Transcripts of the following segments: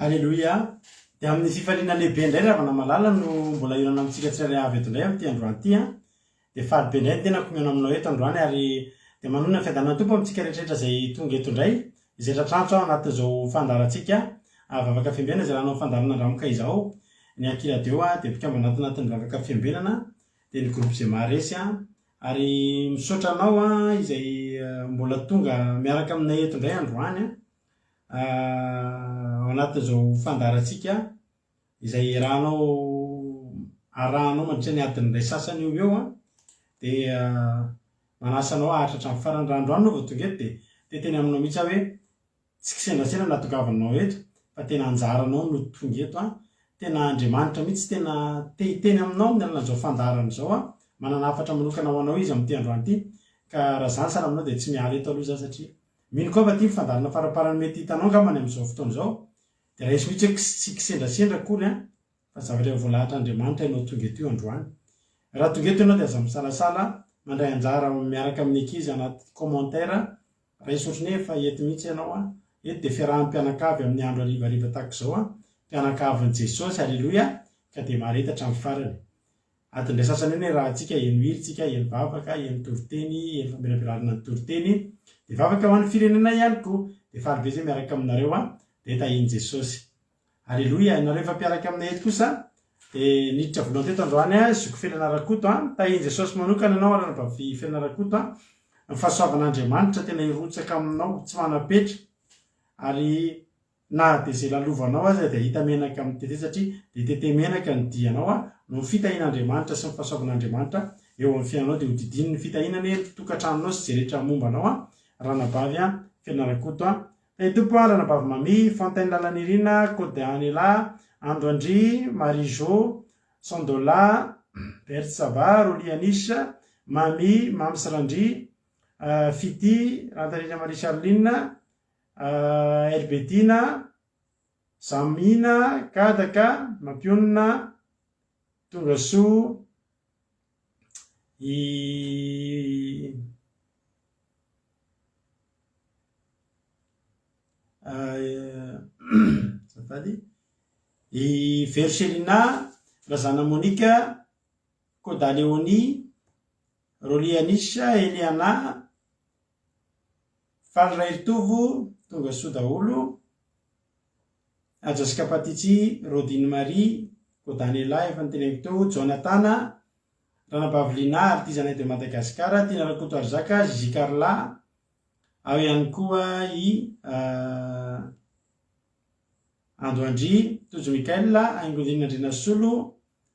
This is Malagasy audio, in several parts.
Aleloia! Dia amin'ny fifaliana lehibe indray ry havana malala no mbola hihaonana amintsika tsirairay avy eto indray amin'ity androany ity an! Dia faly be indray ny tenako mihaona aminao eto androany ary dia manonona ny fiadanan'ny Tompo amintsika rehetrarehetra izay tonga eto indray, izay tratrantso aho anatin'izao fandaharantsika Vavaka Fiambenana izay raha hanao fandaharana andramoka izao ny Aky Radio dia mpikambana ato anatin'ny Vavaka Fiambenana dia ny groupe izay maharesy an! Ary misaotra anao an izay mbola tonga miaraka aminay eto indray androany an! Ao anatin'izao fandaharantsika izay iarahanao arahanao mandritra ny adiny iray sasany eo ho eo an, dia manasa anao haharitra hatramin'ny farany. Raha androany ianao vao tonga eto dia te hiteny aminao mihitsy aho hoe tsy kisendrasendra no nahatongavanao eto fa tena anjaranao no tonga eto an, tena Andriamanitra mihitsy tena te hiteny aminao amin'ny alalan'izao fandaharana izao an, manana hafatra manokana ho anao Izy amin'ity androany ity ka raha izany sahala aminao dia tsy miala eto aloha izaho satria Mino koa fa ity ny fandaharana faraparany mety hitanao angambany amin'izao fotoana izao, dia raiso mihitsy hoe tsy kisendrasendra akory an, fa zavatra efa voalahatr'Andriamanitra ianao tonga eto io androany. Raha tonga eto ianao dia aza misalasala mandray anjara miaraka amin'ny ankizy anaty commentaire, raiso ohatry ny hoe efa eto mihitsy ianao an, eto dia fiarahan'ny mpianakavy amin'ny andro harivariva tahaka izao an, mpianakavin'i Jesosy, aleloia, ka dia mahareta hatramin'ny farany. Adiny iray sasany eo ny iarahantsika, heno hira tsika, heno vavaka, heno toriteny, heno famelabelarana ny toriteny, dia vavaka ho an'ny firenena ihany koa. Dia faly be izay miaraka aminareo an, dia tahian'i Jesosy. Aleloia, ianareo efa mpiaraka aminay eto kosa dia niditra voalohany teto androany an, zoky Felana Rakoto an, tahian'i Jesosy manokana ianao ranabavy Felana Rakoto an, ny fahasoavan'Andriamanitra tena hirotsaka aminao tsy manam-petra ary Na dia izay lalovanao aza dia hahita menaka amin'ny tete satria dia tete menaka ny dianao a, noho ny fitahian'Andriamanitra sy ny fahasoavan'Andriamanitra eo amin'ny fiainanao dia hodidinin' ny fitahiana anie ny tokantranonao sy izay rehetra momba anao a, ranabavy a, Feno Rakoto a, Tahin'ny Tompo a, ranabavy Mamy, Fontaine Lalanirina, Code Anela, Ando Andry, Marie Jo, Sandola, Berthe Sava, Rolly Anish, Mamy, Mams Randria, Fitia, Rantarina Marie Charline, Herbedina, Zamina, Kadaka, Mampionona, Tongasoa, i azafady, i Vero Chelina, Razana Monica, Koda Léonie, Rolly Anisha, Eliana, Faly Raheritovo, tonga soa daholo. Haja sy Kapatitsy, Rodine Marie, Kodanela efa noteneniko teo, Jonatana, Ranabavy Lina, Artisanat de Madagascar, Tiana Rakotoarizaka, Zizi Carla, ao ihany koa i Ando Andry, Tojo Mickaël, Haingondrina Andrianasolo,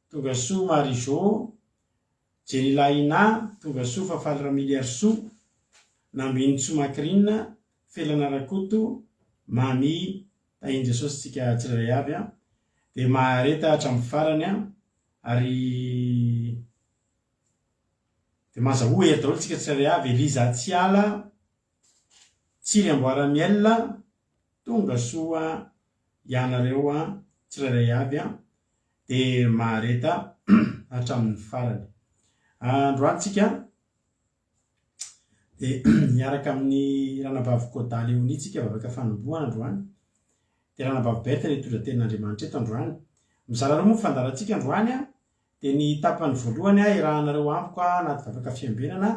Tongasoa Marie Jo, Jenny Lahina, Tongasoa Fafaly Ramiliarisoa, Nambinintsoa Macrine, Felana Rakoto, Mamy, Tahin'i Jesosy tsika tsirairay avy an, dia mahareta hatramin'ny farany an, ary dia mazahoa hery daholo tsika tsirairay avy, Eliza Tsiala, Tsiry Amboara Miel, Tonga soa ianareo an tsirairay avy an, dia mahareta hatramin'ny farany. Androany tsika dia miaraka amin'ny ranabavy Koda Léonie tsika vavaka fanombohana androany. Dia ranabavy Berthe no hitondra tenin'Andriamanitra eto androany. Mizara roa moa ny fandaharantsika androany an, dia ny tapany voalohany iarahanareo amiko anaty vavaka fiambenana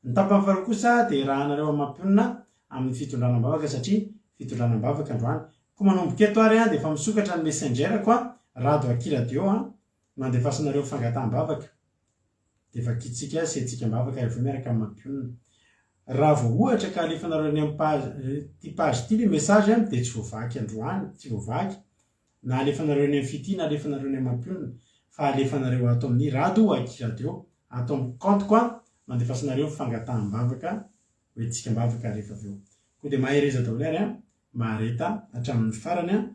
Ny tapany faharoa kosa dia iarahanareo amin'ny mampionona amin'ny fitondrana am-bavaka satria fitondrana am-bavaka androany. Koa manomboka eto ary dia efa misokatra ny messenger-ko an, rado aky radio an, no andefasanareo fangataham-bavaka. Dia vakintsika sy entsika am-bavaka ary avy eo miaraka amin'ny mampionona. Raha vao ohatra ka alefanareo any amin'ny page, ity page ity ilay message an, dia tsy voavaky androany, tsy voavaky. Na alefanareo eny amin'ny Fitia na alefanareo eny amin'ny Mampionona fa alefanareo ato amin'ny Rado aky Radio ato amin'ny compte-ko an, mandefasanareo fangataham-bavaka ho entintsika am-bavaka rehefa avy eo. Koa dia mahereza daholo ary an, mahareta hatramin'ny farany an.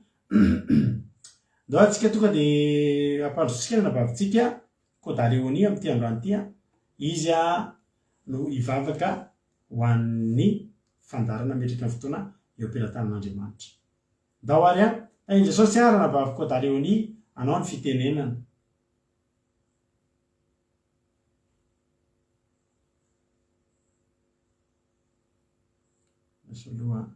Ndao antsika tonga dia ampandrosotsika ny anabavintsika Koda Léonie amin'ity androany ity an, izy no hivavaka ho an'ny fandaharana metraka ny fotoana eo am-pelatanan'Andriamanitra. Ndao ary an! Tahin'i Jesosy an ranabavy Koda Léonie anao ny fitenenana. Lasa aloha an.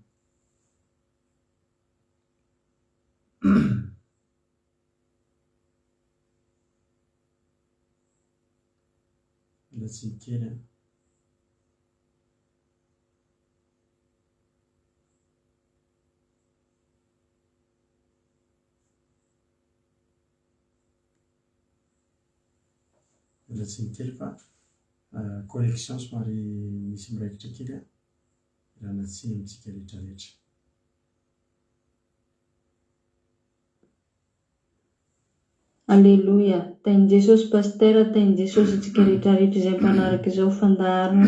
Mila tsiny kely an. Mila tsiny kely fa connexion somary misy miraikitra kely an. Ialana tsiny amintsika rehetra rehetra. Aleloia! Tahin'i Jesosy Pasitera, tahin'i Jesosy antsika rehetra rehetra izay mpanaraka izao fandaharana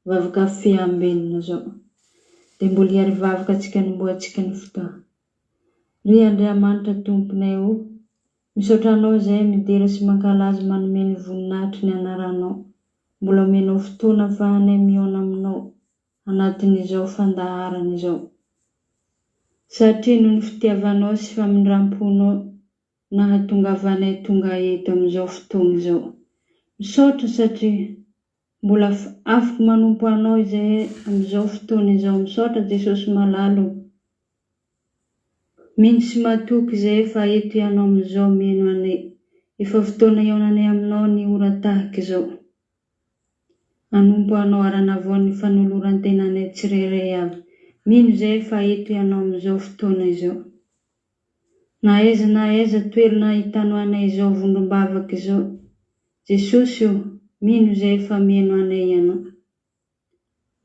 vavaka fiambenana izao. Dia mbola hiary vavaka antsika hanombohantsika ny fotoana. Ry Andriamanitra Tomponay o, misaotra Anao izahay midera sy mankalaza manome ny voninahitry ny anaranao. Mbola omenao fotoana afahanay mihaona aminao anatin'izao fandaharana izao. Satria noho ny fitiavanao sy famindram-ponao nahatongavanay tonga eto amin'izao fotoagna izao. Misaotra satria mbola afk manompo Anao izahay amin'izao fotoana izao. Misaotra Jesosy malala o. Mino sy matoky izahay fa eto Ianao amin'izao mihaino anay. Efa fotoana hihaonanay Aminao ny ora tahaka izao. Hanompo Anao ary hanavao ny fanoloran-tenanay tsirairay avy. Mino izahay fa eto Ianao amin'izao fotoana izao. Na aiza na aiza toerana ahitanao anay izao vondrom-bavaka izao. Jesosy ô, mino izahay fa mihaino anay Ianao.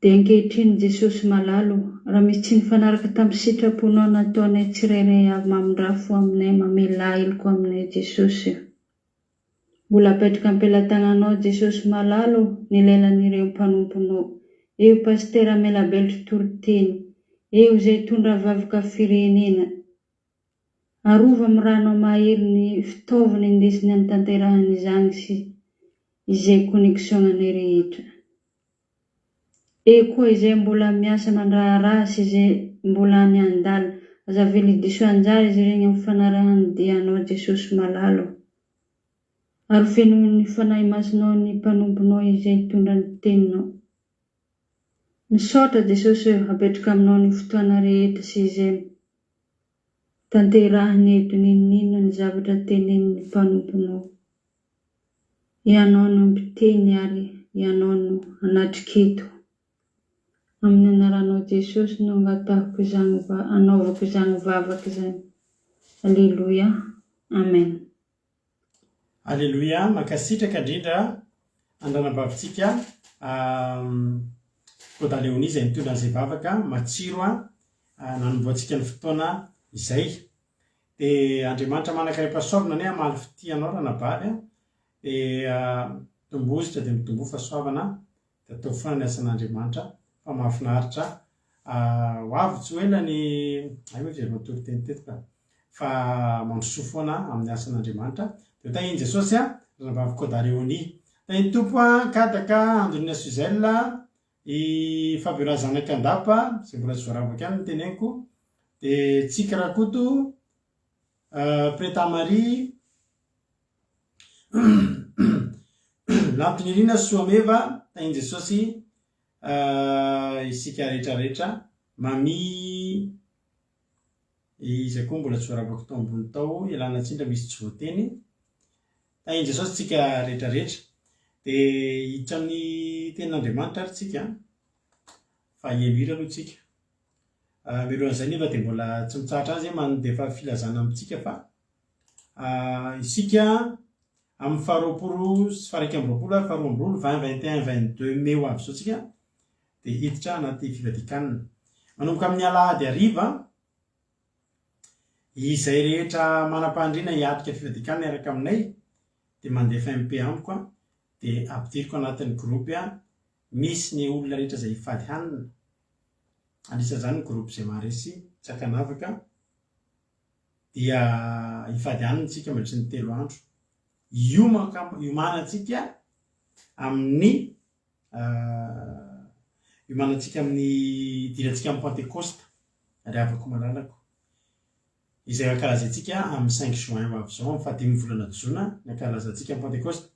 Dia ankehitriny Jesosy malala ô, raha misy tsy nifanaraka tamin'ny sitraponao nataonay tsirairay avy mamindrà fo aminay mamelà heloka aminay Jesosy ô. Mbola apetraka am-pelatananao Jesosy malala ô ny lelan'ireo mpanomponao, eo Pasitera Melabeltry toriteny, eo izay hitondra vavaka firenena. Arovy amin'ny ranao mahery ny fitaovana indesiny hanatanterahany izany sy izay connexion-nay rehetra. Eo koa izay mbola miasa mandraharaha sy izay mbola any andala. Aza avela hidiso anjara izy ireny amin'ny fanarahany dia Anao Jesosy malala ô. Ary fenoin'ny Fanahy Masinao ny mpanomponao izay hitondra ny teninao. Misaotra Jesosy ô, apetraka aminao ny fotoana rehetra sy izay tanterahina eto n'inon'inona ny zavatra tenenin'ny mpanomponao. Ianao no mpiteny ary Ianao no hanatrika eto. Amin'ny anaranao Jesosy no angatahiko izany anaovako izany vavaka izany. Aleloia. Amen. Aleloia, mankasitraka indrindra an-dranabavintsika Koda Léonie izay nitondra an'izay vavaka matsiro nanombohantsika ny fotoana izay. Dia Andriamanitra manankarem-pahasoavana anie hamaly fitia anao ranabavy a! Dia tombozotra dia mitomboa fahasoavana dia ataovy foana ny asan'Andriamanitra fa mahafinaritra Ho avy tsy ho ela ny hay moa izy vao nitory teny teto ka fa mandrosoa foana amin'ny asan'Andriamanitra dia ho tahian'i Jesosy a! Ranabavy Koda Léonie Tahian'ny Tompo a! Kadaka Andronina Suzelle I Fabiola zanak'Andapa, izay mbola tsy voarabaka ihany no teneniko, dia Tsiky Rakoto, Preta Marie, Lantonirina Soameva, Tahin'i Jesosy isika rehetra rehetra, Mamie, iza koa mbola tsy voarabako tao ambony tao, ialana tsiny raha misy tsy voateny. Tahin'i Jesosy tsika rehetra rehetra. Dia hiditra amin'ny tenin'Andriamanitra ary tsika fa hiheno hira aloha tsika. Mialohan'izay nefa dia mbola tsy mitsahatra any zay mandefa filazana amintsika fa isika amin'ny faharoapolo sy faha-21 ary faharoa-amby-roapolo, 20, 21, 22 mai ho avy izao tsika dia hiditra anaty fivadikanina. Manomboka amin'ny alahady hariva Izay rehetra manam-pahandriana hiatrika fivadikan miaraka aminay dia mandefa MP amiko an, dia ampidiriko anatin'ny groupe misy ny olona rehetra izay hifady hanina, anisan'izany ny groupe izay maharesy tsy ankanavaka, dia hifady hanina isika mandritry ny telo andro, hiomaka hiomanantsika amin'ny hiomanantsika amin'ny hidirantsika amin'ny pantekosta. Ry havako malalako, izay ankalazaintsika amin'ny cinq juin ho avy izao, amin'ny fahadimin'ny volana jona ny ankalazantsika ny Pantekosta.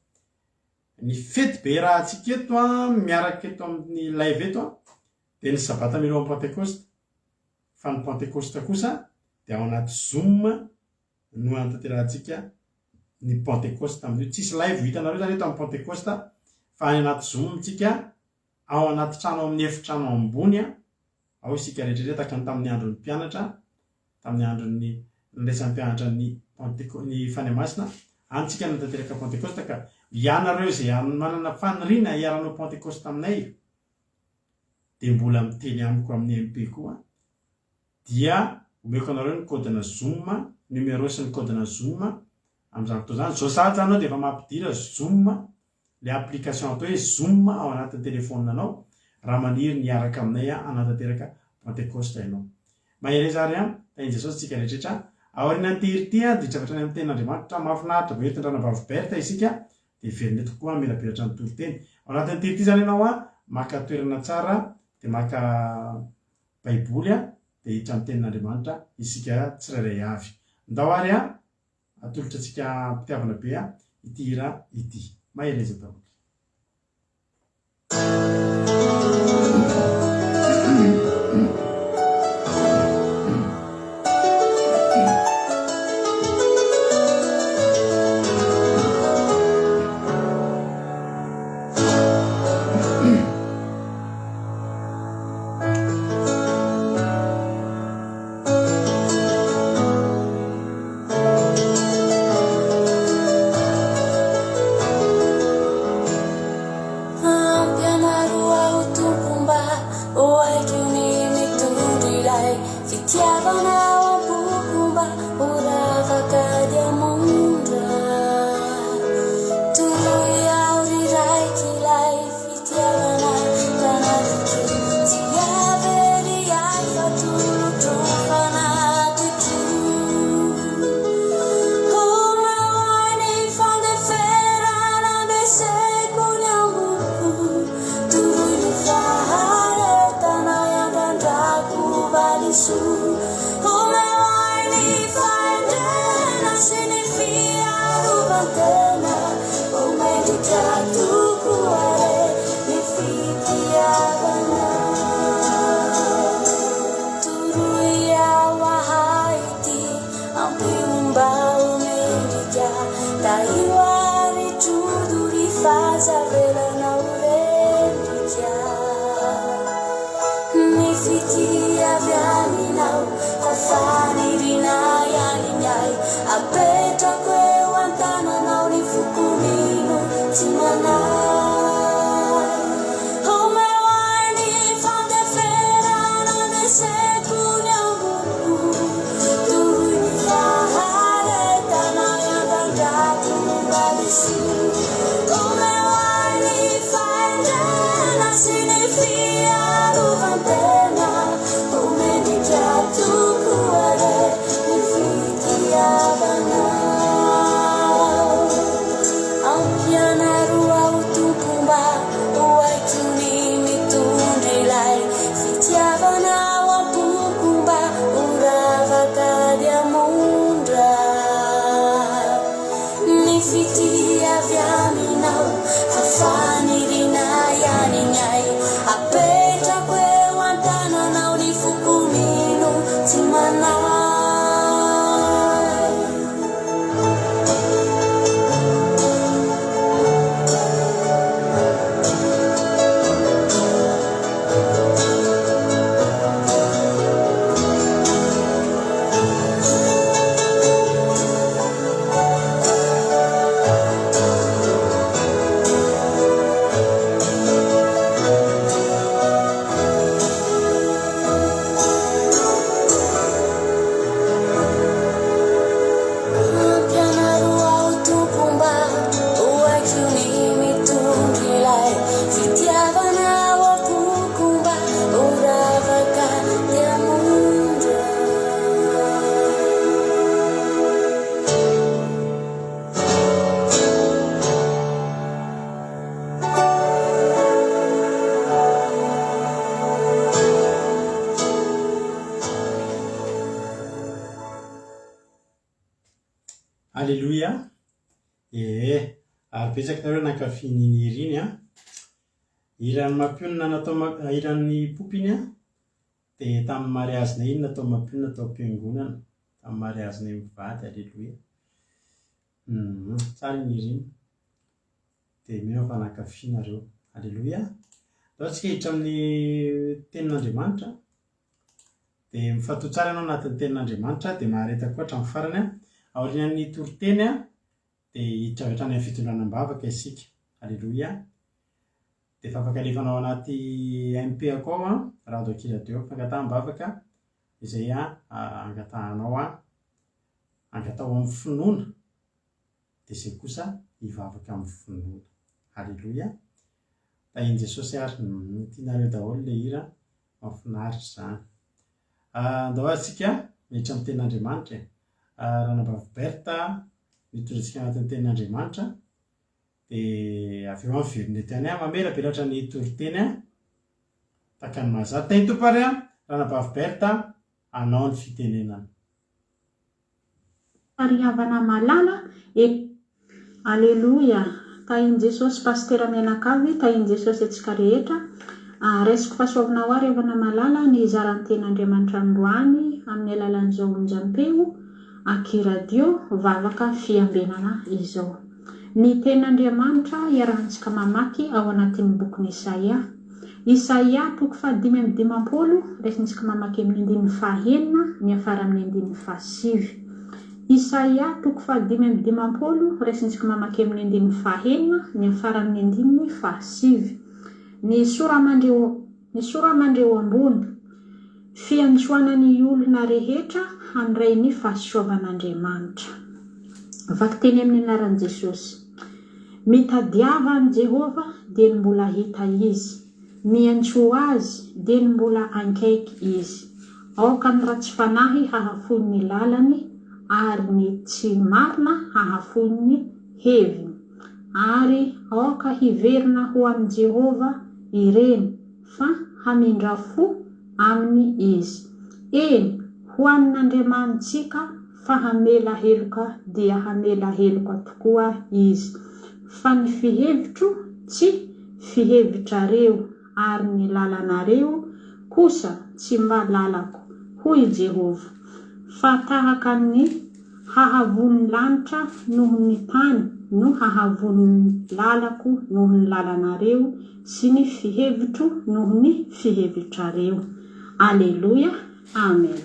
Ny fety be rahantsika eto an, miaraka eto amin'ny live eto an, dia ny sabata mialohan'ny Pantekosta. Fa ny Pantekosta kosa dia ao anaty zoom no hanatanterahantsika ny Pantekosta amin'io. Tsisy live ho hitanareo izany eto amin'ny Pantekosta. Fa any anaty Zoom tsika, ao anaty trano ao amin'ny efitrano ambony ao isika rehetra rehetra tahaka ny tamin'ny andron'ny mpianatra, tamin'ny andron'ny nandraisan'ny mpianatra ny Penteko- ny Fanahy Masina, any tsika nanatanteraka Pentekosta ka ianareo izay manana faniriana hiara-hanao Pentekosta aminay dia mbola miteny amiko amin'ny MP koa dia omeko anareo ny code-na Zoom, numéro sy ny code-na Zoom amin'izany fotoana izany. Izao sahady izany ianao dia efa mampidira Zoom, ilay application atao hoe Zoom ao anatin'ny telephone-nao raha maniry ny hiaraka aminay hanatanteraka Pentecoste ianao. Mahereza ary an, tahin'i Jesosy tsika rehetra. Aorianan'ity hira ity dia hiditra avy hatrany amin'ny tenin'Andriamanitra mahafinaritra be hoentin-dRanabavy Berthe isika dia heverina eto koa hamelabelatra ny toriteny. Ao anatin'ity hira ity izany ianao maka toerana tsara dia maka Baiboly dia hiditra amin'ny tenin'Andriamanitra isika tsirairay avy. Ndao ary atolotra antsika am-pitiavana be ity hira ity. Mahereza daholo. Ampianaro aho Tompo mba ho haiko ny mitondra ilay fitiavana ao am-poko mba ho ravaka diamondra. Toroy aho ry Raiko ilay Fitiavana tanatiko tsy havery ahy fa tolotro fanatitro. Omeo ahy ny fandeferana andreseko ny amboko. Toroy ny faharetana hiandrandrako valisoa. Omeo ahy ny fahendrena sy ny fiarovan-tena. Ho mendrika tokoa re ny fitiavana. Toroy aho ahay ity, ampio mba ho mendrika. Tahio ary trodory f'aza avelanao ho rendrika. Ny fitia avy aminao fa faniriana ihany ny ahy. Apetrako eo an-tananao ny foko mino tsy manahy. Omeo ahy ny fandeferana andreseko ny amboko. Toroy ny faharetana hiandrandrako valisoa. Omeo ahy ny fahendrena sy ny fiarovan-tena. Ho mendrika tokoa re ny fitiavanao. Ampianaro aho Tompo mba ho haiko ny mitondra ilay fitiavana ao am-poko mba ho ravaka diamondra. Ny fitia avy aminao fa faniriana ihany ny ahy. Apetrako eo an-tananao ny foko mino tsy manahy. Ampianaro aho Tompo mba ho haiko ny mitondra ilay fitiavana ao am-poko mba ho ravaka diamondra. Aleloia! Ee, ary betsaka nareo nankafy an'iny hira iny an! Hiran'ny mampionona natao hiran'ny Poopy iny an! Dia tamin'ny mariazinay iny natao mampionona tao am-piangonana, tamin'ny mariazinay mivady, aleloia. Humm, tsara iny hira iny. Dia mino aho fa nankafy nareo. Aleloia. Andao tsika hiditra amin'ny tenin'Andriamanitra. Dia mifantoha tsara ianao anatin'ny tenin'Andriamanitra dia mahareta koa hatramin'ny farany. Aorian'ny toriteny dia hiditra avy hatrany amin'ny fitondrana am-bavaka isika. Aleloia. Dia efa afaka alefanao anaty MP ako ao an, Rado Ankizy Radio, fangataham-bavaka izay angatahanao angataho amin'ny finoana. Dia izay kosa hivavaka amin'ny finoana. Aleloia. Tahin'i Jesosy ary. Tianareo daholo ilay hira. Mahafinaritra izany. Andao ary tsika miditra amin'ny tenin'Andriamanitra e. Ranabavy Berthe mitondra antsika anatin'ny tenin'Andriamanitra. Dia avy eo aho miverina eto ihany aho mamelabelatra ny toriteny tahaka ny mahazatra. Tahin'ny Tompo ary Ranabavy Berthe anao ny fitenenana. Ry havana malala e. Aleloia! Tahin'i Jesosy Pasitera mianakavy, tahin'i Jesosy antsika rehetra. Raisiko fahasoavana ho ahy ry havana malala ny hizara ny tenin'Andriamanitra androany amin'ny alalan'izao onjampeo aky radio vavaka fiambenana izao. Ny tenin'Andriamanitra iarahantsika mamaky ao anatin'ny bokin'i Isaia. Isaia toko faha-55, raisintsika mamaky amin'ny andininy faha-enina miafara amin'ny andininy faha-sivy. Isaia toko faha-55, raisintsika mamaky amin'ny andininy faha-enina miafara amin'ny andininy faha-sivy. Ny sora-mandre Ny sora-mandre eo ambony, Fiantsoana ny olona rehetra handray ny fahasoavan'Andriamanitra. Vakiteny amin'ny anaran'i Jesosy. Mitadiava an'i Jehovah dieny mbola hita Izy. Miantsoa Azy dieny mbola ankaiky Izy. Aoka ny ratsy fanahy hahafoy ny lalany ary ny tsy marina hahafoy ny heviny. Ary aoka hiverina ho amin'i Jehovah ireny, fa hamindra fo aminy Izy. Eny, ho amin'Andriamanitsika fa hamela heloka dia hamela heloka tokoa Izy. Fa ny fihevitro tsy fihevitrareo, ary ny lalanareo kosa tsy mba lalako, hoy i Jehovah. Fa tahaka ny hahavon'ny lanitra noho ny tany no hahavon'ny lalako noho ny lalanareo sy ny fihevitro noho ny fihevitrareo. Aleloia. Amen.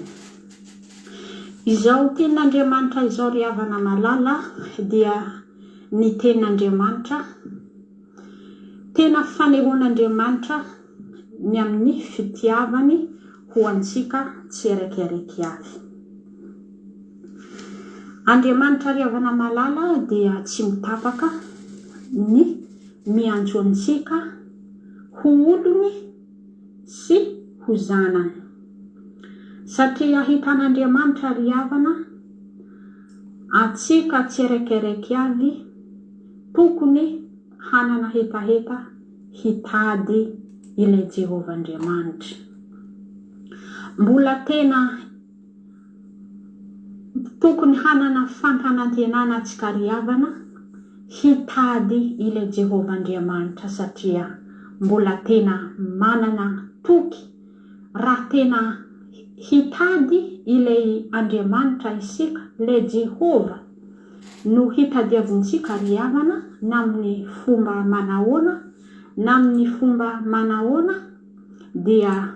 Izao tenin'Andriamanitra izao ry havana malala dia ny tenin'Andriamanitra, tena fanehoan'Andriamanitra ny amin'ny fitiavany ho antsika tsiraikaraiky avy. Andriamanitra ry havana malala dia tsy mitapaka ny miantso antsika ho olony sy ho zanany. Satria ahitan'Andriamanitra ry havana antsika tsiraikaraiky avy tokony hanana hetaheta hitady ilay Jehovah Andriamanitra. Mbola tena tokony hanana fampanantenana antsika ry havana hitady ilay Jehovah Andriamanitra satria mbola tena manana toky raha tena hitady ilay Andriamanitra isika, ilay Jehovah no hitadiavintsika ry havana na amin'ny fomba manahoana na amin'ny fomba manahoana dia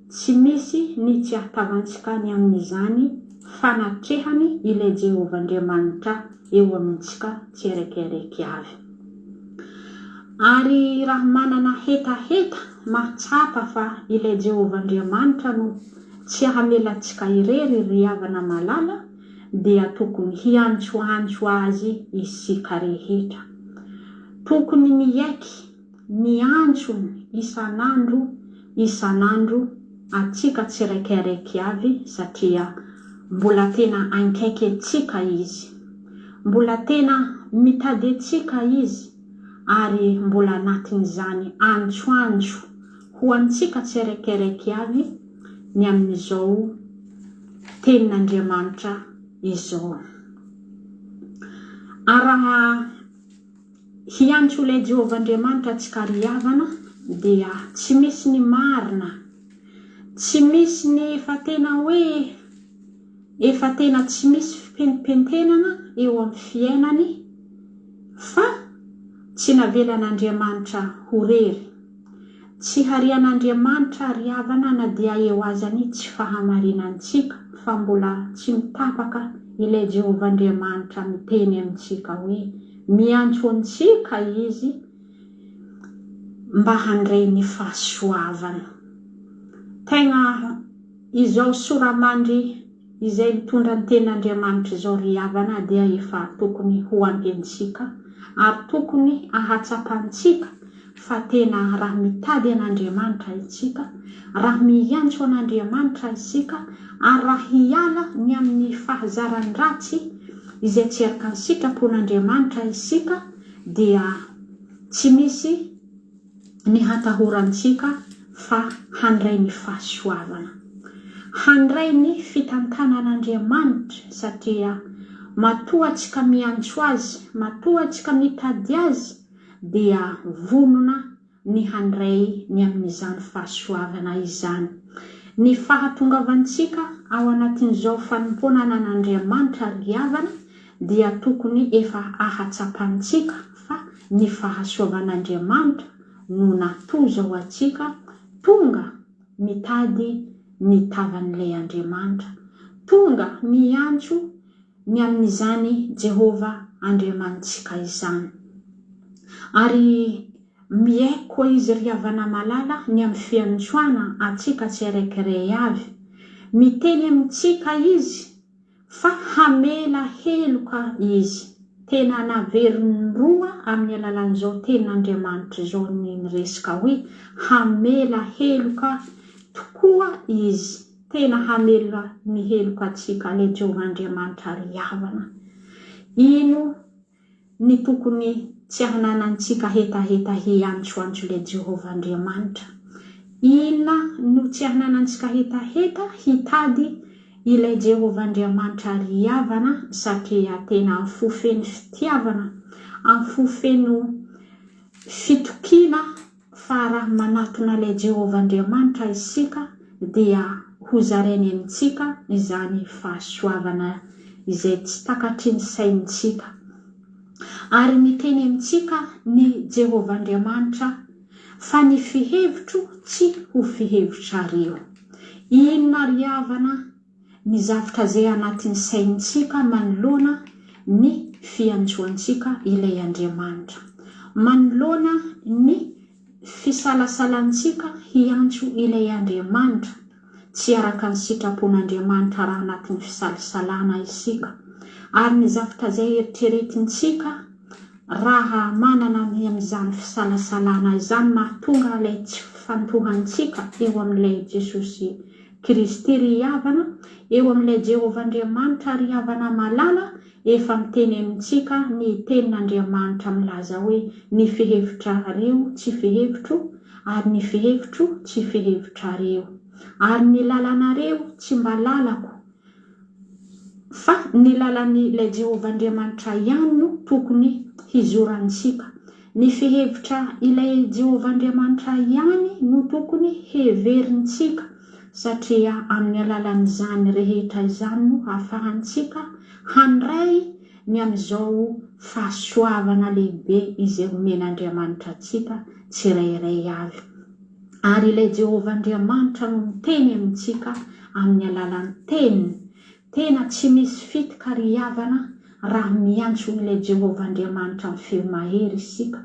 Tsy misy ny tsy ahatavantsika ny amin'izany fanatrehany ilay Jehovah Andriamanitra eo amintsika tsiraikaraiky avy. Ary raha manana hetaheta mahatsapa fa ilay Jehovah Andriamanitra no tsy hamela antsika irery ry havana malala dia tokony hiantsoantso Azy isika rehetra. Tokony miaiky ny antsony isan'andro isan'andro antsika tsiraikaraiky avy satria mbola tena ankaiky antsika Izy. Mbola tena mitady antsika Izy ary mbola anatin'izany antsoantso ho antsika tsiraikaraiky avy ny amin'izao Tenin'Andriamanitra izao. Ary raha Hiantso ilay Jehovah Andriamanitra antsika ry havana dia tsy misy ny marina, tsy misy ny efa tena hoe efa tena tsy misy fipentimpentenana eo amin'ny fiainany fa. Tsy navelan'Andriamanitra ho rery. Tsy harian'Andriamanitra ry havana na dia eo aza ny tsy fahamarinantsika fa mbola tsy mitapaka ilay Jehovah Andriamanitra miteny amintsika hoe miantso antsika Izy mba handray ny fahasoavana. Tegna izao sora-mandry Izay mitondra ny tenin'Andriamanitra izao ry havana dia efa tokony ho ampy antsika ary tokony ahatsapantsika fa tena raha mitady an'Andriamanitra isika, raha miantso an'Andriamanitra isika ary raha hiala ny amin'ny fahazaran-dratsy izay tsy araka ny sitrapon'Andriamanitra isika dia tsy misy ny hatahorantsika fa handray ny fahasoavana. Handray ny fitantanan'Andriamanitra satria matoa antsika miantso Azy, matoa antsika mitady Azy dia vonona ny handray ny amin'izany fahasoavana izany. Ny fahatongavantsika ao anatin'izao fanompoana anan'Andriamanitra ry havana dia tokony efa ahatsapantsika fa ny fahasoavan'Andriamanitra no natoza ho antsika tonga mitady ny tavan'ilay Andriamanitra, tonga miantso ny amin'izany Jehovah Andriamanitsika izany. Ary miaiky koa izy ry havana malala ny amin'ny fiantsoana antsika tsiraikiray avy. Miteny amintsika izy Fa hamela heloka izy. Tena naveriny roa amin'ny alalan'izao tenin'Andriamanitra izao ny miresaka hoe hamela heloka tokoa izy. Tena hamela ny heloka antsika ilay Jehovah Andriamanitra ry havana. Ino ny tokony tsy hananantsika hetaheta hiantsoantso ilay Jehovah Andriamanitra? Inona no tsy hananantsika hetaheta hitady ilay Jehovah Andriamanitra ry havana satria tena amin'ny fo feno fitiavana, amin'ny fo feno fitokiana fa raha manatona ilay Jehovah Andriamanitra isika dia hozarainy amintsika izany fahasoavana izay tsy takatry ny saintsika. Ary miteny amintsika ny Jehovah Andriamanitra fa ny fihevitro tsy ho fihevitrareo. Inona ry havana ny zavtra izay anatin'ny saintsika manoloana ny fiantsoantsika ilay Andriamanitra? Manoloana ny fisalasalantsika hiantso ilay Andriamanitra? Tsy araka ny sitrapon'Andriamanitra raha anatin'ny fisalasalana isika. Ary ny zavtra izay eritreretintsika raha manana ny amin'izany fisalasalana izany mahatonga ilay tsy fifantohantsika eo amin'ilay Jesosy Kristy ry havana, eo amin'ilay Jehovah Andriamanitra ry havana malala, efa miteny amintsika ny tenin'Andriamanitra milaza hoe ny fihevitrareo tsy fihevitro ary ny fihevitro tsy fihevitrareo ary ny lalanareo tsy mba lalako fa ny lalan'ilay Jehovah Andriamanitra ihany no tokony hizorantsika ny fihevitra ilay Jehovah Andriamanitra ihany no tokony heverintsika satria amin'ny alalan'izany rehetra izany no hahafahantsika handray ny amin'izao fahasoavana lehibe izay omen'Andriamanitra antsika tsirairay avy. Ary ilay Jehovah Andriamanitra no miteny amintsika amin'ny alalan'ny Teniny. Tena tsy misy fitka ry havana raha miantso ilay Jehovah Andriamanitra amin'ny feo mahery isika.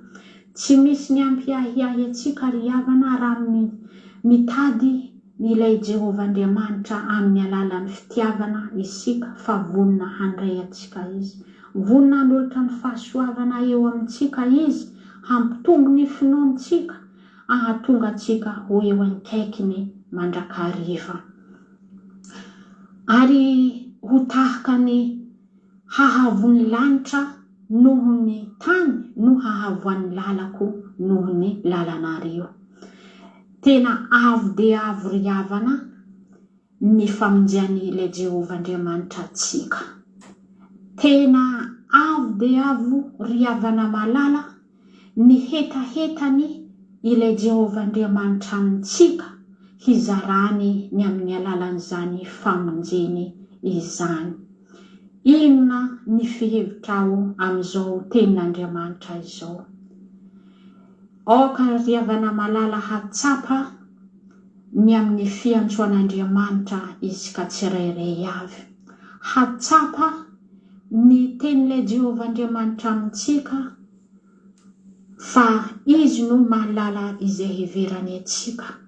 Tsy misy ny hampiahiahy antsika ry havana raha mitady ilay Jehovah Andriamanitra amin'ny alalan'ny fitiavana isika fa vonona handray antsika Izy. Vonona hanolotra ny fahasoavana eo amintsika Izy, hampitombo ny finoantsika, hahatonga antsika ho eo ankaikiny mandrakariva. Ary ho tahaka ny hahavon'ny lanitra noho ny tany no hahavoan'ny lalako noho ny lalanareo. Tena avo dia avo ry havana ny famonjean'ilay Jehovah Andriamanitra antsika. Tena avo dia avo ry havana malala ny hetahetany ilay Jehovah Andriamanitra amintsika hizarany ny amin'ny alalan'izany famonjeny izany. Inona ny fihevitrao amin'izao tenin'Andriamanitra izao? Aoka ry havana malala hahatsapa ny amin'ny fiantsoan'Andriamanitra isika tsirairay avy. Hahatsapa ny tenin'ilay Jehovah Andriamanitra amintsika fa Izy no mahalala izay heverany antsika.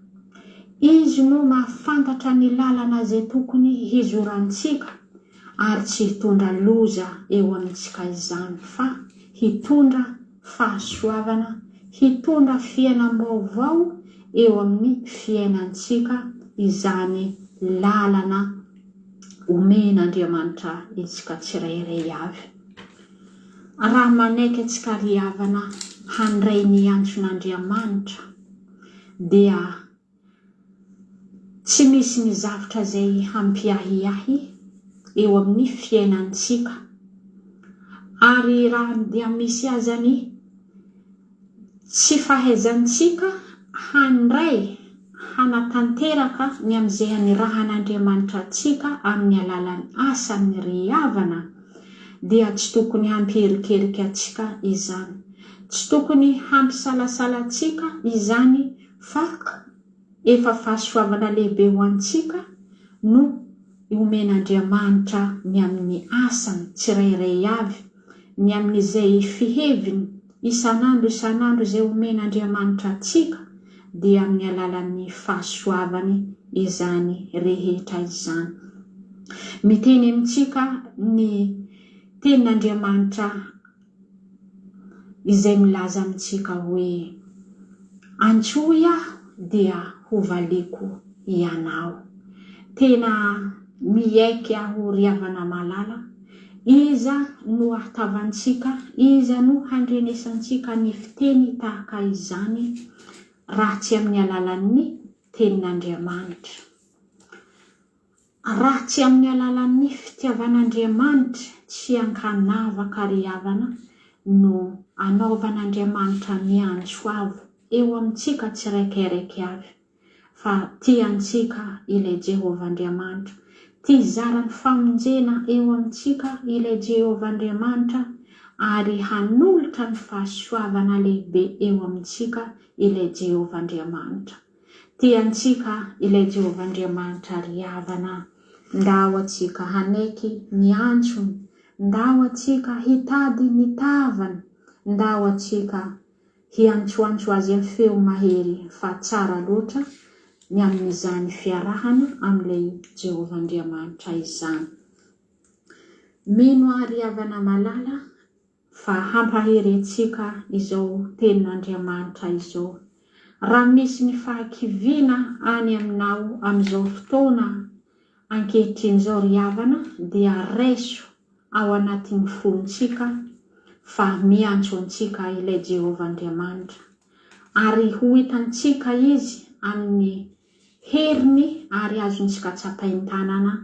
Izy no mahafantatra ny lalana izay tokony hizorantsika ary tsy hitondra loza eo amintsika izany fa hitondra fahasoavana hitondra fiainam-baovao eo amin'ny fiainantsika izany lalana omen'Andriamanitra antsika tsirairay avy. Raha manaiky antsika ry havana handray ny antson'Andriamanitra dia Tsy misy ny zavtra izay hampiahiahy eo amin'ny fiainantsika. Ary raha dia misy aza ny tsy fahaizantsika handray, hanatanteraka ny amin'izay anirahan'Andriamanitra antsika amin'ny alalan'ny asan'ny ry havana, dia tsy tokony hampiherikerika antsika izany. Tsy tokony hampisalasala antsika izany Fa efa fahasoavana lehibe ho antsika no omen'Andriamanitra ny amin'ny asany tsirairay avy, ny amin'izay fiheviny isan'andro isan'andro izay omen'Andriamanitra antsika dia amin'ny alalan'ny fahasoavany izany rehetra izany. Miteny amintsika ny Tenin'Andriamanitra izay milaza amintsika hoe, Antsoy aho dia hovaliako ianao. Tena miaiky aho ry havana malala, iza no ahatavantsika, iza no handrenesantsika ny fiteny tahaka izany raha tsy amin'ny alalan'ny Tenin'Andriamanitra. Raha tsy amin'ny alalan'ny fitiavan'Andriamanitra tsy ankanavaka ry havana no anaovan'Andriamanitra ny antso avo eo amintsika tsiraikairaiky avy fa tia antsika ilay Jehovah Andriamanitra, tia hizara ny famonjena eo amintsika ilay Jehovah Andriamanitra ary hanolotra ny fahasoavana lehibe eo amintsika ilay Jehovah Andriamanitra. Tia antsika ilay Jehovah Andriamanitra ry havana a! Ndao antsika hanaiky ny antsony, ndao antsika hitady ny tavany, ndao antsika hiantsoantso Azy amin'ny feo mahery fa tsara loatra ny amin'izany fiarahana amin'ilay Jehovah Andriamanitra izany. Mino aho ry havana malala Fa hampahery antsika izao Tenin'Andriamanitra izao. Raha misy ny fahakiviana any aminao amin'izao fotoana ankehitriny izao ry havana dia raiso ao anatin'ny fontsika fa miantso antsika ilay Jehovah Andriamanitra. Ary ho hitantsika Izy amin'ny heriny ary azontsika tsapain-tanana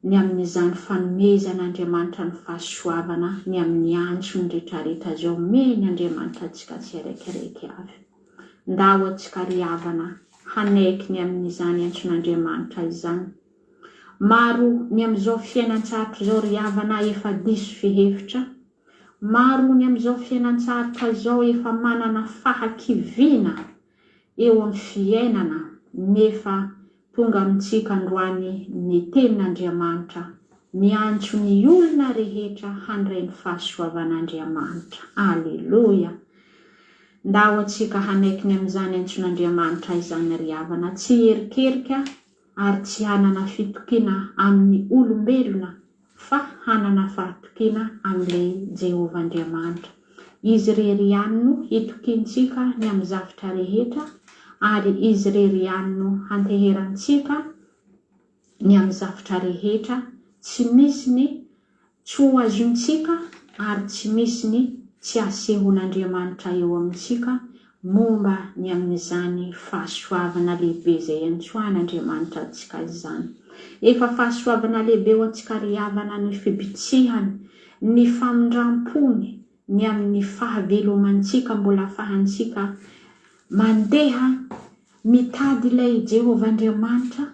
ny amin'izany fanomezan'Andriamanitra ny fahasoavana ny amin'ny antsony retraretra izay omeny Andriamanitra antsika tsiraikiraiky avy. Ndao antsika ry havana hanaiky ny amin'izany antson'Andriamanitra izany. Maro ny amin'izao fiainan-tsarotra izao ry havana efa diso fihevitra. Maro ny amin'izao fiainan-tsarotra izao efa manana fahakiviana eo amin'ny fiainana nefa Tonga amintsika androany ny Tenin'Andriamanitra, miantso ny olona rehetra handray ny fahasoavan'Andriamanitra. Aleloia! Ndao antsika hanaiky ny amin'izany antson'Andriamanitra izany ry havana, tsy hierikerika ary tsy hanana fitokiana amin'ny olombelona fa hanana fahatokiana amin'ilay Jehovah Andriamanitra. Izy irery ihany no hitokiantsika ny amin'ny zavtra rehetra, ary Izy irery ihany no hanteherantsika ny amin'ny zavtra rehetra, tsy misy ny Tsy ho azontsika ary tsy misy ny tsy asehon'Andriamanitra eo amintsika momba ny amin'izany fahasoavana lehibe izay iantsoan'Andriamanitra antsika izany. Efa fahasoavana lehibe ho antsika ry havana ny fibitsihany, ny famindram-pony, ny amin'ny fahavelomantsika mbola afahantsika mandeha mitady ilay Jehovah Andriamanitra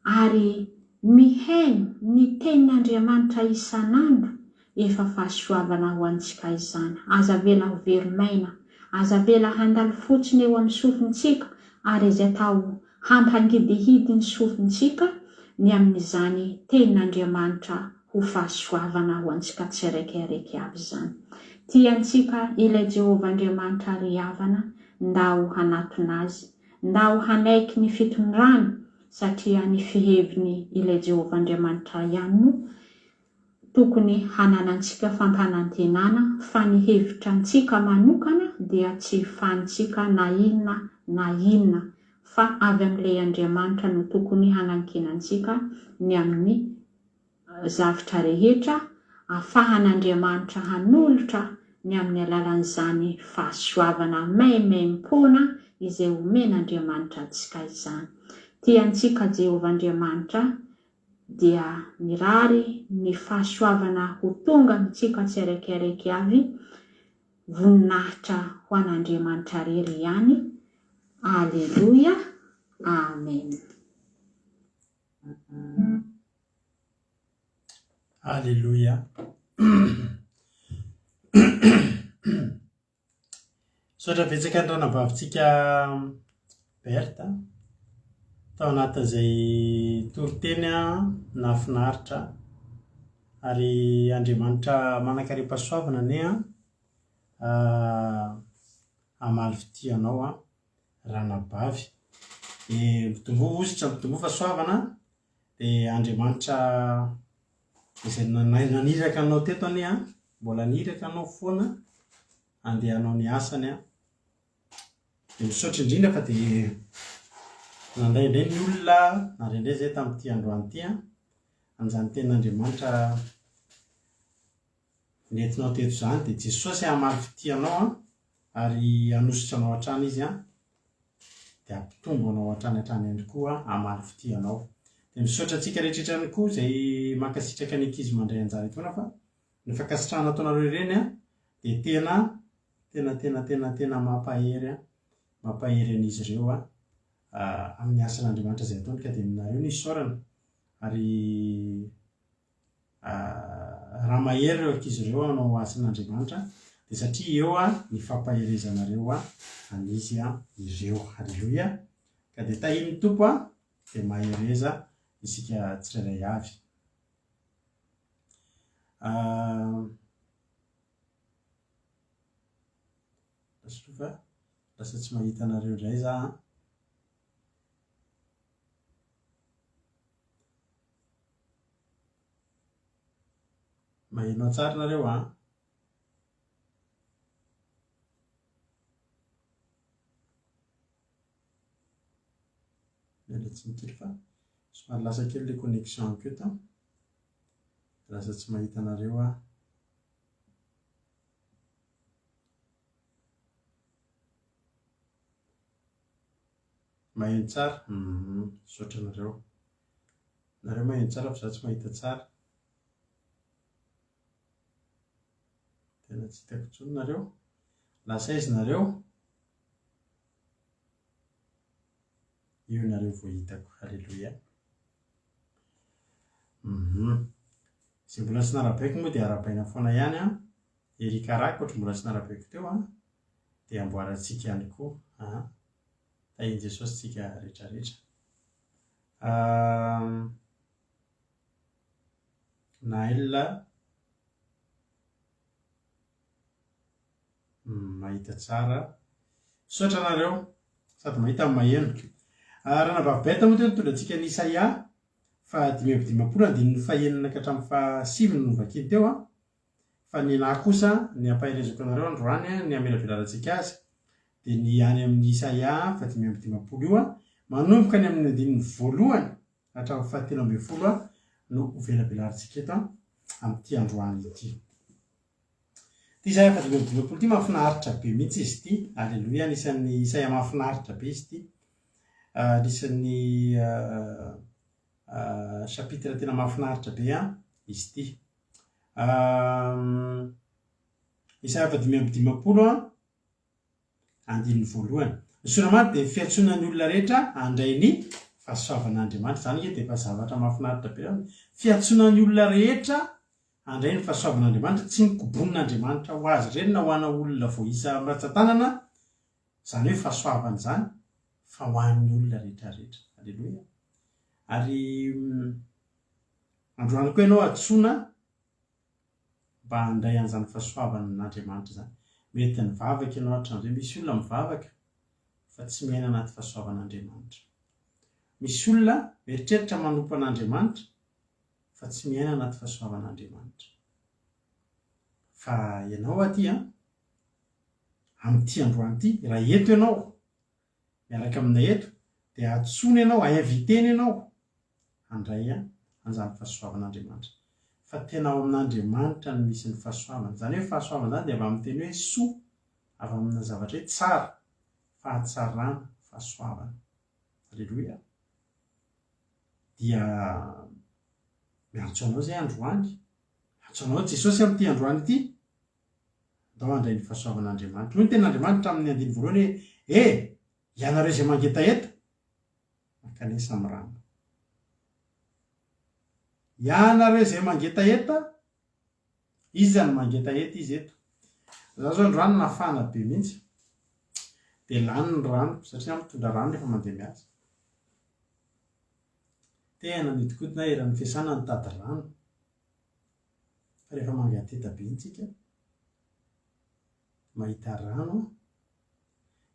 ary mihaino ny tenin'Andriamanitra isan'andro, efa fahasoavana ho antsika izany. Aza avela ho very maina. Aza avela handalo fotsiny eo amin'ny sofintsika ary izay atao hampangidihidy ny sofintsika ny amin'izany Tenin'Andriamanitra ho fahasoavana ho antsika tsiraikaraiky avy izany. Tia antsika ilay Jehovah Andriamanitra ry havana, ndao hanatona Azy, ndao hanaiky ny fitondrany satria ny fiheviny ilay Jehovah Andriamanitra ihany no Tokony hananantsika fampanantenana fa ny hevitra antsika manokana dia tsy fanintsika na inona na inona fa avy amin'ilay Andriamanitra no tokony hanankinantsika ny amin'ny zavtra rehetra afahan'Andriamanitra hanolotra ny amin'ny alalan'izany fahasoavana maimaimpoana izay omen'Andriamanitra antsika izany. Tiantsika Jehovah Andriamanitra dia mirary ny fahasoavana ho tonga amintsika tsiraikaraiky avy, voninahitra ho an'Andriamanitra rery ihany, Aleloia, Amen. Aleloia. Misaotra betsaka ny ranavavintsika Berthe tao anatin'izay toriteny nahafinaritra ary Andriamanitra manan-karem-pahasoavana anie hamaly fitia anao ranabavy. Dia mitomboa hosotra, mitomboa fahasoavana dia Andriamanitra izay naniraka anao teto anie an, mbola niraka anao foana andeha hanao ny asany an. Dia misaotra indrindra fa dia nandray indray ny olona, nandray indray izay tamin'ity androany ity an, an'izany tenin'Andriamanitra nentinao teto izany, dia Jesosy hamaly fitia anao an, ary hanositra anao hatrany Izy an. dia hampitombo anao hatrany hatrany ihany koa hamaly fitia anao. Dia misaotra antsika rehetra ihany koa izay mankasitraka ny ankizy mandray anjara etoana fa ny fankasitrahana ataonareo ireny an dia tena tena tena tena tena mampahery an, mampahery an'izy ireo an amin'ny asan'Andriamanitra izay ataony ka dia aminareo no isaorana ary Raha mahery ireo ankizy ireo hanao asan'Andriamanitra dia satria eo ny fampaherezanareo an'izy ireo. Haleloia! Ka dia tahian'ny Tompo dia mahereza isika tsirairay avy. Lasa lasa tsy mahita anareo indray za an. Maheno tsara nareo an. Miala tsiny kely fa somary lasa kely le connexion-ko eto an. Lasa tsy mahita anareo aho. Maheno tsara? Humm misaotra anareo. Nareo maheno tsara fa za tsy mahita tsara. Tena tsy hitako intsony nareo. Lasa aiza nareo? Io nareo vao hitako. Alléluia. Humm. Izay mbola tsy narabaiko moa dia arabaina foana ihany an. Eric Arako ohatry mbola tsy narabaiko teo an. Dia amboarantsika ihany koa an. Tahin'i Jesosy tsika retraretra. Naël Mahita tsara. Misaotra anareo sady mahita no maheno. Ranabavy Beth moa teo nitondra antsika ny Isaia faha 55 andininy fahenina ka hatramin'ny fahasivy no novakiny teo an. Fa ny enahy kosa, ny ampaherezako anareo androany, ny hamelabelarantsika azy, dia ny any amin'ny Isaia faha-55 io, manomboka any amin'ny andininy voalohany hatramin'ny fahatelo ambin'ny folo no hovelabelarintsika eto amin'ity androany ity. Ity Isaia faha-55 ity mahafinaritra be mihitsy izy ity. Aleloia, anisan'ny Isaia mahafinaritra be izy ity. Anisan'ny chapitre tena mahafinaritra be izy ity. Isaia faha-55 andininy voalohany. Ny Soramady dia fiantsoana ny olona rehetra handray ny fahasoavan'Andriamanitra. Izany ange dia efa zavatra mahafinaritra be izany. Fiantsoana ny olona rehetra handray ny fahasoavan'Andriamanitra, tsy ny kobonin'Andriamanitra ho azy ireny na ho ana olona voaisa amin'ny ratsan-tanana. Izany hoe fahasoavana izany fa ho an'ny olona rehetra rehetra. Aleloia. Ary androany koa ianao antsoina mba handray an'izany fahasoavan'Andriamanitra izany. Mety nivavaka ianao hatramin'izay. Misy olona mivavaka fa tsy miaina anaty fahasoavan'Andriamanitra. Misy olona mieritreritra manompo an'Andriamanitra fa tsy miaina anaty fahasoavan'Andriamanitra. Fa ianao aty an, amin'ity androany ity, raha eto ianao, miaraka aminay eto, dia antsoina ianao, inviter-na ianao handray an'izany fahasoavan'Andriamanitra. Fa tena ao amin'Andriamanitra no misy ny fahasoavana. Izany hoe fahasoavana izany dia avy amin'ny teny hoe soa, avy amina zavatra hoe tsara, fahatsarana, fahasoavana. Aleloia. Dia miantso anao izay androany. Miantso anao Jesosy amin'ity androany ity. Andao handray ny fahasoavan'Andriamanitra. Hoy ny tenin'Andriamanitra amin'ny andininy voalohany hoe, E! Ianareo izay mangetaheta, mankanesa amin'ny rano. Ianareo izay mangetaheta, iza no mangetaheta izy eto? Za zao androany nafana be mihitsy. Dia lany ny rano, satria aho mitondra rano rehefa mandeha miasa. Tena mihodinkodina aho eran'ny fiasana nitady rano. Fa rehefa mangateta be iny tsika, mahita rano an,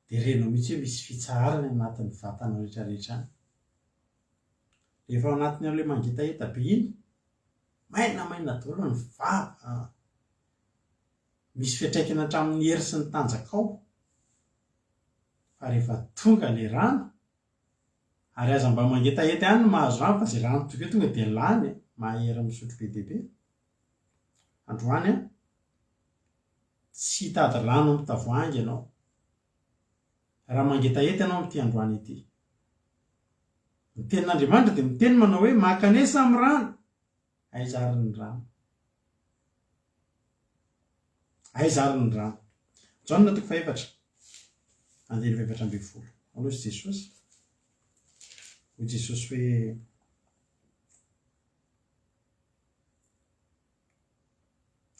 dia renao mihitsy hoe misy fitsaharana any anatin'ny vatanao rehetra rehetra any. Rehefa ao anatin'ny an'ilay mangetaheta be iny, mainamaina daholo ny vava, misy fiantraikany hatramin'ny hery sy ny tanjakao. Fa rehefa tonga ilay rano, ary aza mba mangetaheta ihany no mahazo rano fa izay rano tonga eo tonga dia lany e, mahery misotro be dia be. Androany an, tsy hitady rano amin'ny tavoahangy ianao. Raha mangetaheta ianao amin'ity androany ity. Ny tenin'Andriamanitra dia miteny manao hoe mankanesa amin'ny rano. Aiza ary ny rano? Aiza ary ny rano? Jaona toko fahefatra, andininy fahefatra ambin'ny folo. Hoy Jesosy. Hoy Jesosy hoe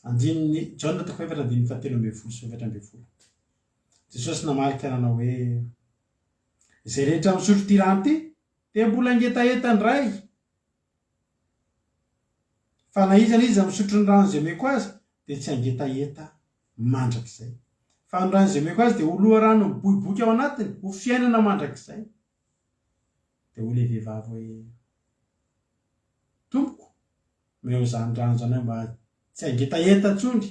Andininy, Jaona toko fahefatra andininy fahatelo ambin'ny folo sy 14. Jesosy namaly ka nanao hoe, Izay rehetra misotro ity rano ity dia mbola hangetaheta indray. Fa na iza na iza misotro ny rano izay omeko azy dia tsy hangetaheta mandrakizay. Fa ny rano izay omeko azy dia ho loharano miboiboika ao anatiny ho fiainana mandrakizay. Dia hoy ilay vehivavy hoe, Tompoko, omeo izany rano izany aho mba tsy hangetaheta intsony.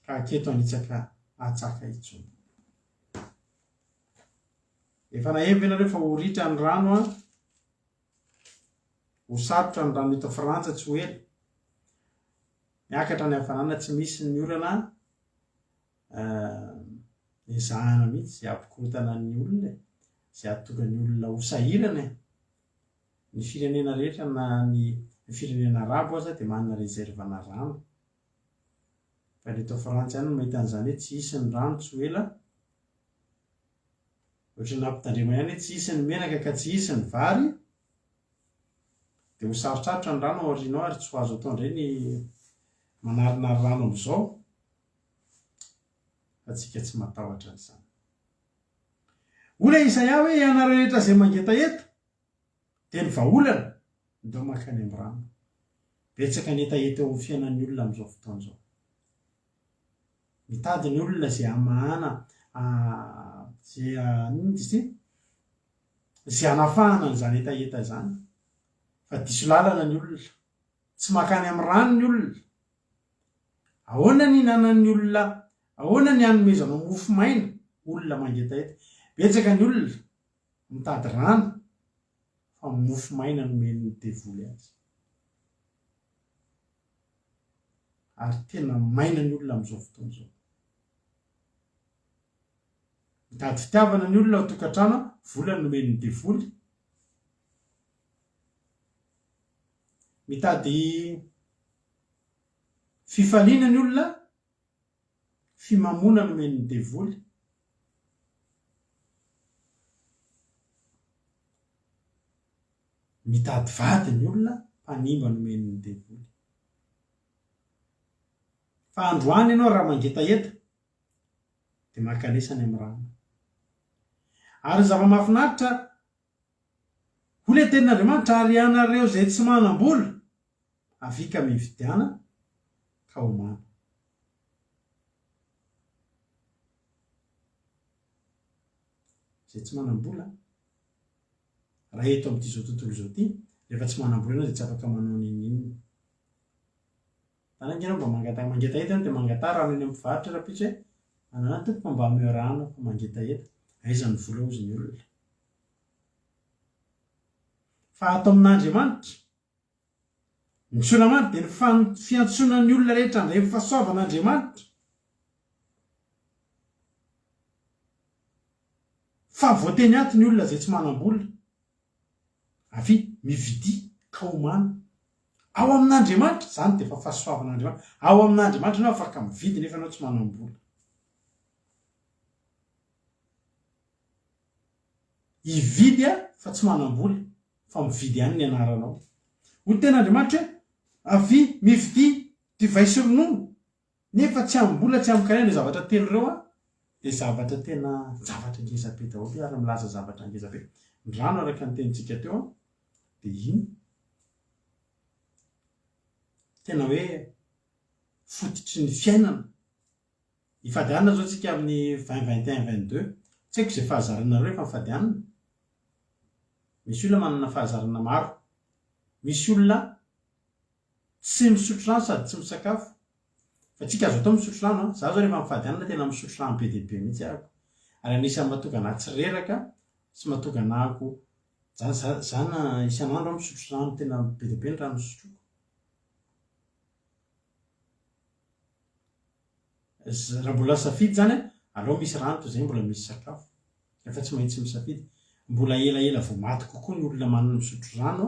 Ka haketo hanitsaka hatsaka intsony. Efa naheno ve nareo fa ho ritra ny rano an? Ho sarotra ny rano eto Frantsa tsy ho ela. Miakatra ny hafanana tsy misy ny orana ezahana mihitsy izay hampikorontana ny olona e, izay hahatonga ny olona ho sahirana e. Ny firenena rehetra na ny firenena arabo aza dia manana réserve-na rano. Fa ny eto Frantsa ihany no mahita an'izany hoe tsy hisy ny rano tsy ho ela. Ohatran'ny nampitandremana ihany hoe tsy hisy ny menaka ka tsy hisy ny vary. Dia ho sarotsarotra ny rano ao aoriana ao ary tsy ho azo atao indray ny manarinary rano amin'izao. Fa tsika tsy matahotra an'izany. Hoy ilay Isaia hoe ianareo rehetra izay mangetaheta Dia ny vahaolana? Ndao mankany amin'ny rano. Betsaka ny hetaheta eo amin'ny fiainan'ny olona amin'izao fotoana izao. Mitady ny olona izay hamahana, izay inona izy ity? Izay hanafahana an'izany hetaheta izany. Fa diso lalana ny olona. Tsy mankany amin'ny rano ny olona. Ahoana ny hinanan'ny olona, ahoana ny hanomezanao mofo maina olona mangetaheta? Betsaka ny olona Mitady rano fa mofo maina nomen'ny devoly azy. Ary tena maina ny olona amin'izao fotoana izao. Mitady fitiavana ny olona ao tokantrano, vola nomen'ny devoly. Mitady fifaliana ny olona, Fimamoana nomen'ny devoly. Mitady vady ny olona, mpanimba nomen'ny devoly. Fa androany ianao raha mangetaheta. Dia mankanesa any amin'ny rano. Ary ny zava-mahafinaritra, hoy ilay tenin'Andriamanitra, ary ianareo izay tsy manam-bola, avia ka mividiana ka homana. Izay tsy manam-bola, raha eto amin'ity izao tontolo izao ity, rehefa tsy manam-bola ianao dia tsy afaka manao n'inon'inona. Zany ange ianao mba mangataka, mangetaheta ianao dia mangataha rano eny amin'ny mpivarotra rahampitso hoe, anana tompoko mba omeo rano aho fa mangetaheta. Aiza ny vola hozy ny olona. Fa ato amin'Andriamanitra, ny tsoramandry dia ny fiantsoana ny olona rehetra handray ny fahasoavan'Andriamanitra. Fa voateny ato ny olona izay tsy manam-bola. Avia, mividia, ka homano. Ao amin'Andriamanitra, izany dia efa fahasoavan'Andriamanitra. Ao amin'Andriamanitra ianao afaka mividy nefa ianao tsy manam-bola. Hividy aho fa tsy manam-bola, fa mividy ihany ny anaranao. Hoy ny tenin'Andriamanitra hoe, Avia, mividia divay sy ronono, nefa tsy amim-bola tsy amin-karena ireo zavatra telo ireo an, dia zavatra tena zavatra ngeza be daholo ary milaza zavatra ngeza be. Ny rano araka ny tenintsika teo an, dia iny tena hoe fototry ny fiainana. Hifady hanina zao tsika amin'ny vingt 21 22. Tsy haiko izay fahazaranareo rehefa mifady hanina. Misy olona manana fahazarana maro. Misy olona tsy misotro rano sady tsy misakafo. Fa tsika azo atao misotro rano an. Za zao rehefa mifady hanina tena misotro rano be dia be mihitsy ahako. Ary anisan'ny mahatonga anah tsy reraka sy mahatonga anahako za za za na isan'andro aho misotro rano tena be dia be ny rano sotroiko. Raha mbola safidy zany an, aleo misy rano toy izay mbola misy sakafo. Efa tsy maintsy misafidy. Mbola elaela vao maty kokoa ny olona manana misotro rano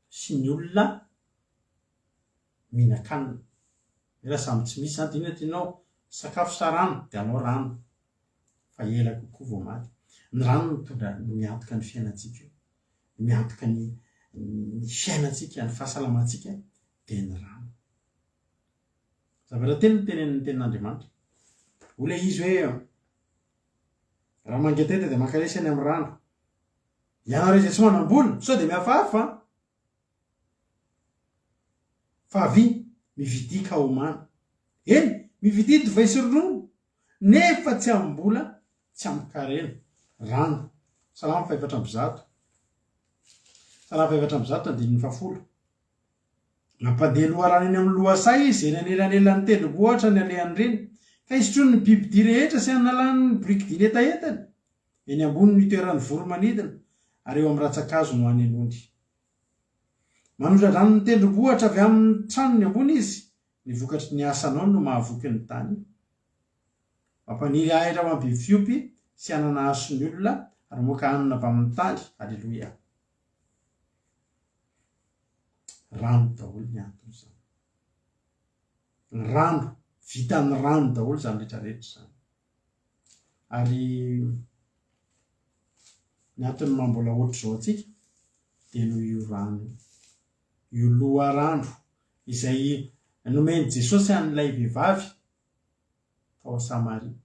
sy ny olona mihinan-kanina. Hoe raha samy tsy misy zany dia inona tianao? Sakafo sa rano? Dia alao rano fa ela kokoa vao maty. Ny rano no mitondra, no miantoka ny fiainantsika io. Miantoka ny ny fiainantsika, ny fahasalamantsika dia ny rano. Zavatra telo no tenenin'ny tenin'Andriamanitra. Hoy ilay izy hoe, Raha mangetaheta dia mankalesa eny amin'ny rano. Ianareo izay tsy manam-bola, sao dia mihafahafa an! Fa avia, mividia ka homana. Eny, mividia divay sy ronono, nefa tsy amim-bola, tsy amin-karena. Rano. Salamo faha-104. Salamo faha-104, andininy fahafolo. Nampandeha loharano eny amin'ny lohasaha izy, eny anelanelan'ny tendrombohitra ny alehan'ireny, ka hisotroany ny bibidia rehetra sy hanalany ny borikidia ny hetahetany. Eny ambony no itoeran'ny voro-manidina, ary eo amin'ny rantsan-kazo no anenony. Manondra-drano ny tendrombohitra avy amin'ny tranony ambony izy, ny vokatry ny asanao no mahavoky ny tany. Mampaniry ahitra ho an'ny biby fiompy sy hanana haso ny olona, ary mamoaka hanina avy amin'ny tany. Aleloia. Rano daholo ny anton'izany. Rano, vitan'ny rano daholo izany rehetra rehetra izany. Ary ny antony maha mbola ohatr'izao antsika dia noho io rano io. Io loharano izay nomen'i Jesosy an'ilay vehivavy tao Samaria.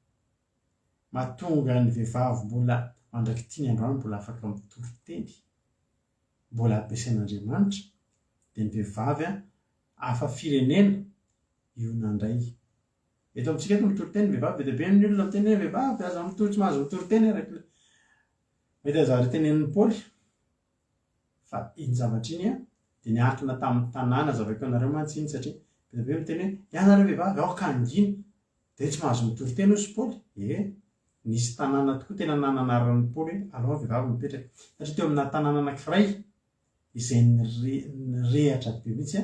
Mahatonga ny vehivavy mbola mandrak'ity ny androany mbola afaka mitory teny. mbola ampiasain'Andriamanitra dia ny vehivavy hafa firenena io nandray. Eto amintsika eto mitory teny ny vehivavy, be dia be ny olona miteny hoe vehivavy aza mitory, tsy mahazo mitory teny araka ilay mety aza ary tenenin'i Paoly fa iny zavatra iny dia niankina tamin'ny tanàna, hazavaiko anareo mantsy iny satria be dia be miteny hoe ianareo vehivavy aoka hangina Dia tsy mahazo mitory teny hozy Paoly? Ie. Nisy tanàna tokoa tena nananaran'i Paoly hoe alao ny vehivavy mipetraka. Satria teo amina tanàna anankiray izay nirehatra be mihitsy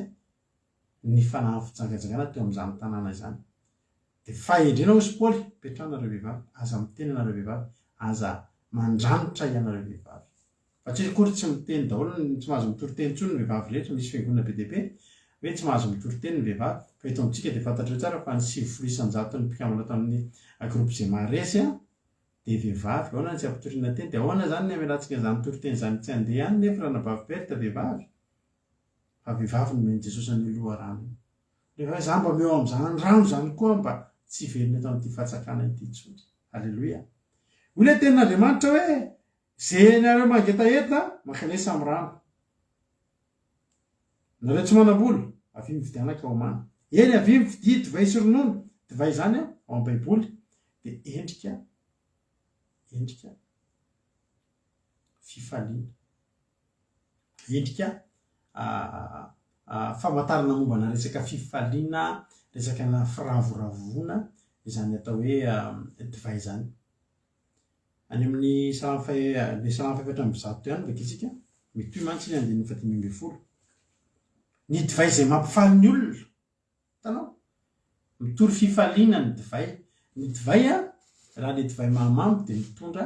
ny fanahin'ny fijangajangana teo amin'izany tanàna izany. Dia fahendrena hozy Paoly, petraho nareo vehivavy, aza miteny ianareo vehivavy, aza mandranitra ianareo vehivavy. Fa tsy akory tsy miteny daholo ny tsy mahazo mitory teny intsony ny vehivavy rehetra, misy fiangonana be dia be hoe tsy mahazo mitory teny ny vehivavy, fa eto amintsika dia fantatreo tsara fa ny 90 isan-jaton'ny mpikambana ato amin'ny groupe izay maharesy dia vehivavy, ahoana no tsy ampitoriana teny, dia ahoana izany ny hamelantsika an'izany toriteny izany tsy handeha any nefa ranabavy Berthe vehivavy? Fa vehivavy nomen'i Jesosy an'io loharano io. Rehefa hoe za mba omeo amin'izany rano izany koa mba. Tsy hiverina eto amin'ity fatsakana ity intsony. Aleloia. Hoy ilay tenin'Andriamanitra hoe, Ze nareo mangetaheta, mankanesa amin'ny rano. Nareo tsy manam-bola, avia mividiana ka homana. Eny, avia mividia divay sy ronono. Divay izany ao amin'ny Baiboly dia endrika, endrika fifaliana. Endrika famantarana momba ana resaka fifaliana, resaka ana firavoravoana izany atao hoe divay izany. Any amin'ny salamo faha ny salamo fahefatra 140 ihany vakintsika, mitohy mantsy iny andininy fahadimy ambin'ny folo. Ny divay izay mampifaly ny olona. Hitanao? Mitory fifaliana ny divay. Ny divay an, raha ilay divay mahamamo dia mitondra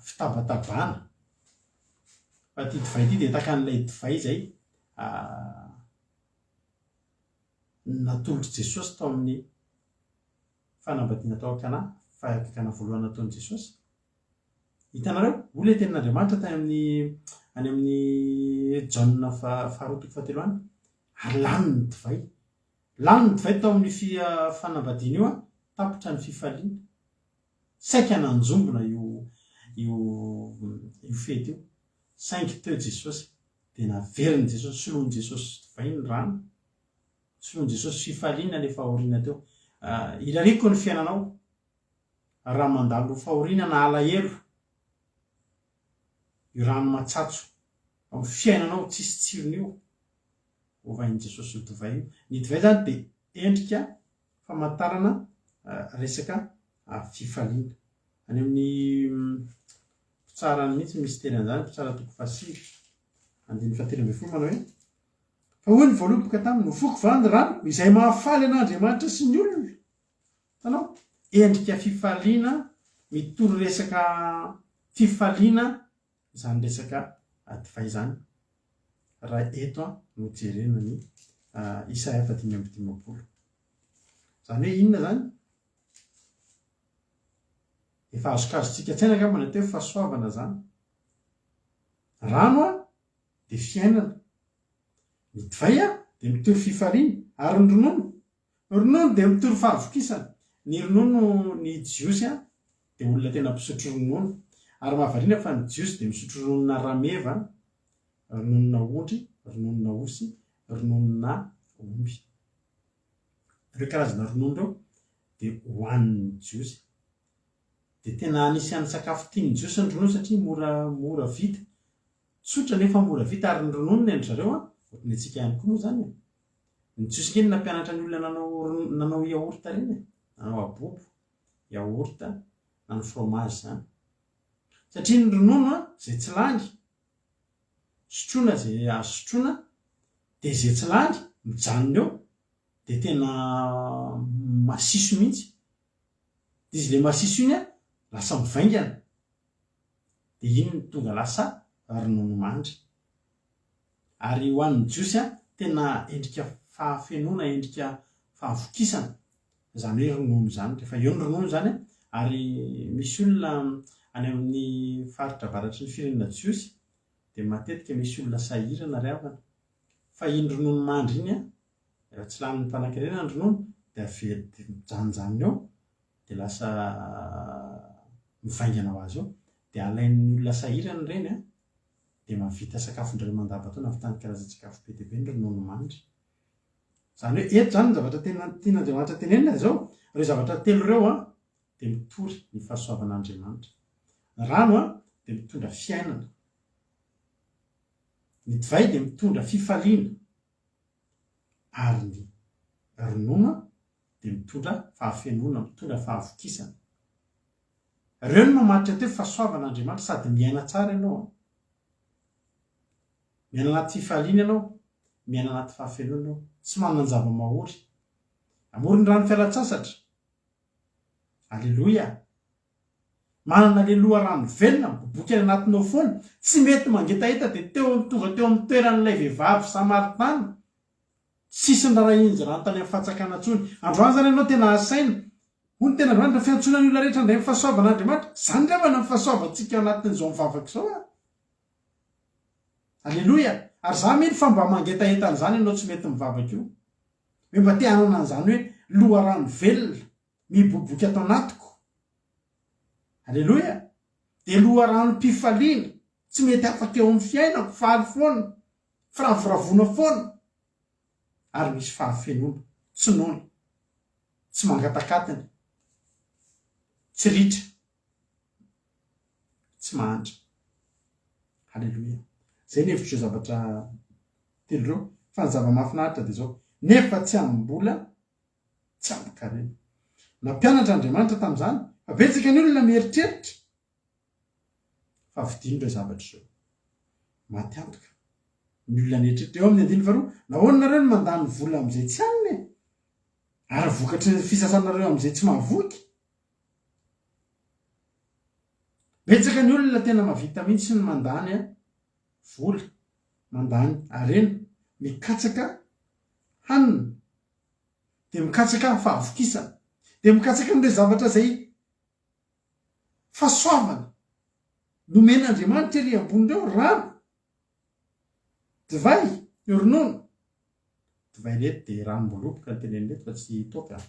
fitabatabana. Fa ity divay ity dia tahaka an'ilay divay izay natolotr'i Jesosy tao amin'ny fanambadiana tao Kana, fahagagana voalohany nataon'i Jesosy. Hitanareo? Hoy ilay tenin'Andriamanitra tany amin'ny any amin'ny Jaona faharoa toko fahatelo any, ary lany ny divay. Lany ny divay tao amin'io fi- fanambadiana io an, tapitra ny fifaliana. Saika nanjombona io io io fety io. Saingy teo Jesosy, dia naverin'i Jesosy, soloin'i Jesosy divay ny rano. Soloin'i Jesosy fifaliana ilay fahoriana teo. Irariako ny fiainanao. Raha mandalo fahoriana na alahelo io rano matsatso ao amin'ny fiainanao tsisy tsirony io, ovain'i Jesosy ho divay io. Ny divay izany dia endrika famantarana resaka fifaliana. Any amin'ny mpitsara any mihitsy misy teny an'izany, mpitsara toko fahasivy, andininy fahatelo ambin'ny folo manao hoe, Fa hoy ny voaloboka taminy, Ho foko va ny rano izay mahafaly an'Andriamanitra sy ny olona? Hitanao? Endrika fifaliana, mitory resaka fifaliana izany resaka divay izany, raha eto no jerena ny Isaia faha-55. Izany hoe inona izany? Efa azokazontsika an-tsaina angamba ny atao hoe fahasoavana izany. Rano dia fiainana. Ny divay dia mitory fifaliana, ary ny ronono Ronono dia mitory fahavokisana. Ny ronono, ny Jiosy dia olona tena mpisotro ronono. Ary mahavariana fa ny Jiosy dia misotro rononona rameva, rononona ondry, rononona osy, rononona omby. Ireo karazana ronono ireo dia hohanin'ny Jiosy. Dia tena anisan'ny sakafo tian'ny Jiosy ny ronono satria mora mora vita. Tsotra nefa mora vita ary ny ronono ny an-dry zareo an, ohatran'ny antsika ihany koa moa izany e. Ny jiosy ange no nampianatra ny olona nanao nanao yaourt ireny e, nanao abobo, yaourt, na ny fromage izany. Satria ny ronono an, izay tsy lany, sotroina izay azo sotroina, dia izay tsy lany mijanona eo, dia tena masiso mihitsy. Dia izy ilay masiso iny an, lasa mivaingana. Dia iny no tonga lasa ronono mandry. Ary ho an'ny Jiosy, tena endrika fahafenoana, endrika fahavokisana izany hoe ronono izany. Rehefa eo ny ronono izany, ary misy olona any amin'ny faritra avaratry ny firenena jiosy, dia matetika misy olona sahirana ry havana. Fa iny ronono mandry iny, rehefa tsy lanin'ny mpanankarena ny ronono, dia avela, dia mijanonjanona eo, dia lasa mivaingana ho azy eo. Dia alain'ny olona sahirana ireny, dia mahavita sakafon-dry mandava-taona avy tany karazan-tsakafo be dia be ny ronono mandry. Izany hoe eto izany ny zavatra tena tian'Andriamanitra tenenina dia izao, ireo zavatra telo ireo an, dia mitory ny fahasoavan'Andriamanitra. Ny rano an, dia mitondra fiainana. Ny divay dia mitondra fifaliana. Ary ny ronono dia mitondra fahafenoana, mitondra fahavokisana. Ireo no mamaritra atao hoe fahasoavana Andriamanitra sady miaina tsara ianao an. Miaina anaty fifaliana ianao, miaina anaty fahafenoana ianao, tsy manan-java-mahory. Amoron'ny rano fialan-tsasatra. Aleloia. Manana le loharano velona miboboka any anatinao foana, tsy mety mangetaheta dia teo tonga teo amin'ny toeran'ilay vehivavy samaritana. Tsisy nirarahian'izy rano tany amin'ny fatsakana intsony. Androany izany ianao tena asaina. Hoy ny tenin'Andriamanitra, fiantsoana ny olona rehetra handray ny fahasoavan'Andriamanitra. Izany angamba no fahasoavantsika ao anatin'izao mivavaka izao a! Aleloia! Ary za mino fa mba mangetaheta an'izany ianao tsy mety mivavaka io. Hoe mba te hanana an'izany hoe. loharano velona miboiboika ato anatiko. Aleloia! Dia loharanom-pifaliana tsy mety afaka eo amin'ny fiainako, faly foana, firavoravoana foana, ary misy fahafenoana, tsy noana, tsy mangatak'atiny, tsy ritra, tsy mahantra. Haleloia. Izay ny hevitr'ireo zavatra telo ireo. Fa ny zava-mahafinaritra dia izao, nefa tsy amim-bola, tsy amin-karena. Nampianatra Andriamanitra tamin'izany fa betsaka ny olona mieritreritra fa vidino ireo zavatra ireo. Maty antoka ny olona nieritreritra. Eo amin'ny andininy faharoa, nahoana nareo no mandany vola amin'izay tsy hanina e? Ary vokatry ny fisasanareo amin'izay tsy mahavoky? Betsaka ny olona tena mahavita mihitsy ny mandany vola, mandany harena, mikatsaka hanina, dia mikatsaka fahavokisana, dia mikatsaka an'ireo zavatra izay fahasoavana nomen'Andriamanitra ery ambony ireo, rano, divay, ronono. Divay reto dia ranom-boaloboka no tenenina eto fa tsy toaka.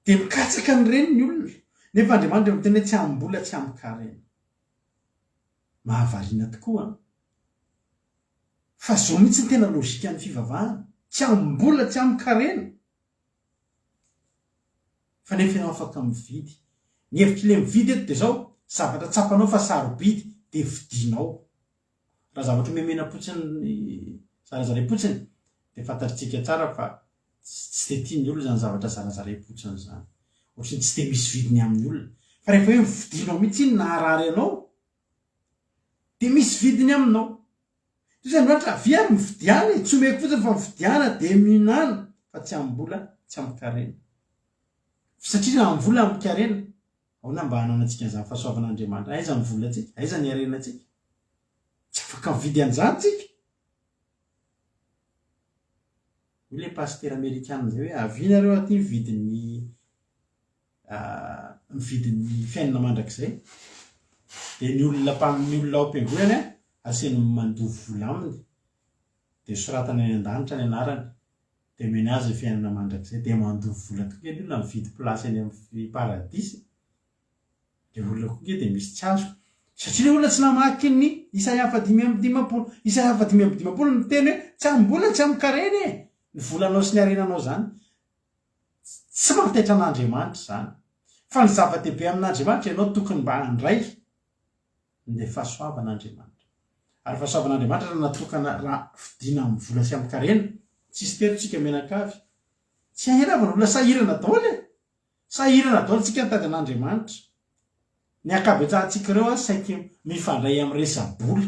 Dia mikatsaka an'ireny ny olona. Nefa Andriamanitra miteny hoe tsy amim-bola tsy amin-karena. Mahavariana tokoa an! Fa zao mihitsy ny tena logique-n'ny fivavahana. Tsy amim-bola tsy amin-karena. Fa nefa ianao afaka mividy. Ny hevitr'ilay mividy eto dia zao, zavatra tsapanao fa sarobidy dia vidinao. Raha zavatra omemena-potsiny, zarazaraim-potsiny, dia fantatritsika tsara fa tsy dia tian'ny olona izany zavatra zarazaraim-potsiny izany. Ohatran'ny tsy dia misy vidiny amin'ny olona. Fa rehefa hoe novidinao mihitsy iny naharary anao, dia misy vidiny aminao. Toy izay Andriamanitra, avia ary mividiana e, tsy omeko fotsiny fa mividiana dia mihinàna, fa tsy amim-bola, tsy amin-karena. Satria raha amin'ny vola amin-karena, Ahoana mba hananantsika an'izany fahasoavan'Andriamanitra? Aiza ny volantsika? Aiza ny harenantsika? Tsy afaka mividy an'izany tsika. Hoy ilay pasitera amerikana izay hoe avia nareo aty mividy ny mividy ny fiainana mandrakizay. Dia ny olona ny olona ao am-piangonana asainy mandoa vola aminy. Dia soratany any an-danitra ny anarany. Dia omeny azy ny fiainana mandrakizay. Dia mandoa vola tokoa nge ny olona mividy place any amin'ny paradisa. Dia olona koa nge dia misy tsy azoko. Satria ilay olona tsy namaky ny Isaia faha-55. Isaia faha-55 miteny hoe tsy amim-bola tsy amin-karena e! Ny volanao sy ny harenanao izany. Tsy mampitaitra an'Andriamanitra izany. Fa ny zava-dehibe amin'Andriamanitra ianao tokony mba handray ny fahasoavan'Andriamanitra. Ary fahasoavan'Andriamanitra raha natokana raha vidiana amin'ny vola sy amin-karena. Tsisy teto tsika mianakavy. Tsy ahiravana olona sahirana daholo e! Sahirana daholo tsika nitady an'Andriamanitra. Ny ankabetsahantsika ireo a saiky mifandray amin'ny resa-bola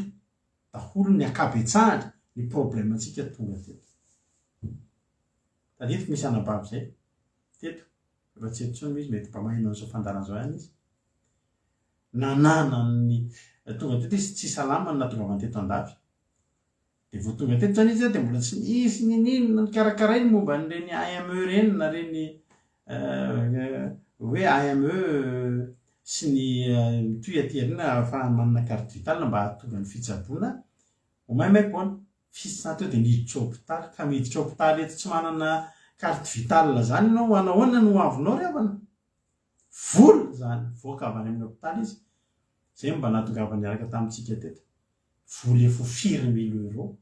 daholo ny ankabetsahany ny problème-ntsika tonga teto. Tadidiko misy anabavy zay teto, efa tsy eto intsony izy, mety mba maheno an'izao fandaharana izao ihany izy. Nanana ny, tonga teto izy tsy salama ny nahatongavany teto andafy. Dia vao tonga teto zany izy dia mbola tsy nisy niniana nikarakarainy momba an'ireny AME ireny na ireny hoe AME sy ny mitohy aty aoriana ahafahany manana carte vitale mba hahatonga ny fitsaboana ho maimaimpoana. F'isa teo dia niditra hopitaly, ka miditra hopitaly eto tsy manana carte vitale zany ianao, manahoana ny ho avinao ry havana? Vola zany, nivoaka avy any amin'ny hopitaly izy, zay no mba nahatongavany niaraka tamintsika teto, vola efa ho firy mille euros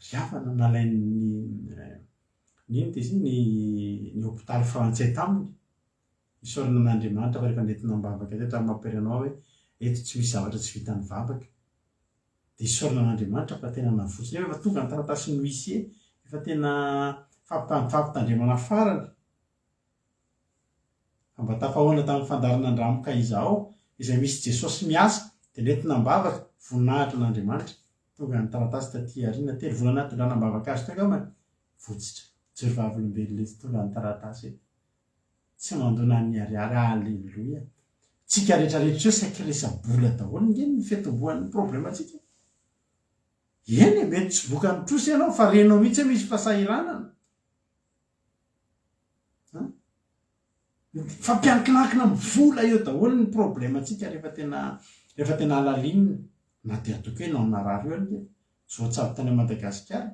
ry havana nalain'ny ny inona izy iny, ny ny hopitaly frantsay taminy, isaorana an'Andriamanitra fa rehefa nentina am-bavaka teto ary mampiray anao aho hoe eto tsy misy zavatra tsy vitan'ny vavaka. Dia isaorana an'Andriamanitra fa tena navotsy. Nefa efa tonga ny taratasin'ny huissier, efa tena fampitandremana farany. Fa mba tafahoana tamin'ny fandaharana Andramoka Izaho, izay misy Jesosy miasa, dia nentina am-bavaka, voninahitra an'Andriamanitra. Tonga ny taratasy taty aoriana, telo volana nitondrana am-bavaka azy teo angambany, votsitra. Joro vavolombelona izy, tonga ny taratasy eto. Tsy mandoa na ny ariary, aleloia. Tsika rehetra rehetra eo saiky resa-bola daholo nge ny fiatombohan'ny problème-tsika. Eny e, mety tsy vokan'ny trosa ianao fa renao mihitsy hoe misy fahasahiranana. An? Fampiankinankina amin'ny vola eo daholo ny problème-tsika rehefa tena rehefa tena halalinina. Na dia ataoko hoe nao narary eo anie, tsy voatsabo tany Madagasikara.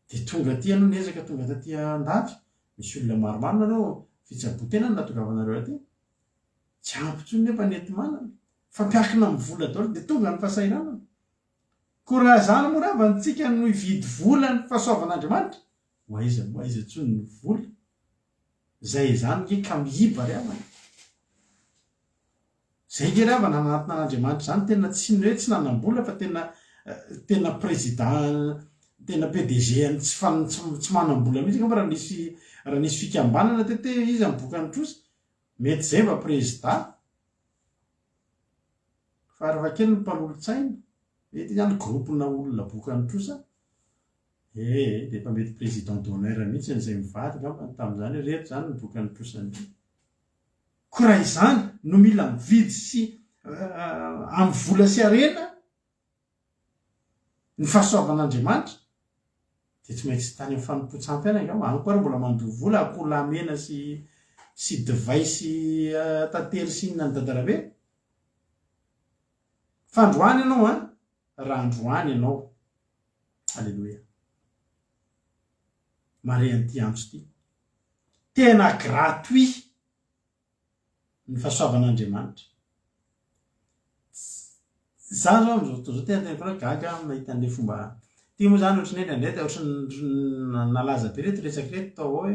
Dia tonga aty ianao niezaka tonga taty andafy, misy olona maromaro nareo fitsaboan-tena no nahatongavanareo aty. Tsy ampy intsony nefa ny enti-manana. Fampiakina amin'ny vola daholo dia tonga ny fahasahiranana. Koa raha izany moa raha vantsika no hividy vola ny fahasoavan'Andriamanitra, ho aiza ho aiza intsony ny vola? Izay izany nge ka miiba ry havana. Izay nge ry havana nanatona an'Andriamanitra izany tena tsy ny hoe tsy nanam-bola fa tena tena président tena PDG an'ny tsy fan tsy manam-bola mihitsy angamba raha nisy raha nisy fikambanana teto hoe iza no bokan'ny trosa. Mety izay mba prezida. Farafahakeliny ny mpanolotsaina. Mety izany groupe-na olona bokan'ny trosa. Ee, dia efa mety président d'honneur mihitsy izay mivady angambany tamin'izany hoe reto izany ny bokan'ny trosan'ny. Koa raha izany no mila mividy sy amin'ny vola sy harena ny fahasoavan'Andriamanitra dia tsy maintsy tany amin'ny fanompoan-tsampy ihany angamba, any koa ary mbola mandoa vola, akoholahy mena sy sy divay sy tantely sy inona ny dadarabe. Fa androany ianao an, raha androany ianao, aleloia, mahare an'ity antso ity, tena gratuit ny fahasoavan'Andriamanitra. Za zao am'zao fotoana zao tena teneniko anao gaga aho mahita an'le fomba ty moa zany ohatran'ny hoe indraindray ohatran'ny nalaza be reto resaka reto tao hoe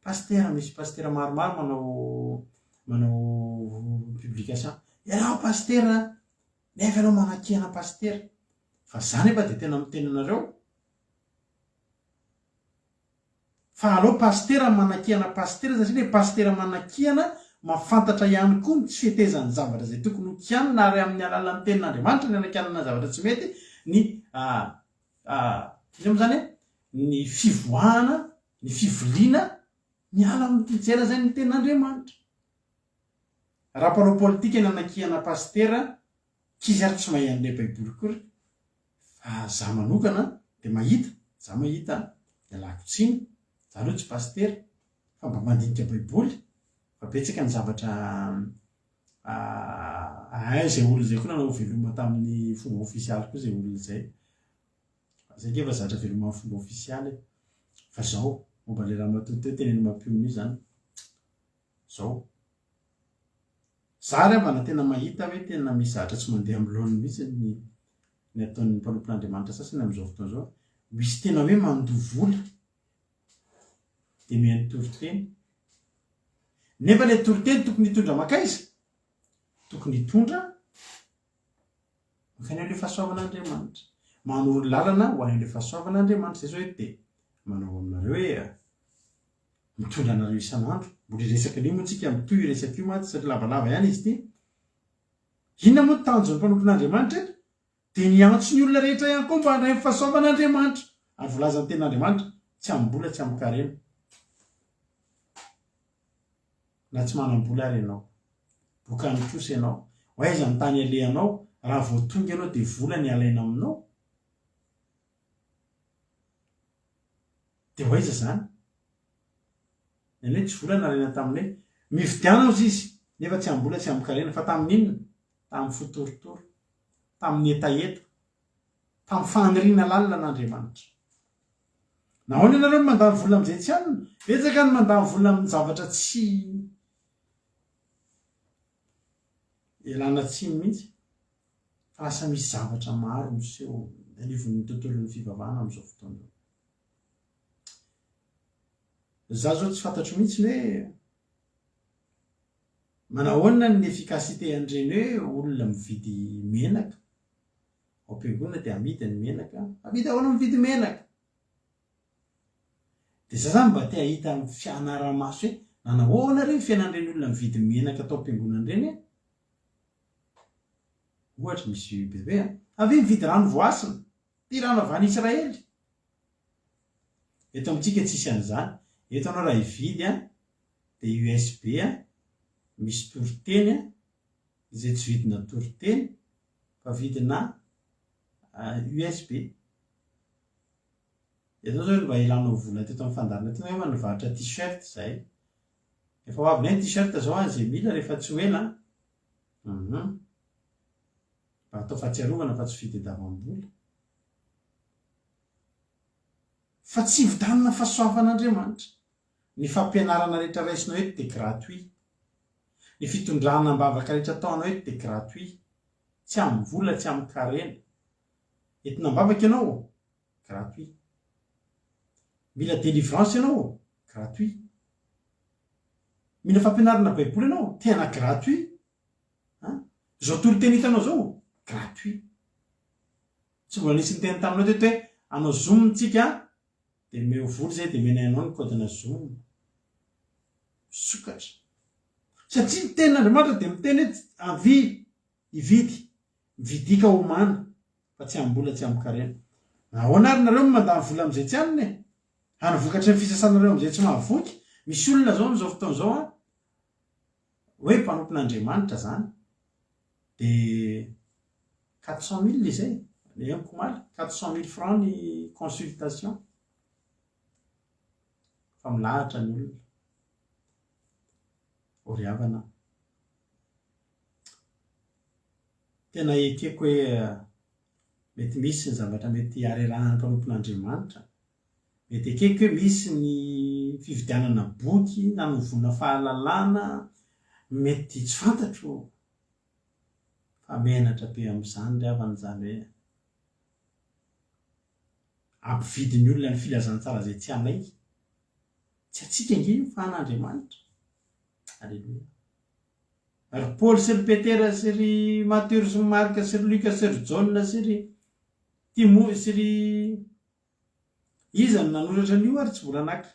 pasitera misy pasitera maromaro manao manao publication, ianao pasitera nefa ianao manakiana pasitera, fa za nefa de tena miteny anareo Fa aleo pasitera manakiana pasitera satria le pasitera manakiana mahafantatra ihany koa ny tsy fetezan'ny zavatra izay tokony ho kianina ary amin'ny alalan'ny tenin'Andriamanitra ny anakianana zavatra tsy mety ny inona moa izany e ny fivoahana ny fiviliana miala amin'ny izay lazain'ny tenin'Andriamanitra. Raha mpanao politika ny anakiana pasitera K'izy ary tsy mahay an'ilay baiboly akory fa za manokana dia mahita, za mahita ialako tsiny, za aloha tsy pasitera fa mba mandinika baiboly fa betsaka ny zavatra ahay izay olona izay koa nanao veloma tamin'ny fomba ofisialy koa izay olona izay, zay nge efa zatra veloma amin'ny fomba ofisialy e, fa zao momba ilay ramatoa teo teneno mampionona io zany, zao. Za ry havana tena mahita hoe tena misy zavatra tsy mandeha amin'ny laoniny mihitsy ny ny ataon'ny mpanompon'Andriamanitra sasany amin'izao fotoana izao. Misy tena hoe mandoa vola dia mihaino toriteny. Nefa ilay toriteny tokony hitondra mankaiza? Tokony hitondra mankany amin'ilay fahasoavan'Andriamanitra. Manoro lalana ho any amin'ilay fahasoavan'Andriamanitra. Izay izao hoe dia manao aminareo hoe mitondra anareo isan'andro. Mbola hiresaka an'io moa tsika, mitohy io resaka io mantsy satria lavalava ihany izy ity. Inona moa ny tanjon'ny mpanompon'Andriamanitra eto? Dia ny hiantso ny olona rehetra ihany koa mba handray ny fahasoavan'Andriamanitra. Ary voalazan'ny tenin'Andriamanitra, tsy amim-bola tsy amin-karena. Na tsy manam-bola ary ianao. Bokan'ny trosa ianao. Ho aiza ny tany alehanao raha vao tonga ianao dia vola ny alaina aminao? Dia ho aiza izany? Ny anay tsy vola nalaina taminay. Mividiana ozy izy, nefa tsy am-bola tsy am-karena. Fa tamin'ny inona? Tamin'ny fo torotoro. Tamin'ny hetaheta. Tamin'ny faniriana lalina an'Andriamanitra. Nahoana ianareo no mandany vola amin'izay tsy hanina? Betsaka ny mandany vola amin'ny zavatra tsy ialana tsiny mihitsy. Fa lasa misy zavatra maro miseho anivon'ny tontolon'ny fivavahana amin'izao fotoana izao. Za zao tsy fantatro mihitsy ny hoe manahoana ny efficacité an'ireny hoe olona mividy menaka ao am-piangonana dia amidy ny menaka, amidy ahoana mividy menaka? Dia za zany mba te hahita ny fianara-maso hoe nanahoana re ny fiainan'ireny olona mividy menaka tao am-piangonana ireny e? Ohatra misy bebe a, avia mividy rano voasina, ty rano avy any Israely. Eto amintsika tsisy an'izany. Eto anao raha hividy an, dia USB an, misy toriteny an, izay tsy vidina toriteny fa vidina USB. Ianao zao mba ilanao vola teto amin'ny fandaharana teto angamba nivarotra t-shirt izay. Efa ho avy indray ny t-shirt zao an, izay mila rehefa tsy ho ela an. Hum. Mba atao fahatsiarovana fa tsy fitediavam-bola. Fa tsy hividianana fahasoavan'Andriamanitra. Ny fampianarana rehetra raisinao eto dia gratuit. Ny fitondrana am-bavaka rehetra ataonao eto dia gratuit. Tsy amin'ny vola, tsy amin-karena. Entina am-bavaka ianao? Gratuit. Mila délivrance ianao? Gratuit. Mila fampianarana baiboly ianao? Tena gratuit. An? Izao toriteny hitanao izao? Gratuit. Tsy mbola nisy niteny taminao teto hoe hanao zoom tsika dia omeo vola izay dia omenay anao ny code-na zoom. Misokatra. Satria ny tenin'Andriamanitra dia miteny hoe avia hividy, mividia ka homana fa tsy amim-bola tsy amin-karena. Nahoana ary nareo no mandany vola amin'izay tsy anona e? Ary ny vokatry ny fisasanareo amin'izay tsy mahavoky? Misy olona izao amin'izao fotoana izao an, hoe mpanompon'Andriamanitra izany dia 400 mille izay, henoko omaly, 400 mille francs ny consultation fa milahatra ny olona. O ry havana a! Tena ekeko hoe mety misy ny zavatra mety harerahan'ny mpanompon'Andriamanitra. Mety ekeko hoe misy ny fividianana boky nanovona fahalalana, mety tsy fantatro fa menatra be amin'izany ry havana izany hoe ampividy ny olona ny filazantsara izay tsy anay. Tsy antsika ange io fa an'Andriamanitra. Aleloia. Ry Paoly sy ry Petera sy ry Matio sy ry Marka sy ry Lioka sy ry Jaona sy ry Timo sy ry Iza no nanoratra an'io ary tsy mbola naka.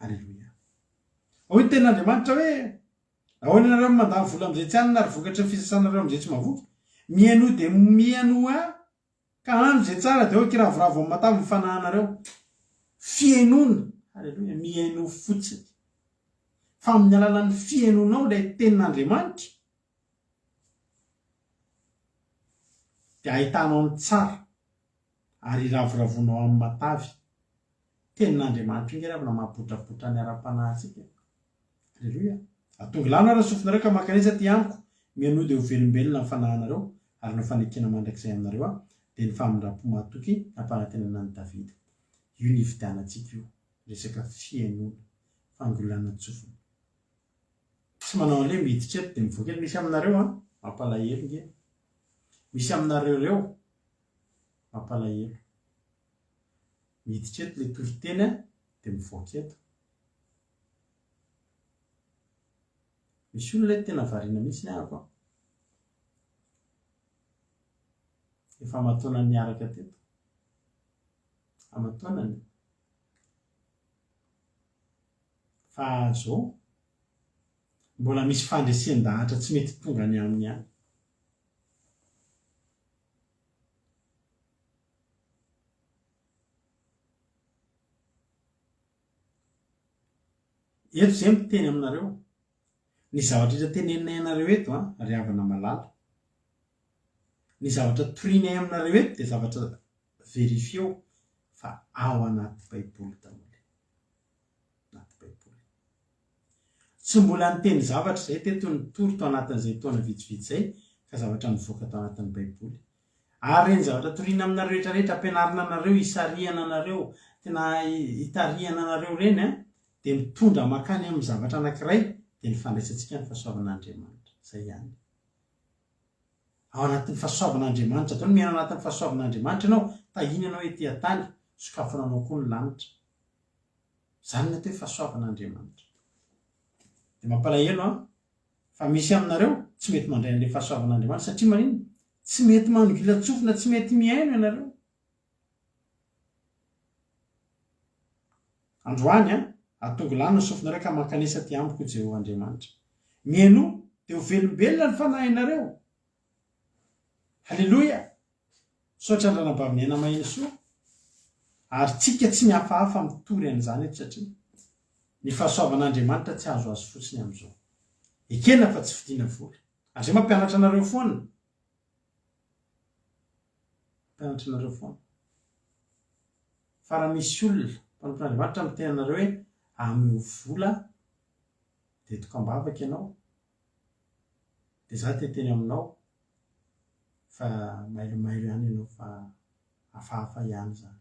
Aleloia. Hoy ny tenin'Andriamanitra hoe, Ahoana ianareo no mandany vola amin'izay tsy anona ary vokatry ny fisasanareo amin'izay tsy mahavoky? Mihainoa dia mihainoa Ka andro izay tsara dia aoka hiravoravo amin'ny matavy ny fanahinareo. Fihainoana, haleloia, mihainoa fotsiny. Fa amin'ny alalan'ny fihainoanao ilay tenin'Andriamanitra dia ahitanao ny tsara ary hiravoravoanao amin'ny matavy. Tenin'Andriamanitra io nge ravina mahabotrabotra ny ara-panahintsika e. Aleloia. Atongilano ary ny sofinareo ka mankanesa aty amiko, mihainoa dia ho velombelona ny fanahinareo, ary hanao fanekena mandrakizay aminareo aho, dia ny famindram-po mahatoky nampanantenana an'i Davida. Io ny hividianantsika io, resaka fihainoana, fangolanan-tsofina. Tsy manao an'ilay miditra eto dia mivoaka eto, misy aminareo an, mampalahelo nge. Misy aminareo ireo, mampalahelo. Miditra eto ilay toriteny an, dia mivoaka eto. Misy olona eto tena variana mihitsy ny ahako an. Efa aman-taonany niaraka teto. Aman-taonany. Fa zao, mbola misy fandresen-dahatra tsy mety tonga any aminy ihany. Eto izay miteny aminareo, ny zavatra rehetra teneninay anareo eto an, ry havana malala, ny zavatra torianay aminareo eto dia zavatra verifieo fa ao anaty baiboly daholo. Anaty baiboly. Tsy mbola niteny zavatra izay teto nitory tao anatin'izay taona vitsivitsy izay fa zavatra nivoaka tao anatin'ny baiboly. Ary ireny zavatra toriana aminareo rehetra rehetra, ampianarina anareo, isarihana anareo, tena itarihana anareo ireny an, dia mitondra mankany amin'ny zavatra anankiray, dia ny fandraisantsika ny fahasoavan'Andriamanitra. Izay ihany. Ao anatin'ny fahasoavan'Andriamanitra daholo, miaina ao anatin'ny fahasoavan'Andriamanitra ianao, tahiny ianao ety an-tany, sokafana anao koa ny lanitra. Izany ny atao hoe fahasoavan'Andriamanitra. Dia mampalahelo an, Fa misy aminareo tsy mety mandray an'ilay fahasoavan'Andriamanitra satria maninona? Tsy mety manongilan-tsofina, tsy mety mihaino ianareo. Androany an, atongilano ny sofinareo ka mankanesa aty amiko, hoy Jehovah Andriamanitra. Mihainoa, dia ho velombelona ny fanahinareo. Haleloia! Misaotra ny Ranabavy Niaina Mahenisoa. Ary tsika tsy mihafahafa mitory an'izany eto satria ny fahasoavan'Andriamanitra tsy azo azo fotsiny amin'izao. Ekena fa tsy vidiana vola. Ary zay mampianatra anareo foana. Mampianatra anareo foana. Fa raha misy olona, mpanompon'Andriamanitra miteny anareo hoe ameo vola dia tokam-bavaka ianao, dia za te hiteny aminao fa mailomailo ihany ianao fa. Hafahafa ihany izany.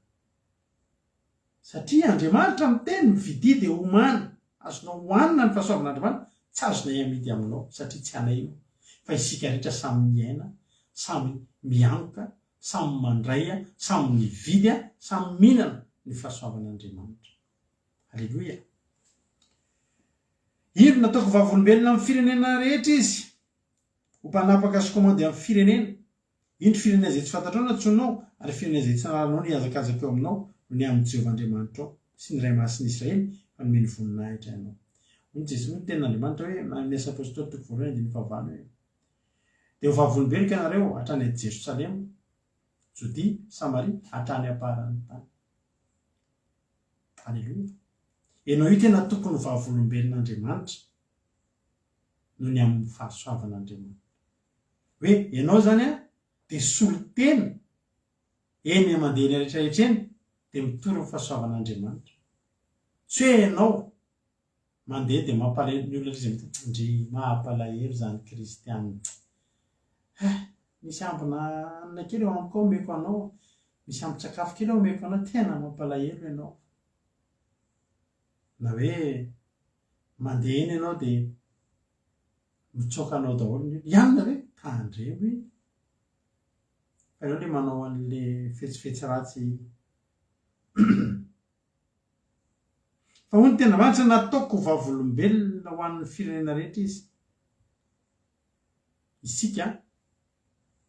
Satria Andriamanitra miteny, mividia dia homana. Azonao hohanina ny fahasoavan'Andriamanitra, tsy azonay amidy aminao, satria tsy anay io. Fa isika rehetra samy miaina, samy mianoka, samy mandray, samy mividy, samy mihinana ny fahasoavan'Andriamanitra. Aleloia! Indro nataoko vavolombelona amin'ny firenena rehetra izy, ho mpanapaka sy komandy amin'ny firenena. Indro firenena izay tsy fantatrao nantsoinao, ary firenena izay tsy nalalanao nihazakazaka eo aminao, no ny amin'i Jehovah Andriamanitrao, sy ny Ray Masin'i Israely, fa nomeny voninahitra ianao. Hoy Jesoa, hoy ny tenin'Andriamanitra hoe, amin'ny Asa Apostoly toko voalohany andininy fahavalo hoe, Dia ho vavolombeloko ianareo hatrany Jerosalema, Jodia, Samaria, hatrany am-paran'ny tany. Aleloia. Ianao io tena tokony ho vavolombelon'Andriamanitra noho ny amin'ny fahasoavan'Andriamanitra. Hoe ianao izany an, dia solontena eny mandeha eny rehetra rehetra eny dia mitory ny fahasoavan'Andriamanitra. Tsy hoe ianao mandeha dia mampalahelo ny olona izy miteny, ndry mampalahelo izany kristiana. Hay, misy ambina hanina kely eo amiko ao omeko anao, misy ambin-tsakafo kely ao omeko anao, tena mampalahelo ianao. Na hoe mandeha eny ianao dia mitsoaka anao daholo ny olona, i anona ve? Tandremo iny. Fa ianao ilay manao an'ilay fetsifetsy ratsy Fa hoy ny tena mantsy, Nataoko ho vavolombelona ho an'ny firenena rehetra izy. Isika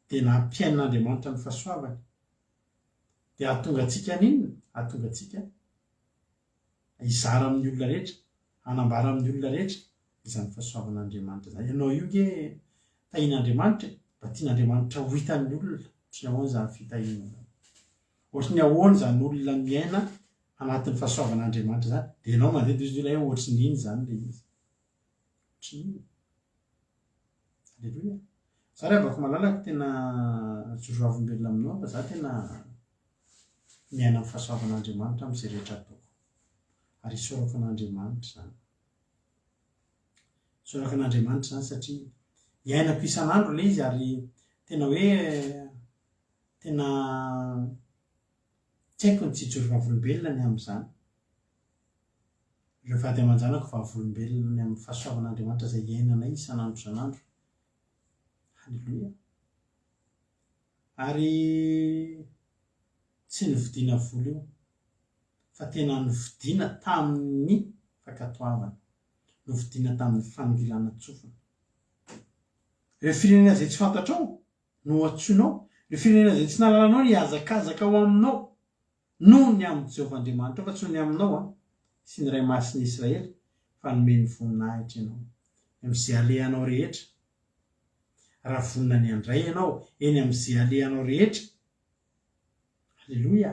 dia nampiainan'Andriamanitra ny fahasoavany. Dia hahatonga antsika haninona? Hahatonga antsika hizara amin'ny olona rehetra, hanambara amin'ny olona rehetra izany fahasoavan'Andriamanitra izany. Ianao io nge tahian'Andriamanitra e, mba tian'Andriamanitra ho hitan'ny olona. Ohatry ny ahoana izany fitahiana izany? Ohatry ny ahoana izany olona miaina anatin'ny fahasoavan'Andriamanitra izany? Dia ianao mandeha dia hozy ny olona hoe ohatry ny inona izany ilay izy? Ohatry ny inona? Aleloia. Za ry havako malalako tena joro vavolombelona aminao fa za tena miaina amin'ny fahasoavan'Andriamanitra amin'izay rehetra ataoko. Ary isaorako an'Andriamanitra izany. Isaorako an'Andriamanitra izany satria iainako isan'andro ilay izy ary tena hoe Tena tsy haiko ny tsy hijoro vavolombelona ny amin'izany. Ireo vady aman-janako vavolombelona ny amin'ny fahasoavan'Andriamanitra izay iainanay isan'andro isan'andro. Haleloia. Ary tsy novidiana vola io, fa tena novidiana tamin'ny fankatoavana, novidiana tamin'ny fanongilanan-tsofina. Ireo firenena izay tsy fantatrao, no antsoinao, ireo firenena izay tsy nahalalanao hihazakazaka ho aminao, noho ny amin'i Jehovah Andriamanitrao, fa tsy noho ny aminao an, sy ny Ray Masin'i Israely, fa nomeny voninahitra ianao. Eny amin'izay alehanao rehetra, raha vonona ny handray ianao, eny amin'izay alehanao rehetra. Aleloia!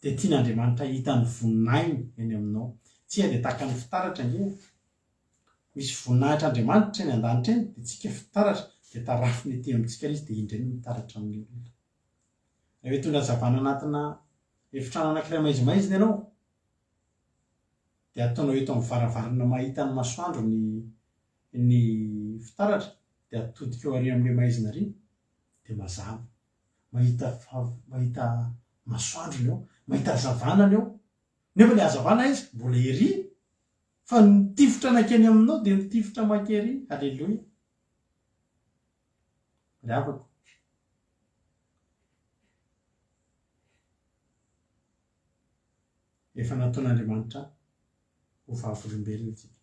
Dia tian'Andriamanitra hahita ny voninahiny eny aminao. Tsia, dia tahaka ny fitaratra ange e. Misy voninahitr'Andriamanitra eny an-danitra eny, dia tsika fitaratra, dia tarafiny ety amintsika ilay izy, dia indreny mitaratra amin'ny olona. Raha hitondra hazavana anatina efitrano anankiray maizimaizina ianao, dia ataonao eto amin'ny varavarana mahita ny masoandro ny ny fitaratra, dia atodika eo ary amin'ilay maizina ary, dia mazava. Mahita mahita masoandro ny eo, mahita hazavana ny eo. Nefa ilay hazavana aiza? Mbola ery. Fa ny tifitra nankeny aminao dia ny tifitra mankery. Aleloia. Ry havako. Efa nataon'Andriamanitra ho vavolombelona isika.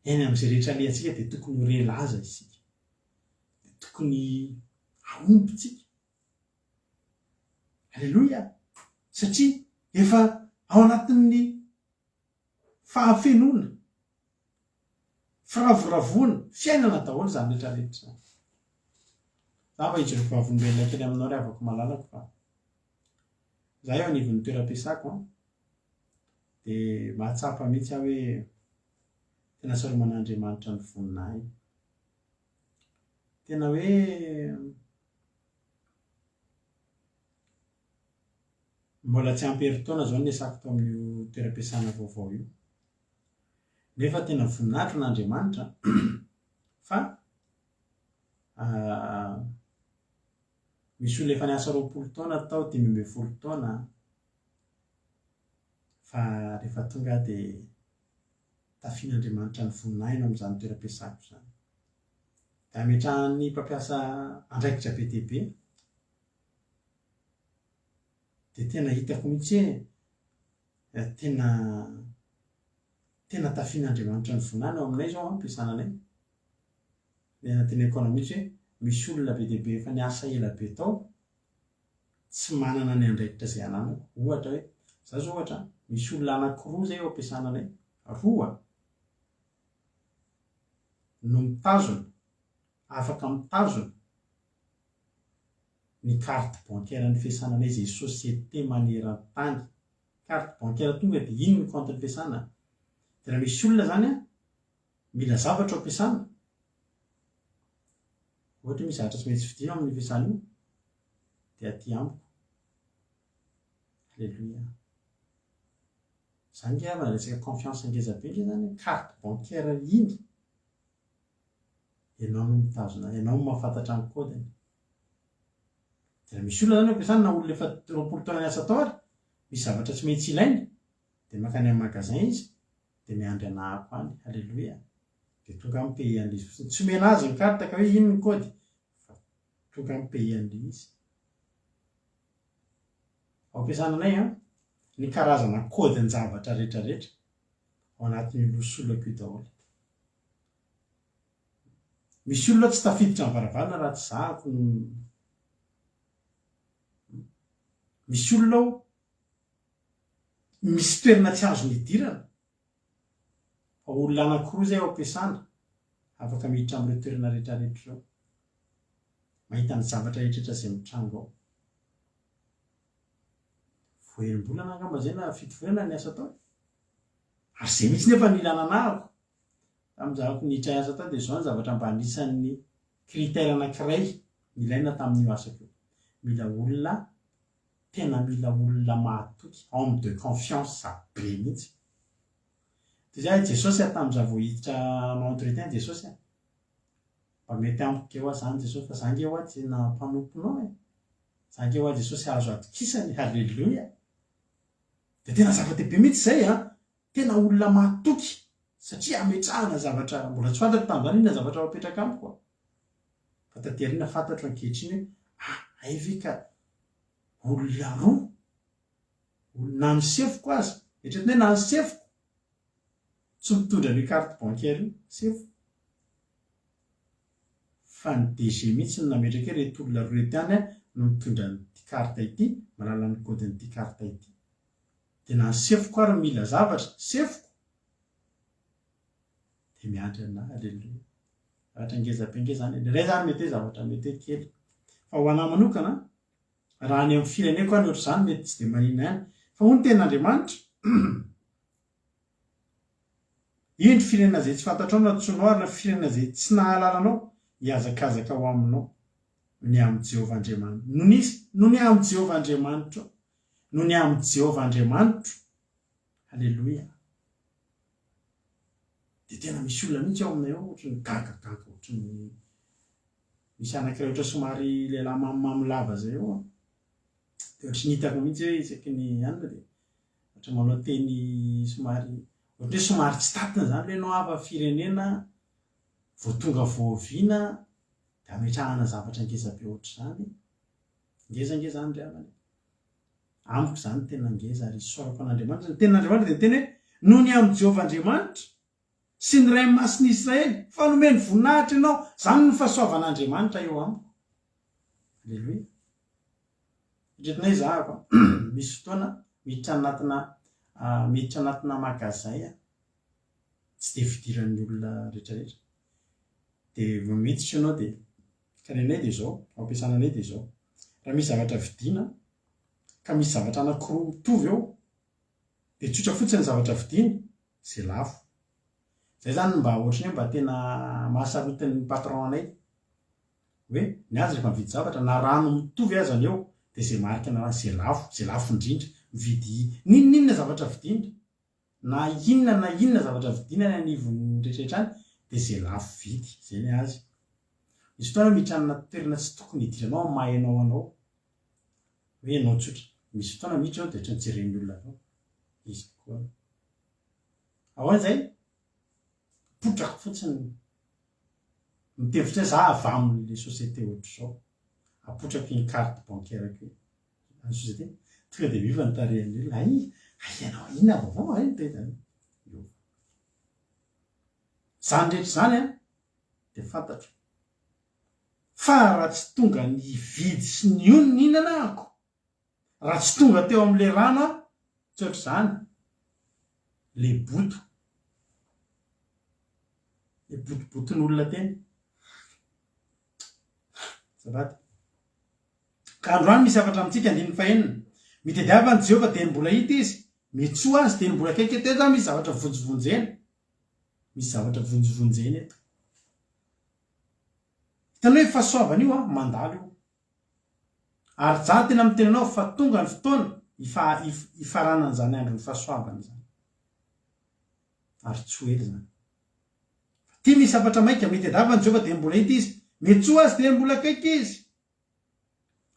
Eny amin'izay rehetra alehantsika dia tokony ho re laza isika. Dia tokony hahomby tsika. Aleloia. Satria efa ao anatin'ny Fahafenoana, firavoravoana, fiainana daholo izany rehetra rehetra izany. Za mba hijoro vavolombelona kely aminao ry havako malalako fa za eo anivon'ny toeram-piasako an, dia mahatsapa mihitsy aho hoe tena saroman'Andriamanitra ny voninahiny. Tena hoe Mbola tsy ampy herintaona izao ny niasako tao amin'io toeram-piasana vaovao io. Nefa tena voninahitro an'Andriamanitra fa. Misy olona efa niasa 20 taona tao, 15 taona, fa rehefa tonga aho dia tafian'Andriamanitra ny voninahiny ao amin'izany toeram-piasako izany. Dia ametrahan'ny mpampiasa andraikitra be dia be. Dia tena hitako mihitsy hoe tena tena tafian'Andriamanitra ny voninahiny ao aminay izao ampiasana anay. Dia teneniko anao mihitsy hoe misy olona be dia be efa niasa ela be tao tsy manana ny andraikitra izay ananako. Ohatra hoe, za zao ohatra, misy olona anankiroa izay eo am-piasana anay, roa no mitazona, afaka mitazona ny carte bancaire ny fiasana anay izay société maneran-tany. Carte bancaire tonga dia iny ny compte ny fiasana. Dia raha misy olona izany an, mila zavatra ao am-piasana, ohatra hoe misy zavatra tsy maintsy vidiana ao amin'io fiasana io, dia aty amiko. Alléluia. Zany nge havana resaka confiance ngeza be nge zany e, carte bancaire iny, ianao no mitazona, ianao no mahafantatra ny code-ny. Dia raha misy olona zany ao am-piasana na olona efa 20 taona niasa tao ary, misy zavatra tsy maintsy ilainy, dia mankany amin'ny magasin izy, dia miandry anahako any. Haleloia. Dia tonga aho mi-payer an'ilay izy fotsiny. Tsy omena azy ny carte ka hoe ino ny code, fa tonga aho mi-payer an'ilay izy. Ao am-piasana anay an, ny karazana code-n-javatra rehetrarehetra ao anatin'io losolako io daholo. Misy olona tsy tafiditra ny varavarana raha tsy zahako no Misy olona ao Misy toerana tsy azony idirana fa olona anankiroa izay ao am-piasana afaka miditra amin'ireo toerana rehetra rehetra ireo. Mahita ny zavatra rehetra rehetra izay mitranga ao. Vao enim-bolana angamba izay na fito volana ny asa tao. Ary izay mihitsy nefa no ilana anahako. Tamin'ny zahako niditra hiasa tao dia izao ny zavatra mba anisan'ny critère anankiray nilaina tamin'io asako io. Mila olona Tena mila olona mahatoky, homme de confiance be mihitsy. Toy izay Jesosy a, tamin'izaho vao hiditra hanao entretien Jesosy a, mba mety amiko nge hoa zany Jesosy fa za nge hoa tena mpanomponao e, za nge hoa Jesosy azo atokisana e, haleloia. Dia tena zava-dehibe mihitsy izay an, tena olona mahatoky satria ametrahana zavatra mbola tsy fantatro tamin'izany inona zavatra ho apetraka amiko a. Fa taty aoriana fantatro ankehitriny hoe ah hay ve ka olona roa, olona na ny sefoko aza, eritreretina hoe na ny sefoko tsy mitondra an'io carte bancaire io, sefo. Fa ny DG mihitsy no nametraka hoe ireto olona roa ireto ihany no mitondra an'ity carte ity, mahalala ny code-n'ity carte ity. Dia na ny sefoko ary mila zavatra, sefoko, dia miandry anah, aleloia. Zavatra ngeza be nge zany e. Indraindray zany mety hoe zavatra mety hoe kely. Fa ho anah manokana, raha any amin'ny fireneko any ohatr'izany mety tsy dia maninona ihany. Fa hoy ny tenin'Andriamanitra, Indro firenena izay tsy fantatrao nantsoinao ary ny firenena izay tsy nahalala anao hihazakazaka ho aminao, ny amin'i Jehovah Andriamanitra. Noho ny iza? Noho ny amin'i Jehovah Andriamanitrao. Noho ny amin'i Jehovah Andriamanitro. Haleloia. Dia tena misy olona mihitsy ao aminay ao ohatry ny gagagaga ohatry ny misy anankiray ohatra somary lehilahy mamomamo lava zay eo an. Dia ohatry ny hitako mihitsy hoe isaky ny anona dia ohatra manao teny somary ohatry ny hoe somary tsy tatiny izany hoe ianao hafa firenena vao tonga voaviana dia ametrahana zavatra ngeza be ohatr'izany. Ngeza ange izany ry havana e. Amiko izany tena ngeza ary isaorako an'Andriamanitra. Ny tenin'Andriamanitra dia niteny hoe, Noho ny amin'i Jehovah Andriamanitra sy ny Ray Masin'i Israely, fa nomeny voninahitra ianao. Izany no fahasoavan'Andriamanitra eo amiko. Aleloia. Eritreretinay izaho fa misy fotoana miditra anatina miditra anatina magazay aho, tsy dia fidiran'ny olona rehetrarehetra. Dia vao miditra ianao dia Ka ny anay dia izao, ao am-piasana anay dia izao, raha misy zavatra vidiana ka misy zavatra anankiroa mitovy eo dia tsotra fotsiny ny zavatra vidiana, izay lafo. Izay izany no mba ohatran'ny hoe mba tena mahasarotiny ny patron anay hoe ny azy rehefa mividy zavatra na rano mitovy aza ny eo dia izay marika na rano izay lafo, izay lafo indrindra, mividy n'inon'inona zavatra vidiana. Na inona na inona zavatra vidiana any anivon'ny rehetrarehetra any dia izay lafo vidy, izay ny azy. Misy fotoana miditra amina toerana tsy tokony hidiranao amin'ny maha ianao anao. Hoe ianao tsotra. Misy fotoana miditra ianao dia ohatran'ny jeren'ny olona avy ao. Iza koa. Ahoana izay? Potrako fotsiny. Miteny fotsiny hoe za avy amin'ilay société ohatr'izao. Apotrako iny carte bancaire-ko iny. Any société. Tonga dia miova ny tarehin'ny olona. Hay, hay ianao inona vaovao hay ny tena. Miova. Izany rehetra izany an, dia fantatro fa raha tsy tonga nividy sy nionona inona ahako, raha tsy tonga teo amin'ilay rano aho, tsy ohatr'izany, le boto, le botoboton'olona teny. Azafady. Ka androany misy hafatra amintsika, andininy fahenina. Mitediava an'i Jehovah dia ny mbola hita izy, mitsoa azy dia ny mbola akaiky eto eto misy zavatra vonjivonjena. Misy zavatra vonjivonjena eto. Hitanao io fahasoavana io an, mandalo io. Ary za tena miteny anao fa tonga ny fotoana hifaranan'izany andron'ny fahasoavana izany. Ary tsy ho ela izany. Fa ty misy hafatra maika, mitedava an'i Jehovah dia mbola hita izy, mitsoa azy dia mbola akaiky izy.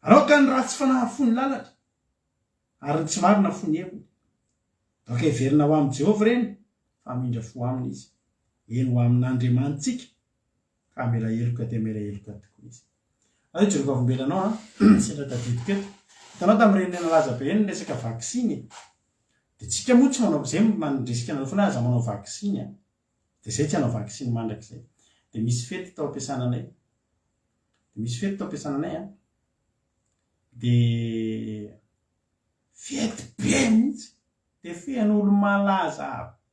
Aoka ny ratsy fanahy hafoy ny lalany, ary ny tsy marina hafoy ny heviny. Aoka hiverina ho amin'i Jehovah ireny, fa hamindra fo aminy izy, eny, ho amin'Andriamanitsika, ka hamela heloka dia hamela heloka tokoa izy. Aleo hijoro vavolombelona anao an, sendra tadidiko eto. Hitanao tamin'ireny nalaza be ireny ny resaka vaksiny e. Dia tsika moa tsy manao, izay mandrisika anareo foana hoe aza manao vaksiny an. Dia izay tsy hanao vaksiny mandrakizay. Dia misy fety tao am-piasana anay. Dia misy fety tao am-piasana anay an. Dia fety be mihitsy. Dia feno olo-malaza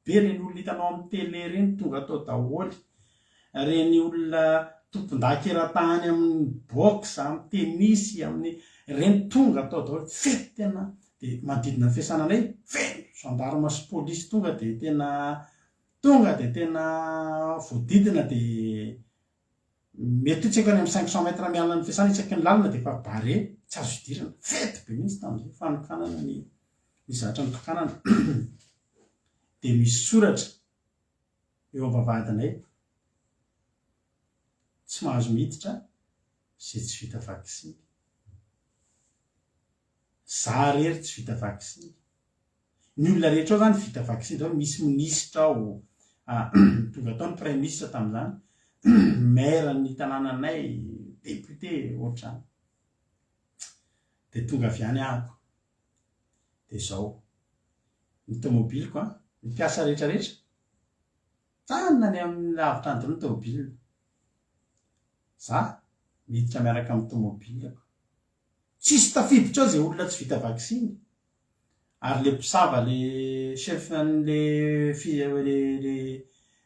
be, ireny olona hitanao amin'ny télé ireny tonga tao daholo. Ireny olona tompondaka eran-tany amin'ny boxe, amin'ny tennis, amin'ny ireny tonga tao daholo. Fety tena dia manodidina ny fiasana anay feno gendarme sy polisy tonga dia tena tonga dia tena voadidina dia mety hoe tsy haiko any amin'ny 500 mètres miala ny fiasana isaky ny lalana dia efa barré tsy azo idirana. Fety be mihitsy tamin'izay fanokanana ny ny zavatra notokanana dia misy soratra eo am-bavahadinay tsy mahazo miditra izay tsy vita vaksiny. Za rery tsy vita vaksiny. Ny olona rehetra ao zany vita vaksiny daholo, misy minisitra ao, tonga tao ny praiminisitra tamin'izany, maire ny tanànanay, député, ohatr'izany. Dia tonga avy any ahako. Dia izao, ny tomobiliko an, ny mpiasa rehetra rehetra, tanana any amin'ny lavitra any daholo ny tomobile. Za miditra miaraka amin'ny tomobileko. Tsisy tafiditra ao zay olona tsy vita vaksiny ary le mpisava le chef anle fi le le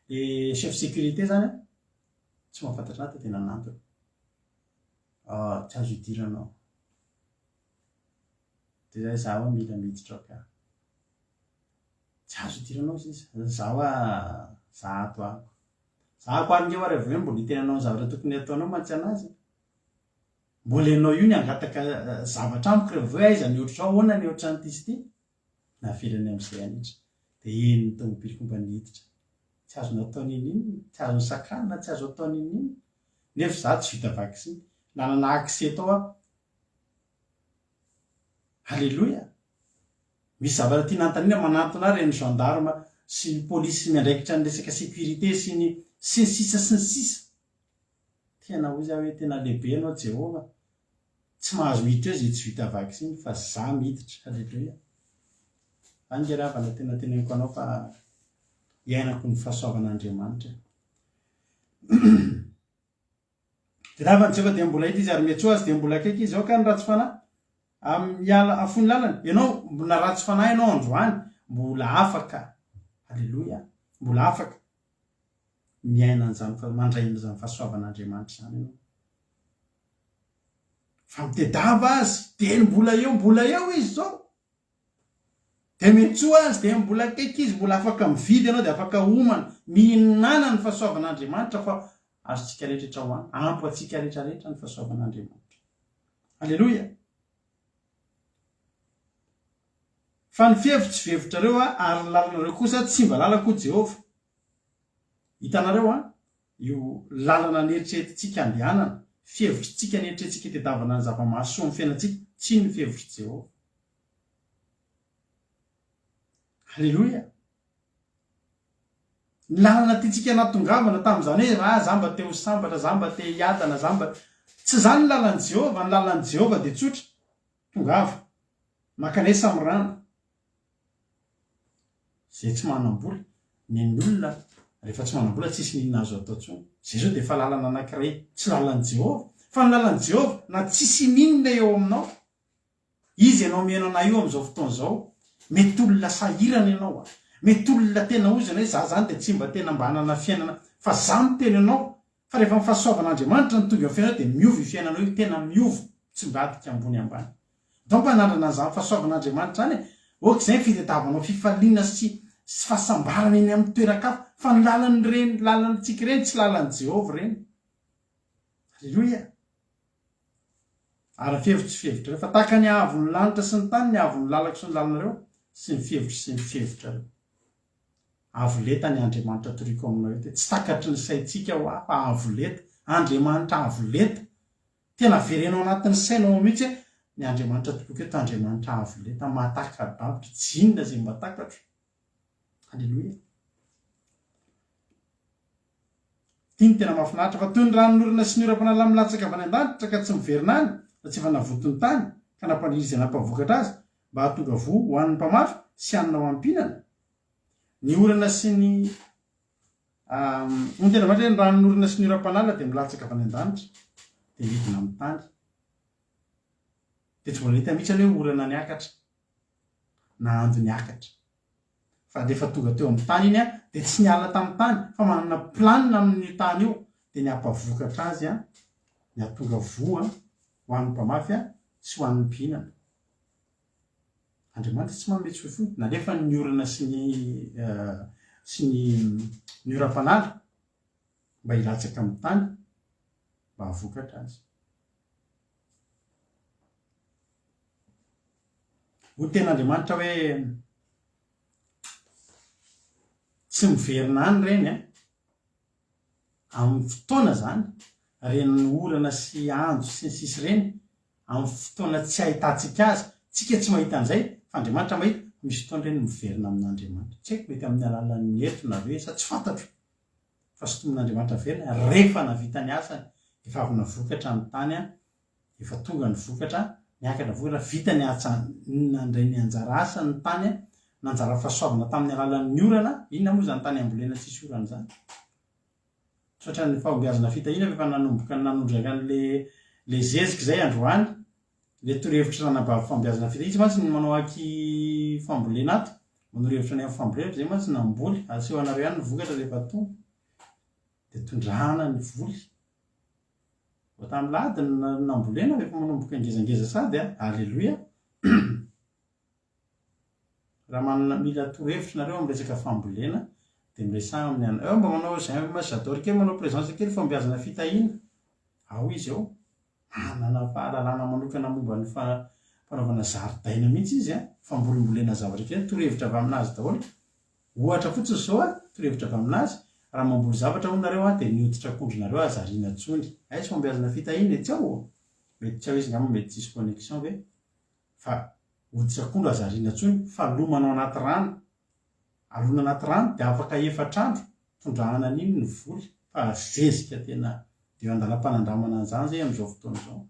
le chef sécurité zany an tsy mahafantatra anahy de nanantona ah tsy azo idirana ao de zay za hoa mila miditra ao ka tsy azo idirana ao sisa za hoa za ato ako za ako ary nge hoa raha vao hoe mbola hiteny anao ny zavatra tokony hataonao mantsy anazy Mbola ianao io ny hangataka zavatra amiko rehefa avy eo hoe aiza ny ohatr'izao, ahoana ny ohatran'ity sy ity? Navelany amin'izay hanitra. Dia eny ny tomobiliko mba niditra. Tsy azo natao n'inon'inona, tsy azo nosakanana, tsy azo atao n'inon'inona. Nefa izaho tsy vita vaksiny. Nanana accès tao aho. Aleloia! Misy zavatra tiana hanontaniana manantona ahy ireny gendarme sy ny polisy miandraikitra ny resaka sécurité sy ny sy ny sisa sy ny sisa. Tena hoy za hoe tena lehibe ianao Jehovah, tsy mahazo miditra eo izay tsy vita vaksiny fa za miditra, haleloia. Zany nge ry havana tena teneniko anao fa iainako ny fahasoavan'Andriamanitra e. Tadiavan'i Jehovah dia mbola hita izy ary miantsoa azy dia mbola akaiky izy. Aoka ny ratsy fanahy miala afoy ny lalany. Ianao mbola ratsy fanahy ianao androany, mbola afaka, haleloia, mbola afaka. miaina an'izany fa mandray an'izany fahasoavan'Andriamanitra izany ianao. Fa mitedava azy dia ny mbola eo, mbola eo izy izao. Dia mitsoa azy dia mbola akaiky izy, mbola afaka mividy ianao dia afaka homana, mihinana ny fahasoavan'Andriamanitra fa azontsika rehetra hohanina, ampy antsika rehetra rehetra ny fahasoavan'Andriamanitra. Aleloia! Fa ny fihevitro tsy fihevitrareo ary ny lalanareo kosa tsy mba lalako hoy Jehovah. Hitanareo an? Io lalana neritreretintsika andehanana, fihevitritsika neritreretintsika itadiavana ny zava-mahasoa amin'ny fiainantsika, tsy iny ny fihevitr'i Jehovah. Aleloia! Ny lalana tiantsika nahatongavana tamin'izany hoe raha za mba te ho sambatra, za mba te hiadana, za mba. Tsy izany ny lalan'i Jehovah, ny lalan'i Jehovah dia tsotra, tongava, mankanesa amin'ny rano. Izay tsy manam-bola, nen'ny olona rehefa tsy manam-bola tsisy n'inona azo atao intsony. Izay izao dia efa lalana anankiray tsy lalan'i Jehovah. Fa ny lalan'i Jehovah, na tsisy n'inona eo aminao, Iza ianao mihaino anay io amin'izao fotoana izao? Mety olona sahirana ianao a! Mety olona tena ozona hoe za zany dia tsy mba tena mba hanana fiainana fa za miteny anao fa rehefa ny fahasoavan'Andriamanitra no tonga eo amin'ny fiainanao dia miova io fiainanao io, tena miova, tsy mivadika ambony ambany. Donc hanandrana an'izany fahasoavan'Andriamanitra izany e! Ok izay ny fitadiavanao fifaliana sy sy fahasambarana eny amin'ny toeran-kafa fa ny lalan'ireny lalantsika ireny tsy lalan'i Jehovah ireny. Aleloia! Ary ny fihevitro sy fihevitrareo, fa tahaka ny haavon'ny lanitra sy ny tany ny haavon'ny lalako sy ny lalanareo, sy ny fihevitro sy ny fihevitrareo. Avo lenta ny Andriamanitra toriko aminao eto e. Tsy takatry ny saintsika hoa fa avo lenta. Andriamanitra avo lenta. Tena avereno ao anatin'ny sainao ao mihitsy hoe ny Andriamanitra toriko eto Andriamanitra avo lenta, mahataka-davitra, tsy inona izay mba takatro. Aleloia. Ity no tena mahafinaritra, fa toy ny ranonorana sy ny oram-panala milatsaka avy any an-danitra ka tsy miverina any, raha tsy efa navoto ny tany, ka nampaniry izay nampahavokatra azy, mba hahatonga voa ho an'ny mpamafy sy hanina ho an'ny mpihinana. Ny orana sy ny Hoy ny tena marina hoe ny ranonorana sy ny oram-panala dia milatsaka avy any an-danitra, dia midina amin'ny tany. Dia tsy mbola nahita mihitsy aloha hoe orana niakatra. na ando niakatra. Fa rehefa tonga teo amin'ny tany iny dia tsy niala tamin'ny tany fa manana planina amin'io tany io dia ny hampavokatra azy ny hahatonga voa ho an'ny mpamafy sy ho an'ny mpihinana. Andriamanitra tsy manome tsy foifoy. Nalefany ny orana sy ny sy ny ny oram-panala mba hilatsaka amin'ny tany mba hahavokatra azy. Ho tenin'Andriamanitra hoe tsy miverina any ireny an, amin'ny fotoana izany, ireny orana sy ando sy ny sisa ireny, amin'ny fotoana tsy ahitantsika azy, tsika tsy mahita an'izay fa Andriamanitra mahita, misy fotoana ireny miverina amin'Andriamanitra. Tsy haiko mety amin'ny alalan'ny etona ve sa tsy fantatro fa sintomin'Andriamanitra miverina rehefa navita ny asany, efa avy navokatra ny tany an, Efa tonga ny vokatra, niakatra vokatra, vita ny atsa nandray ny anjara asany ny tany, nanjara fahasoavana tamin'ny alalan'ny orana, inona moa izany tany ambolena tsisy orana izany? Misaotra ny fahombiazana fitahiana fa efa nanomboka nanondraka an'le le zezika izay androany, le torohevitry ranabavy fahombiazana fitahiana, izy mantsy no manao aky fambolena ato, manoro hevitra ny amin'ny fambolena fa izay mantsy namboly, aseho anareo ihany ny vokatra rehefa tonga, dia tondrahana ny voly. Vao tamin'ny lahady no nambolena fa efa manomboka ngezangeza sady a! Aleloia! Raha manana mila torohevitra nareo amin'ny resaka fambolena dia miresaha amin'ny ana. Eo mba manao j'aime j'adore kely manao présence kely fahombiazana fitahiana. Ao izy ao. Manana fahalalana manokana momba ny fanaovana zaridaina mihitsy izy a! Fambolimbolena zavatra kely, torohevitra avy aminazy daholo. Ohatra fotsiny izao a, torohevitra avy aminazy, raha mamboly zavatra hono nareo a, dia ny hoditra akondronareo aza ariana intsony. Aiza fahombiazana fitahiana e, tsy ao ô? Mety tsy ao izy angamba mety tsisy connexion ve? Fa hoditra akondro aza ariana intsony fa lomana ao anaty rano, alona anaty rano dia afaka efatra andro tondrahana an'iny ny voly fa zezika tena dia eo andalam-panandramana an'izany zay amin'izao fotoana izao.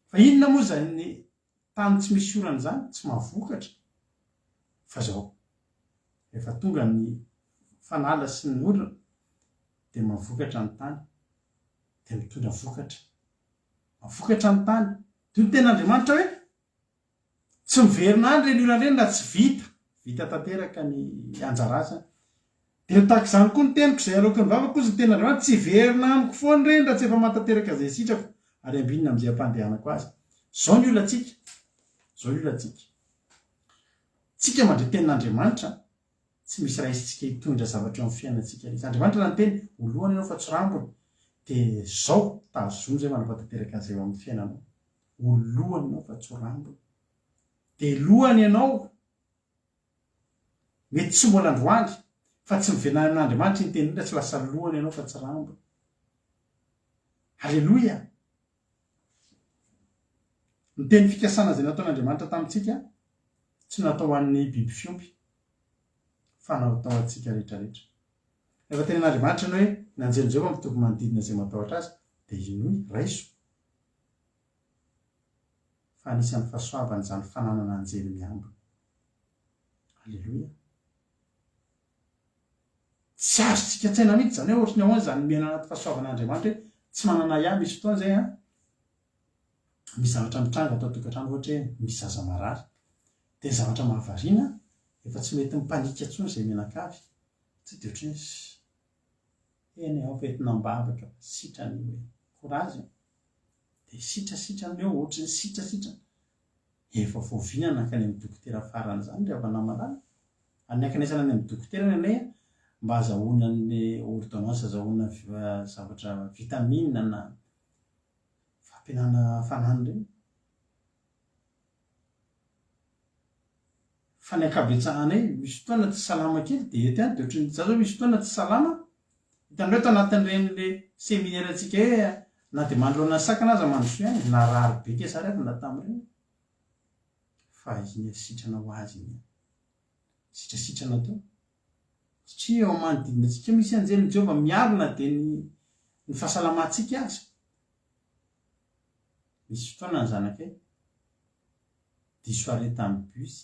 Fa inona moa izany Tany tsy misy orana izany tsy mahavokatra fa zao rehefa tonga ny fanala sy ny orana dia mahavokatra ny tany dia mitondra vokatra mahavokatra ny tany toy ny tenin'Andriamanitra hoe tsy miverina any ireny orana ireny raha tsy vita vita tanteraka ny anjara asany Dia tahaka izany koa ny teniko, izay aloaky ny vavako, hozy ny tenin'Andriamanitra, tsy hiverina amiko foana ireny raha tsy efa mahatanteraka izay sitrako, ary ambinina amin'izay ampandehanako azy. Izao ny olantsika, izao ny olantsika. Tsika mandre tenin'Andriamanitra, tsy misy raisintsika hitondra zavatra eo amin'ny fiainantsika ilay izy. Andriamanitra raha niteny, ho lohany ianao fa tsy rambony, dia izao, tazomy izay manapa-tanteraka an'izay eo amin'ny fiainanao. Ho lohany ianao fa tsy ho rambony. Dia lohany ianao. Mety tsy mbola androany. Fa tsy miverina any amin'Andriamanitra iny teny iny raha tsy lasa lohany ianao fa tsy rambony. Aleloia! Ny teny fikasana izay nataon'Andriamanitra tamintsika tsy natao ho an'ny biby fiompy fa natao ho antsika rehetrarehetra. Rehefa tenenin'Andriamanitra ny hoe ny anjelin'i Jehovah mitovy manodidina izay matahotra azy dia inoy, raiso fa anisan'ny fahasoavana izany fananana anjely miambina. Aleloia. Tsy azontsika an-tsaina mihitsy izany hoe ohatry ny ahoana izany miaina anaty fahasoavan'Andriamanitra hoe tsy manana ahiahy misy fotoana izay an, misy zavatra mitranga ato an-tokantrano ohatra hoe misy zaza marary dia ny zavatra mahavariana efa tsy mety mi-panique intsony izay mianakavy tsy dia ohatry ny hoe eny ao fa entina am-bavaka fa sitrana io e, courage e, dia sitrasitrana eo ohatry ny sitrasitrana Efa voavina nankany amin'ny dokotera farany izany ry havana malala. Ary ny hankanesana any amin'ny dokotera ny anay mba azahoana ny ordonnance azahoana zavatra vitamine na fampihenana hafanana ireny. Fa ny ankabetsahanay misy fotoana tsy salama kely dia eto ihany dia ohatran'ny za zao misy fotoana tsy salama hitanareo tao anatin'ireny le seminaire antsika hoe na dia manoloana ny sakana aza mandrosoa ihany narary be kay za ry havana tamin'ireny fa iny sitrana ho azy iny sitrasitrana teo satria eo manodidina antsika misy anjelin'i Jehovah miaro na dia ny ny fahasalamantsika aza misy fotoana ny zanakay diso arrêt tamin'ny bus.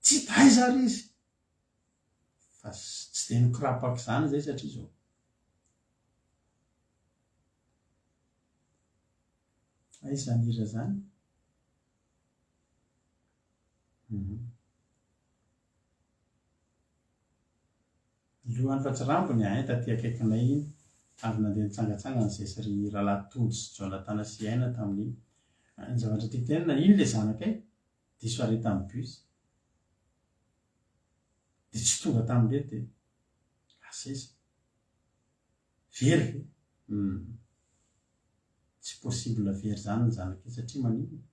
Tsy hita aiza ary izy. Fa tsy dia nikorapaka izany izay satria izao. Aiza izany hira izany? Mhm. Ny lohany fa tsy rambony ahay taty akaikinay iny avy nandeha nitsangatsangana izay sy ry rahalahy Tojo sy Jonatana sy Aina tamin'iny. Ny zavatra tiako tenenina, iny ilay zanakay diso arrêt tamin'ny bus dia tsy tonga tamin'ireny dia lasa izy. Very ve? Humm. Tsy possible very izany ny zanakay satria maninona?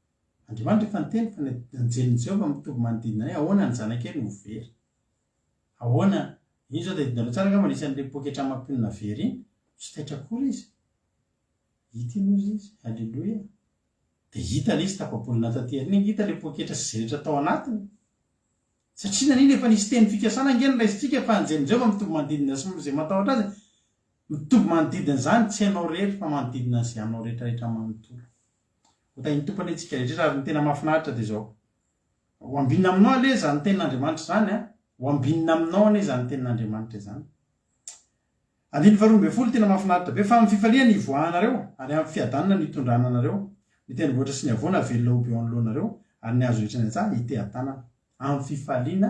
Andriamanitra efa niteny fa ny anjelin'i Jehovah mitovy manodidina anay, ahoana ny zanakay no ho very? Ahoana? Iny zao tadidinareo tsara angamba nisy an'ilay poketra mampionona very iny, tsy taitra akory izy. Hita iny hozy izy, Aleloia. Dia hita ilay izy tapa-bolana taty aoriana ange hita ilay poketra sy izay rehetra tao anatiny. Satria nanina efa nisy teny fikasana ange noraisintsika fa anjelin'i Jehovah mitovy manodidina sy izay matahotra azy, mitovy manodidina izany, tsy ianao irery fa manodidina an'izay anao rehetra rehetra manontolo. Ho tahin'ny Tompo anie tsika rehetra ary ny tena mahafinaritra dia izao. Ho ambinina aminao anie izany tenin'Andriamanitra izany a! Ho ambinina aminao anie izany tenin'Andriamanitra izany. Andininy faharoa ambinifolo, tena mahafinaritra be, fa amin'ny fifaliana no hivoahanareo, ary amin'ny fiadanana no hitondrana anareo, ny tendrombohitra sy ny havoana havelona hoby eo anoloanareo, ary ny hazo rehetra any an-tsaha hiteha-tanana. Amin'ny fifaliana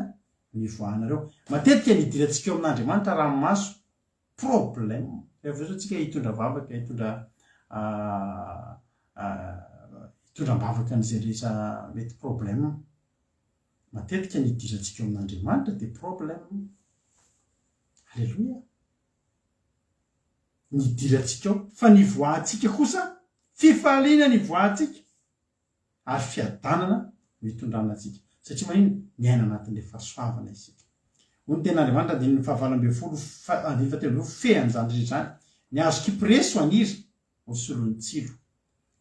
no hivoahanareo. Matetika ny hidirantsika eo amin'Andriamanitra ranomaso, Problème. Rehefa zao tsika hitondra vavaka, hitondra hitondra am-bavaka an'izay rehetra mety problème. Matetika ny hidirantsika eo amin'Andriamanitra dia problème. Alléluia. Ny hidirantsika ao, fa ny hivoahantsika kosa fifaliana ny hivoahantsika. ary fiadanana no hitondrana antsika. Satria maninona? Miaina anatin'ilay fahasoavana isika. Hoy ny Tenin'Andriamanitra, andininy fahavalo ambinifolo, andininy fahatelo ambinifolo, Fehy an'izany rehetra izany, ny hazo kypreso haniry ho solon'ny tsilo,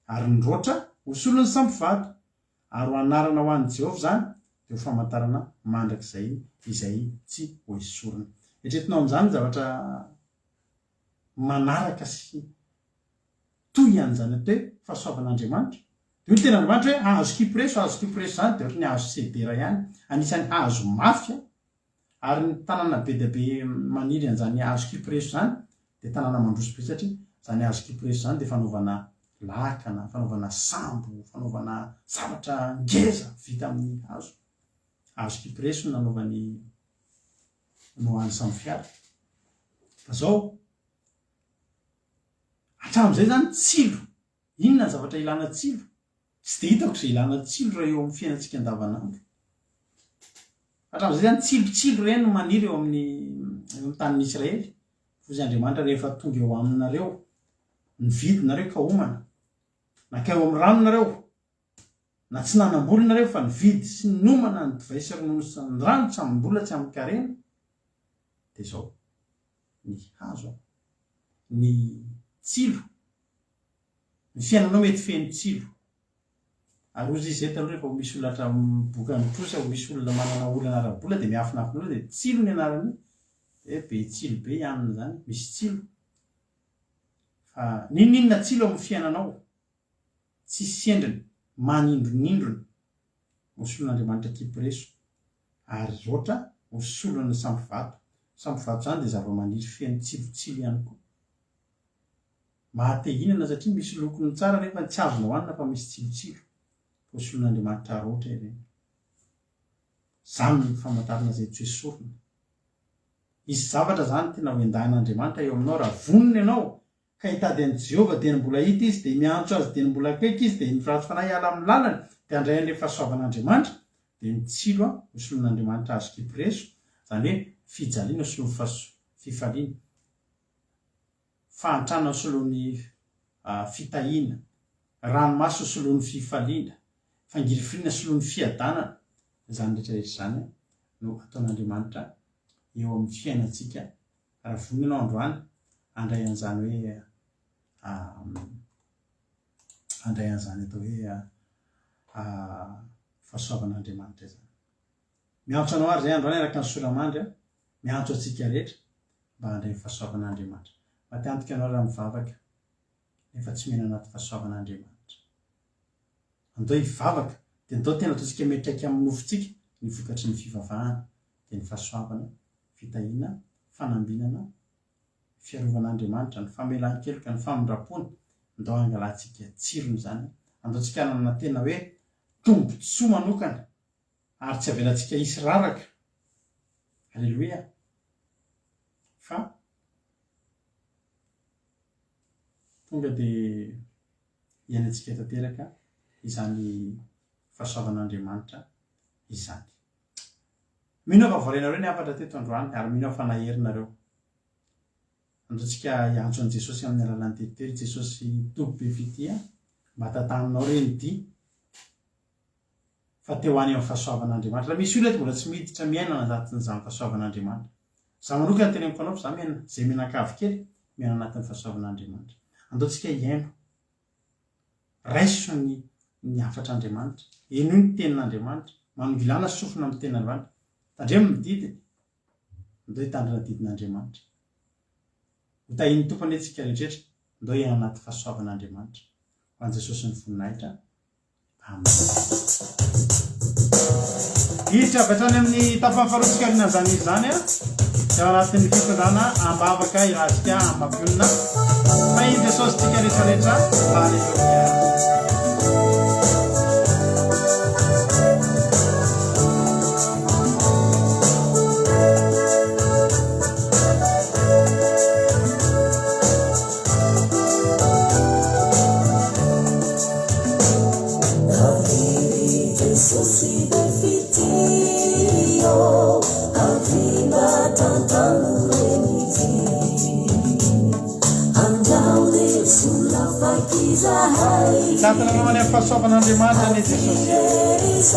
ary ny roatra ho solon'ny sampy vato, ary ho anarana ho an'i Jehovah izany, dia ho famantarana mandrakizay izay tsy hoesorina. Eritreretinao amin'izany ny zavatra manaraka sy toy an'izany atao hoe fahasoavan'Andriamanitra. Dia hoy ny tenin'Andriamanitra hoe hazo kypreso, hazo kypreso izany dia ohatran'ny hazo sedera ihany, anisan'ny hazo mafy ary ny tanàna be dia be maniry an'izany hazo kypreso izany dia tanàna mandroso be satria izany hazo kypreso izany dia fanaovana lakana, fanaovana sambo, fanaovana zavatra ngeza vita amin'ny hazo. Hazo kypreso no nanaovan'i Noa ny sambo fiara. Fa izao, Hatramin'izay izany tsilo, inona ny zavatra ilana tsilo? Tsy dia hitako izay ilana tsilo raha eo amin'ny fiainantsika andavanandro. Hatramin'izay izany tsilotsilo ireny no maniry eo amin'ny eo amin'ny tanin'i Israely. Hoy Andriamanitra rehefa tonga eo aminareo, nividy nareo ka homana, nankeo amin'ny rano nareo. Na tsy nanam-bola nareo fa nividy sy ninomana ny divay sy ronono sy ny rano tsy amim-bola tsy amin-karena, dia izao, ny hazo an, ny tsilo, ny fiainanao mety feno tsilo. Ary hozy izy eto aloha rehefa misy olona atra miboka ny trosa, misy olona manana olana ara-bola dia miafinafina aloha dia tsilo ny anarany, dia be tsilo be i anona izany, misy tsilo. Fa n'inon'inona tsilo amin'ny fiainanao, tsisy endriny, manindronindrona, ho solon'Andriamanitra Kypreso, ary roatra ho solon'ny sampy vato. Sampy vato izany dia zavamaniry feno tsilotsilo ihany koa. Maha te hihinana satria misy lokony tsara nefa tsy azonao hanina fa misy tsilotsilo. Ho solon'Andriamanitra roatra ireny. Izany no famantarana izay tsy esorina. Hisy zavatra izany tena ho endahin'Andriamanitra eo aminao raha vonona ianao ka hitady an'i Jehovah dieny mbola hita izy, dia miantso azy dieny mbola akaiky izy, dia ny ratsy fanahy hiala amin'ny lalany, dia handray an'ilay fahasoavan'Andriamanitra, dia ny tsilo ho solon'Andriamanitra hazo kypreso, izany hoe fijaliana ho solon'ny fifaliana, fahantrana ho solon'ny fitahiana, ranomaso ho solon'ny fifaliana, fangirifiriana solon'ny fiadanana, izany rehetra rehetra izany no ataon'Andriamanitra eo amin'ny fiainantsika Raha vonona ianao androany handray an'izany hoe handray an'izany atao hoe fahasoavan'Andriamanitra izany. Miantso anao ary izay androany araka ny sora-mandry aho, miantso antsika rehetra mba handray ny fahasoavan'Andriamanitra. Matiantoka ianao raha mivavaka nefa tsy miaina anaty fahasoavan'Andriamanitra. Andao hivavaka dia andao tena ataontsika miantraika amin'ny nofontsika ny vokatry ny fivavahana dia ny fahasoavana fitahiana, fanambinana, fiarovan'Andriamanitra, ny famelan-keloka, ny famindram-pony, andao hangalantsika tsirony izany, andao tsika hanana tena hoe tombontsoa manokana ary tsy avelantsika hisy raraka, Aleloia, fa tonga dia iainantsika tanteraka izany fahasoavan'Andriamanitra izany. Mino aho fa voarainareo ny hafatra teto androany ary mino aho fa nahery nareo. Andao tsika hiantso an'i Jesosy amin'ny alalan'ny teritery, Jesosy Tompo be fitia, mba tantaninao re ny dia fa te ho any amin'ny fahasoavan'Andriamanitra. Raha misy olona eto mbola tsy miditra miaina anatin'izany fahasoavan'Andriamanitra. Za manokana teneniko anao fa za miaina, zay mianakavy kely, miaina anatin'ny fahasoavan'Andriamanitra. Andao tsika hiaino. Raiso ny ny hafatr'Andriamanitra. Henoy ny tenin'Andriamanitra. Manongilàna sofina amin'ny tenin'Andriamanitra. Tandremo ny didiny. Ndao hitandrina ny didin'Andriamanitra. Ho tahian'ny Tompo anie tsika rehetra. Ndao hiaina anaty fahasoavan'Andriamanitra. Ho an'i Jesosy ny voninahitra. Amen. Hiditra avy hatrany amin'ny tapany faharoa tsika aorianan'izany hira izany dia ao anatin'ny fitondrana am-bavaka irazika mampionona Tahin'i Jesosy tsika rehetra rehetra. Haleloia. Hitantana anao any amin'ny fahasoavan'Andriamanitra anie Jesosy.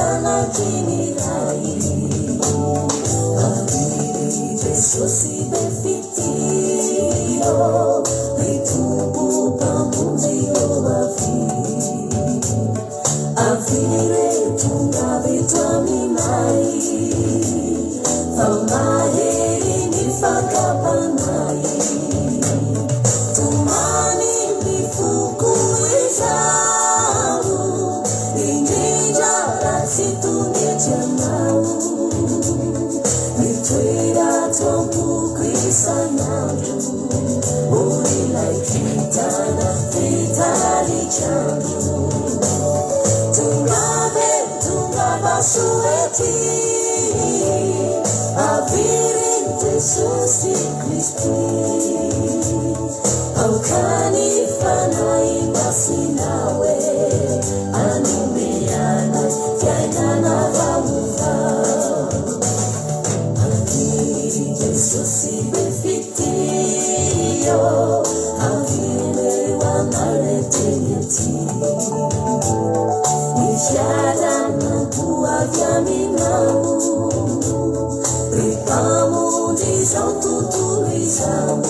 tontolo izao.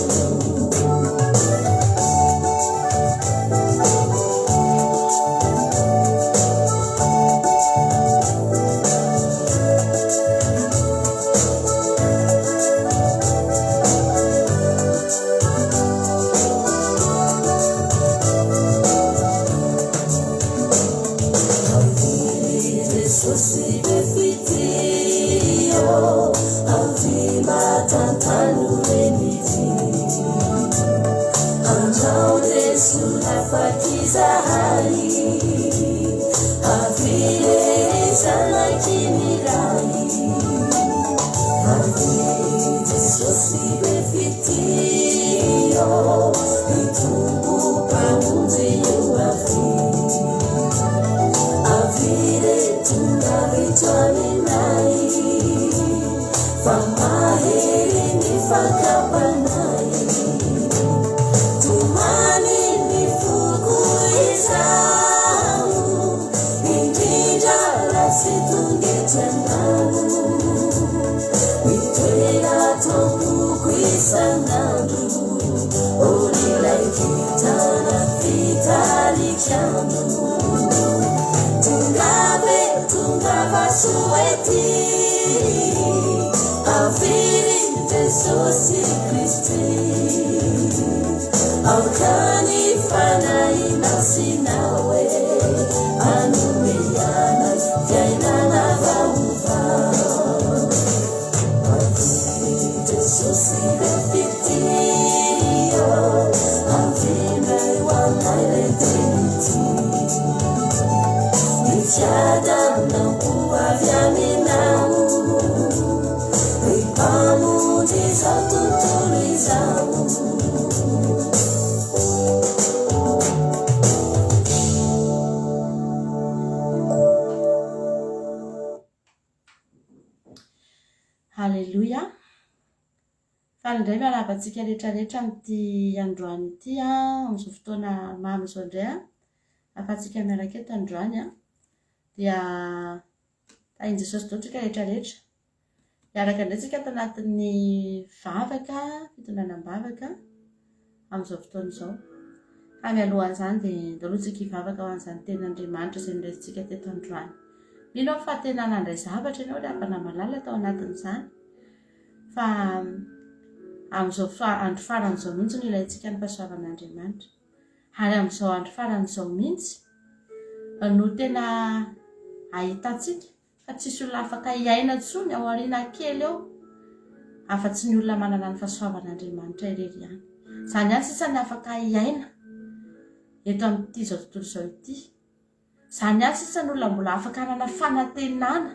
Jesosy be fitia ô, avia mba tantano reny ity. Andrao Jeso afaka izahay, avia re zanaky ny Ray. Avia Jesosy be fitia ô, ny Tompo Mpamonjy io avia. Avia re tongava eto aminay, fa mahery ny fakam-panahy. Tomany ny foko izaho, indrindra raha tsy tonga eto ianao. Mitoera ato am-poko isan'andro, ô r'ilay kintana fitalik'andro. Tongava e, tongava soa ety, avy Jesosy Kristy. Aoka ny fanahinao sy nao e, hanome anay fiainana vaovao. Avy Jesosy be fitia ô, avy ho anay re teny ity. Ny fiadanam-po avy aminao, ry Mpamonjy izao tontolo izao. Haleloia. Faly indray miarahaba antsika rehetra rehetra amin'ity androany ity amin'izao fotoana mamy izao indray an. Ahafahantsika miaraka eto androany an. Dia tahin'i Jesosy daholo tsika rehetra rehetra. Hiaraka indray tsika ato anatin'ny vavaka, fitondrana am-bavaka amin'izao fotoana izao. Fa mialohan'izany dia ndao aloha tsika hivavaka ho an'izany tenin'Andriamanitra izay noraisintsika teto androany. Mino aho fa tena nandray zavatra ianao ry havana malala tao anatin'izany. Fa amin'izao andro farany izao mihitsy no ilaintsika ny fahasoavan'Andriamanitra. Ary amin'izao andro farany izao mihitsy no tena ahitantsika fa tsisy olona afaka hiaina intsony ao aoriana kely eo afa-tsy ny olona manana ny fahasoavan'Andriamanitra irery ihany. Izany ihany sisa ny afaka hiaina eto amin'ity izao tontolo izao ity. Izany ihany sisa ny olona mbola afaka hanana fanantenana,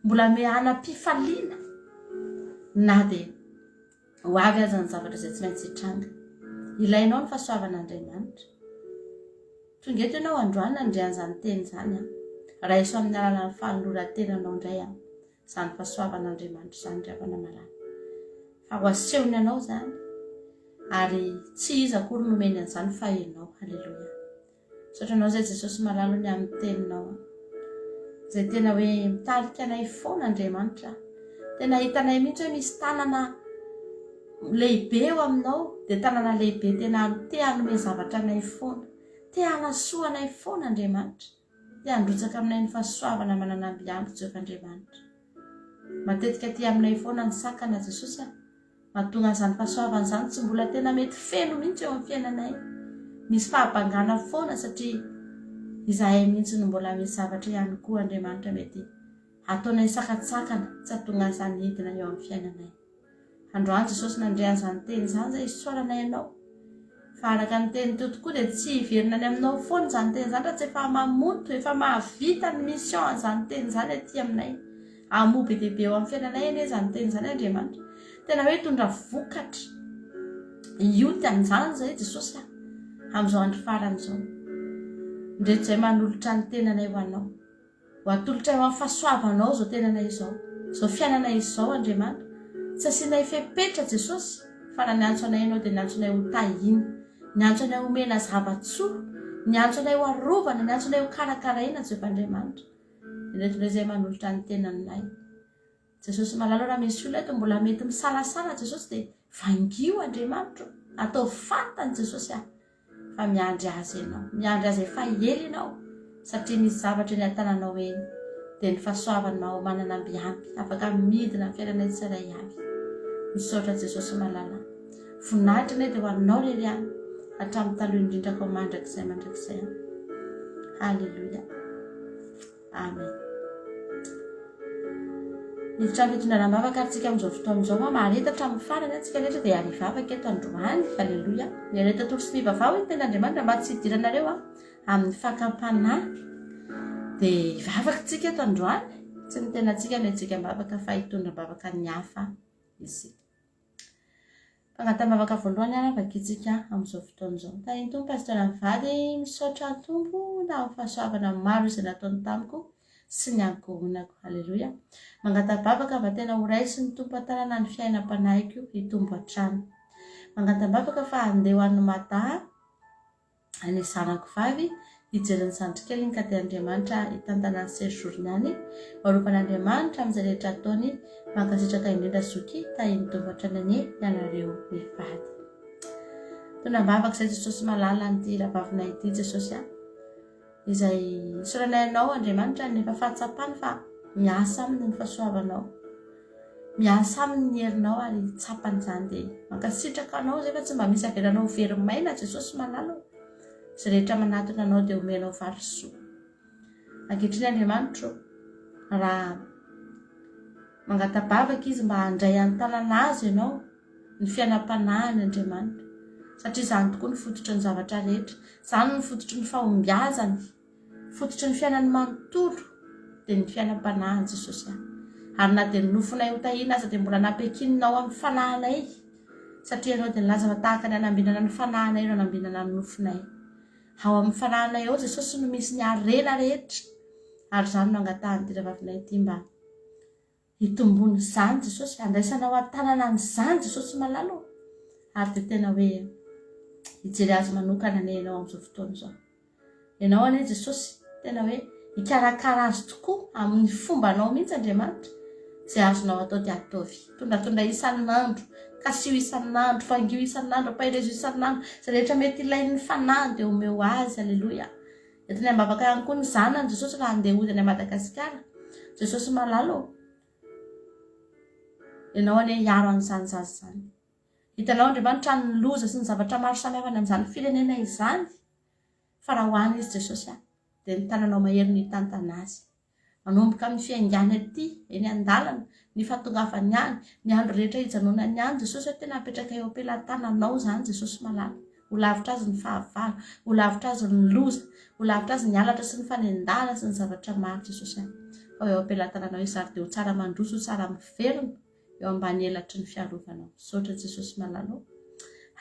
mbola hanam-pifaliana na dia ho avy aza ny zavatra izay tsy maintsy hitranga. Ilainao ny fahasoavan'Andriamanitra. Tonga eto ianao androany nandre an'izany teny izany an. Raiso amin'ny alalan'ny fanoloran-tenanao indray an. Izany fahasoavan'Andriamanitra izany ry havana malala. Fa ho asehony anao izany ary tsy iza akory nomeny an'izany fa ianao. Haleloia. Misaotra anao izay Jesosy malalo ny amin'ny teninao a. Izay tena hoe mitarika anay foana Andriamanitra. Tena hitanay mihitsy hoe misy tanana lehibe eo aminao, dia tanana lehibe tena te hanome zavatra anay foana. Te hanasoa anay foana Andriamanitra. Te handrotsaka aminay ny fahasoavana manana ambiamby Jehovah Andriamanitra. Matetika aty aminay foana ny sakana Jesosy a. Mahatonga an'izany fahasoavana izany tsy mbola tena mety feno mihitsy eo amin'ny fiainanay. Misy fahabangana foana satria izahay mihitsy no mbola misy zavatra ihany koa Andriamanitra mety hataonay sakantsakana tsy hahatonga an'izany hidina eo amin'ny fiainanay. Androany Jesosy nandre an'izany teny izany izay isaoranay Anao. Fa araka ny teny teo tokoa dia tsy hiverina any aminao foana izany teny izany raha tsy efa mamonto, efa mahavita ny mission an'izany teny izany aty aminay. Hamoa be dia be eo amin'ny fiainanay anie izany teny izany Andriamanitra. Tena hoe hitondra vokatra hioty an'izany izay Jesosy a, amin'izao andro farany izao. Indreto izay manolotra ny tenanay ho Anao. Ho atolotray ho amin'ny fahasoavanao izao tenanay izao, izao fiainanay izao Andriamanitra. Tsy asianay fepetra Jesosy, fa raha niantso anay Ianao dia niantso anay ho tahiana, niantso anay homena zava-tsoa, niantso anay ho arovana, niantso anay ho karakaraina Jehovah Andriamanitra. Ireto indray izay manolotra ny tenanay. Jesosy malala raha misy olona eto mbola mety misalasala Jesosy dia. Vangio Andriamanitra o! Ataovy fantany Jesosy ah fa miandry Azy ianao. Miandry Azy efa ela ianao satria misy zavatra eny an-tananao eny dia ny fahasoavany maha manana amby ampy afaka midina amin'ny fiainanay tsirairay avy. Misaotra Jesosy malala. Voninahitra anie dia ho anao irery ihany hatramin'ny taloha indrindra koa mandrakizay mandrakizay. Haleloia. Amen. Hiditra amin'ny fitondrana am-bavaka ary tsika amin'izao fotoana izao. Mahareta hatramin'ny farany antsika rehetra dia ary hivavaka eto androany. Aleloia. Miareta tory sy mivavaha hoy ny tenin'Andriamanitra mba tsy hidiranareo amin'ny fakam-panahy. Dia hivavaka tsika eto androany. Tsy ny tenantsika no hetsika am-bavaka fa hitondra am-bavaka ny hafa isika. Fangataham-bavaka voalohany ary vakintsika amin'izao fotoana izao. Tahin'ny Tompo Pasteur mivady, misaotra ny Tompo tamin'ny fahasoavana maro izay nataony tamiko sy ny ankohonako. Aleloia. Mangata-bavaka mba tena ho raisin'ny Tompo an-tanana ny fiainam-panahiko hitombo hatrany. Mangata-bavaka fa handeha ho any Mada ny zanako vavy hijery ny zandrikeliny ka dia Andriamanitra hitantana ny séjour-ny any, ho arovan'Andriamanitra amin'izay rehetra ataony, mankasitraka indrindra zoky, tahin'ny Tompo hatrany anie ianareo mivady. Tondra am-bavaka izay Jesosy malala an'ity rahavavinay ity Jesosy a. Izay isaoranay anao Andriamanitra ny efa fahatsapany fa miasa aminy ny fahasoavanao. Miasa aminy ny herinao ary tsapany izany dia mankasitraka anao izay fa tsy mba misy avelanao ho very maina Jesosy malala o. Izay rehetra manatona anao dia omenao valisoa. Ankehitriny Andriamanitro raha mangata-bavaka izy mba handray an-tanana azy ianao ny fiainam-panahiny Andriamanitra satria izany tokoa no fototry ny zavatra rehetra, izany no fototry ny fahombiazany. Fototry ny fiainany manontolo dia ny fiainam-panahin'i Jesosy ahy. Ary na dia ny nofonay ho tahiana aza dia mbola nampiankininao amin'ny fanahinay, satria Ianao dia nilaza fa tahaka ny hanambinana ny fanahinay no hanambinana ny nofonay. Ao amin'ny fanahinay ao Jesosy no misy ny harena rehetra, ary izany no angatahan'ity rahavavinay ity mba Hitomboana izany Jesosy, handraisanao an-tanana an'izany Jesosy malala ô! Ary dia tena hoe hijery azy manokana anie ianao amin'izao fotoana izao. Ianao anie Jesosy, tena hoe hikarakara azy tokoa amin'ny fombanao mihitsy Andriamanitra. Izay azonao atao dia ataovy. Tondratondray isan'andro, kasiho isan'andro, vangio isan'andro, ampaherezo isan'andro. Izay rehetra mety ilain'ny fanahiny dia omeo azy. Aleloia. Entiny am-bavaka ihany koa ny zanany Jesosy raha handeha hody any Madagasikara. Jesosy malala ô! Ianao anie hiaro an'izany zaza izany. Hitanao Andriamanitra ny loza sy ny zavatra maro samihafa any amin'izany firenena izany. Fa raha ho any izy Jesosy a, dia ny tananao mahery no hitantana azy. Manomboka amin'ny fiaingàny aty, eny an-dalana, ny fahatongavany any, ny andro rehetra hijanonany any, Jesosy ô tena apetraka eo am-pelatananao izany Jesosy malala. Ho lavitra azy ny fahavalo, ho lavitra azy ny loza, ho lavitra azy ny halatra sy ny fanendahana sy ny zavatra maro Jesosy a. Fa ho eo am-pelatananao izy ary dia ho tsara mandroso, ho tsara miverina eo ambany elatry ny fiarovanao. Misaotra Jesosy malala ô.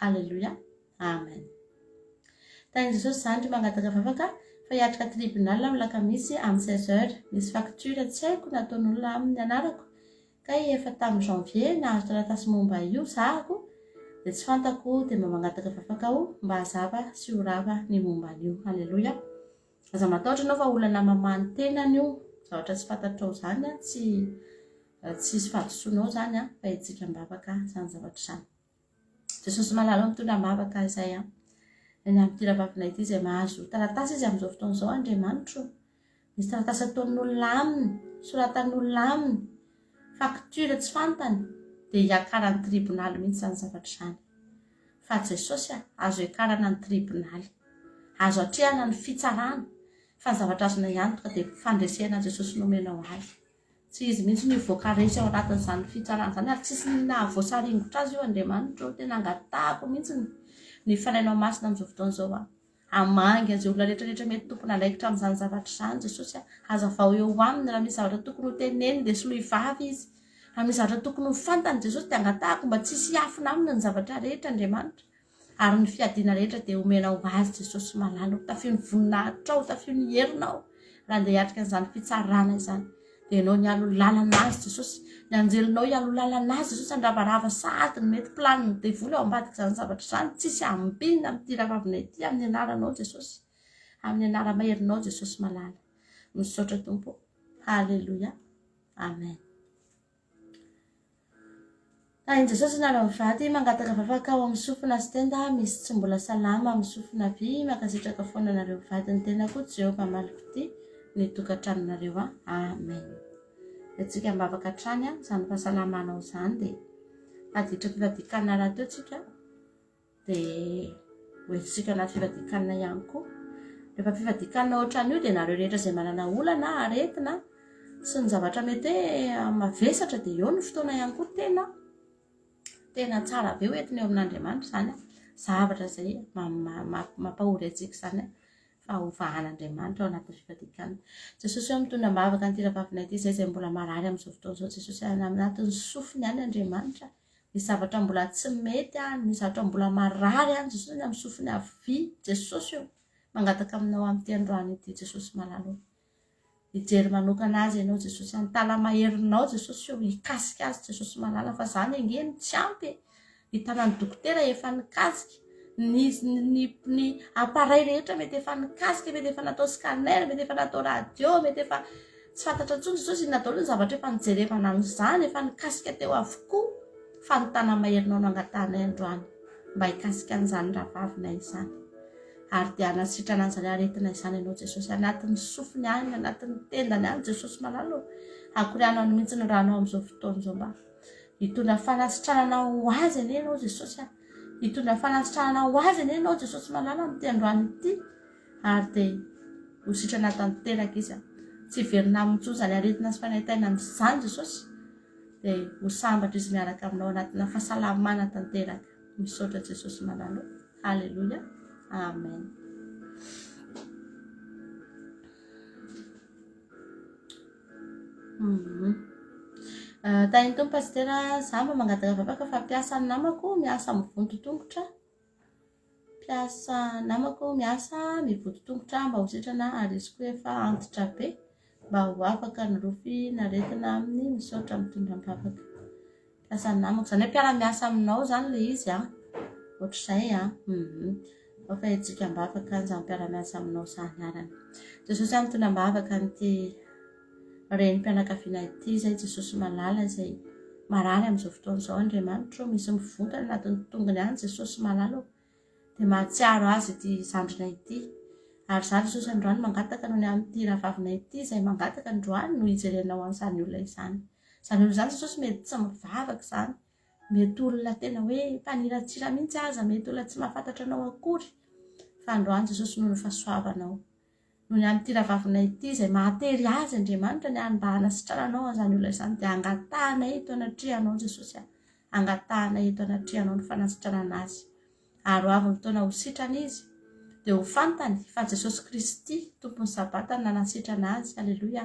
Haleloia. Amen. Tahin'i Jesosy zandry mangataka vavaka fa hiatrika tribunal aho lakamisy amin'ny 16 heures. Misy facture tsy haiko nataon'olona aminy anarako kay efa tamin'ny janvier nahazo taratasy momba io zahako dia tsy fantako dia mba mangataka vavaka aho mba hazava sy ho rava ny momba an'io. Aleloia. Aza matahotra ianao fa olana mamaha ny tenany io. Zavatra tsy fantatrao izany tsy tsisy fahadisoanao izany fa hetsika am-bavaka izany zavatra izany. Jesosy malala mitondra am-bavaka izay an. Ny amin'ity rahavavinay ity izay mahazo taratasy izy amin'izao fotoana izao Andriamanitro. Misy taratasy ataon'olona aminy, soratan'olona aminy, facture tsy fantany, dia hiakarany tribonaly mihitsy izany zavatra izany. Fa Jesosy a, azo hiakarana ny tribonaly. Azo atrehana ny fitsarana. Fa ny zavatra azonay antoka dia fandresena Jesosy nomenao ahy. Tsy izy mihitsy no hivoaka resy ao anatin'izany fitsarana izany ary tsisy nahavoasaringotra azy io Andriamanitra ô. Tena angatahako mihitsy ny Fanahinao Masina amin'izao fotoana izao aho. Hamangy an'izay olona rehetra rehetra mety tompon'andraikitra amin'izany zavatra izany Jesosy a. Hazavao eo aminy raha misy zavatra tokony ho teneniny dia soloy vava izy. Raha misy zavatra tokony ho fantany Jesosy dia angatahako mba tsisy hiafina aminy ny zavatra rehetra Andriamanitra. Ary ny fiadiana rehetra dia omenao ho azy Jesosy malala o, tafio ny voninahitrao, tafio ny herinao raha andeha hiatrika an'izany fitsarana izany. Dia ianao nialoha lalana azy Jesosy, ny anjelinao hialoha lalana azy Jesosy handravarava sahady ny mety planin'ny devoly ao ambadik'izany zavatra izany, tsisy ambinina amin'ity rahavavinay ity amin'ny anaranao Jesosy, amin'ny anara-maherinao Jesosy malala. Misaotra Tompo. Haleloia. Amen. Tahin'i Jesosy nareo mivady, mangataka vavaka ao amin'ny sofina sy tenda, misy tsy mbola salama amin'ny sofina havia, mankasitraka foana anareo mivady ny tenako, Jehovah hamaly fitia ny tokantranonareo an, Amen. Antsika ambavaka hatrany an, izany fahasalamanao izany dia tadiditra fivadikanina rahateo tsika. Dia hoentintsika anaty fifadian-kanina ihany koa. Rehefa fifadian-kanina ohatran'io dia nareo rehetra izay manana olana, aretina sy ny zavatra mety hoe mavesatra dia eo ny fotoana ihany koa tena tena tsara be hoentina eo amin'Andriamanitra izany zavatra izay mampahory antsika izany fa ho vahan'Andriamanitra ao anatin'ny fifadian-kanina. Jesosy eo mitondra am-bavaka an'ity rahavavina ity izay izay mbola marary amin'izao fotoana izao. Jesosy any anatin'ny sofiny any Andriamanitra. Misy zavatra mbola tsy mety any, misy zavatra mbola marary any, Jesosy any amin'ny sofiny havia, Jesosy ô, mangataka aminao amin'ity androany ity, Jesosy malala ô. Hijery manokana azy ianao Jesosy, ny tala-maherinao Jesosy ô, hikasika azy Jesosy malala, fa zany ange no tsy ampy e. Ny tanan'ny dokotera efa nikasika, ny, ny, ny appareil rehetra mety efa nikasika, mety efa natao scanner, mety efa natao radio, mety efa Tsy fantatra intsony Jesosy inona daholo ny zavatra efa nijerevana an'izany, efa nikasika teo avokoa fa ny tana-maherinao no angatahanay androany mba hikasika an'izany rahavavinay izany. Ary dia hanasitrana an'izany aretina izany ianao Jesosy, anatin'ny sofiny any, anatin'ny tendany any Jesosy malala ô. Akoriano any mihitsy ny ranao amin'izao fotoana izao mba hitondra fanasitranana ho azy anie ianao Jesosy a. Hitondra fanasitranana ho azy anie ianao Jesosy malala amin'ity androany ity. Ary dia ho sitrana tanteraka izy. Tsy hiverina aminy intsony izany aretina sy fanaintainana izany Jesosy. Dia ho sambatra izy miaraka aminao anatina fahasalamana tanteraka. Misaotra Jesosy malala o. Haleloia. Amen. Mm -hmm. Uh, Tahin'ny Tompo Pasitera, za mba mangataka vavaka fa mpiasa ny namako miasa mivonto tongotra. Mpiasa namako miasa mivoto tongotra mba ho sitrana ary izy koa efa antitra be mba ho afaka ny rofy n'aretina aminy misaotra mitondra am-bavaka. Mpiasa namako izany hoe mpiara-miasa aminao izany ilay izy an. Ohatr'izay an. Mhm. Ao fa hetsika am-bavaka izany mpiara-miasa aminao izany arany. Jesosy aho mitondra am-bavaka an'ity renim-pianakaviana ity izay Jesosy malala izay marary amin'izao fotoana izao Andriamanitra o, misy mivonto any anatin'ny tongony any Jesosy malala o, dia mahatsiaro azy ity zandrina ity. Ary za Jesosy androany mangataka noho ny amin'ity rahavavinay ity izay mangataka androany no hijerenao an'izany olona izany. Izany olona izany Jesosy mety tsy mivavaka izany, mety olona tena hoe mpaniratsira mihitsy aza, mety olona tsy mahafantatra anao akory, fa androany Jesosy noho ny fahasoavanao. Noho ny amin'ity rahavavinay ity izay mahatery azy Andriamanitra ny any mba hanasitrananao an'izany olona izany dia angatahanay eto anatrehanao Jesosy a, angatahanay eto anatrehanao ny fanasitranana azy. Ary ho avy ny fotoana ho sitrana izy dia ho fantany fa Jesosy Kristy Tompon'ny Sabata no nanasitrana azy. Aleloia.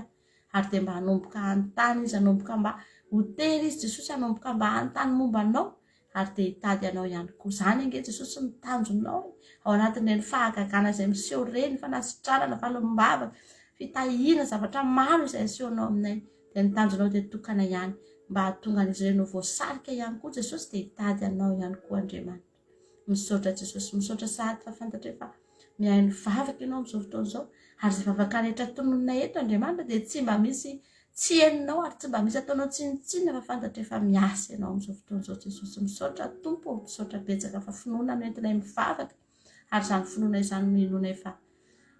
Ary dia mba hanomboka hanontany izy, hanomboka mba ho tery izy Jesosy, hanomboka mba hanontany momba anao. ary dia hitady anao ihany koa. Izany ange Jesosy ny tanjonao e. Ao anatin'ireny fahagagana izay miseho ireny, fanasitranana, falimbavaka, fitahiana, zavatra maro izay asehonao aminay, dia ny tanjonao dia tokana ihany, mba hahatonga an'izy ireny ho voasarika ihany koa Jesosy dia hitady anao ihany koa Andriamanitra. Misaotra Jesosy, misaotra sahady fa fantatray fa mihaino vavaka ianao amin'izao fotoana izao, ary izay vavaka rehetra tononina eto Andriamanitra dia tsy mba misy tsy henonao ary tsy mba misy ataonao tsinontsinona fa fantatro efa miasa ianao amin'izao fotoana izao Jesosy. Misaotra Tompo ô, misaotra betsaka fa finoana no entinay mivavaka ary izany finoana izany no inoanay fa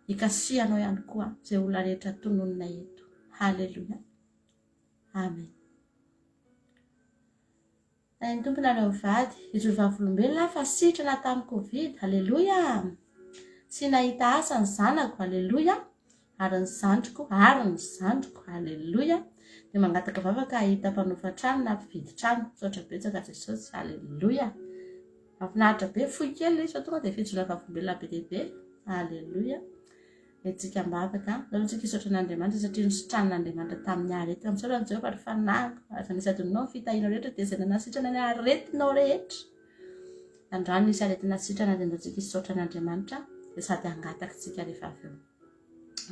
hikasihanao ihany koa izay olona rehetra tononina eto. Haleloia. Amen. Tahin'ny Tompo nareo mivady. Hijoro vavolombelona aho fa sitrana tamin'ny covid. Aleloia! Tsy nahita asa ny zanako. Aleloia! Ary ny zandriko, ary ny zandriko. Aleloia! Dia mangataka vavaka hahita mpanofa trano na mpividy trano. Misaotra betsaka Jesosy. Aleloia! Mahafinaritra be, fohy kely ilay izy fa tonga dia fijoroana vavolombelona be dia be. Aleloia! Hetsika am-bavaka. Aleo tsika hisaotra an'Andriamanitra satria nositranin'Andriamanitra tamin'ny aretina. Misaotra an'i Jehovah ry fanahiko. Aza misy adinonao ny fitahianao rehetra dia izay nanasitrana ny aretinao rehetra. Androany nisy aretina sitrana dia andao tsika hisaotra an'Andriamanitra dia sady hangataka tsika rehefa avy eo.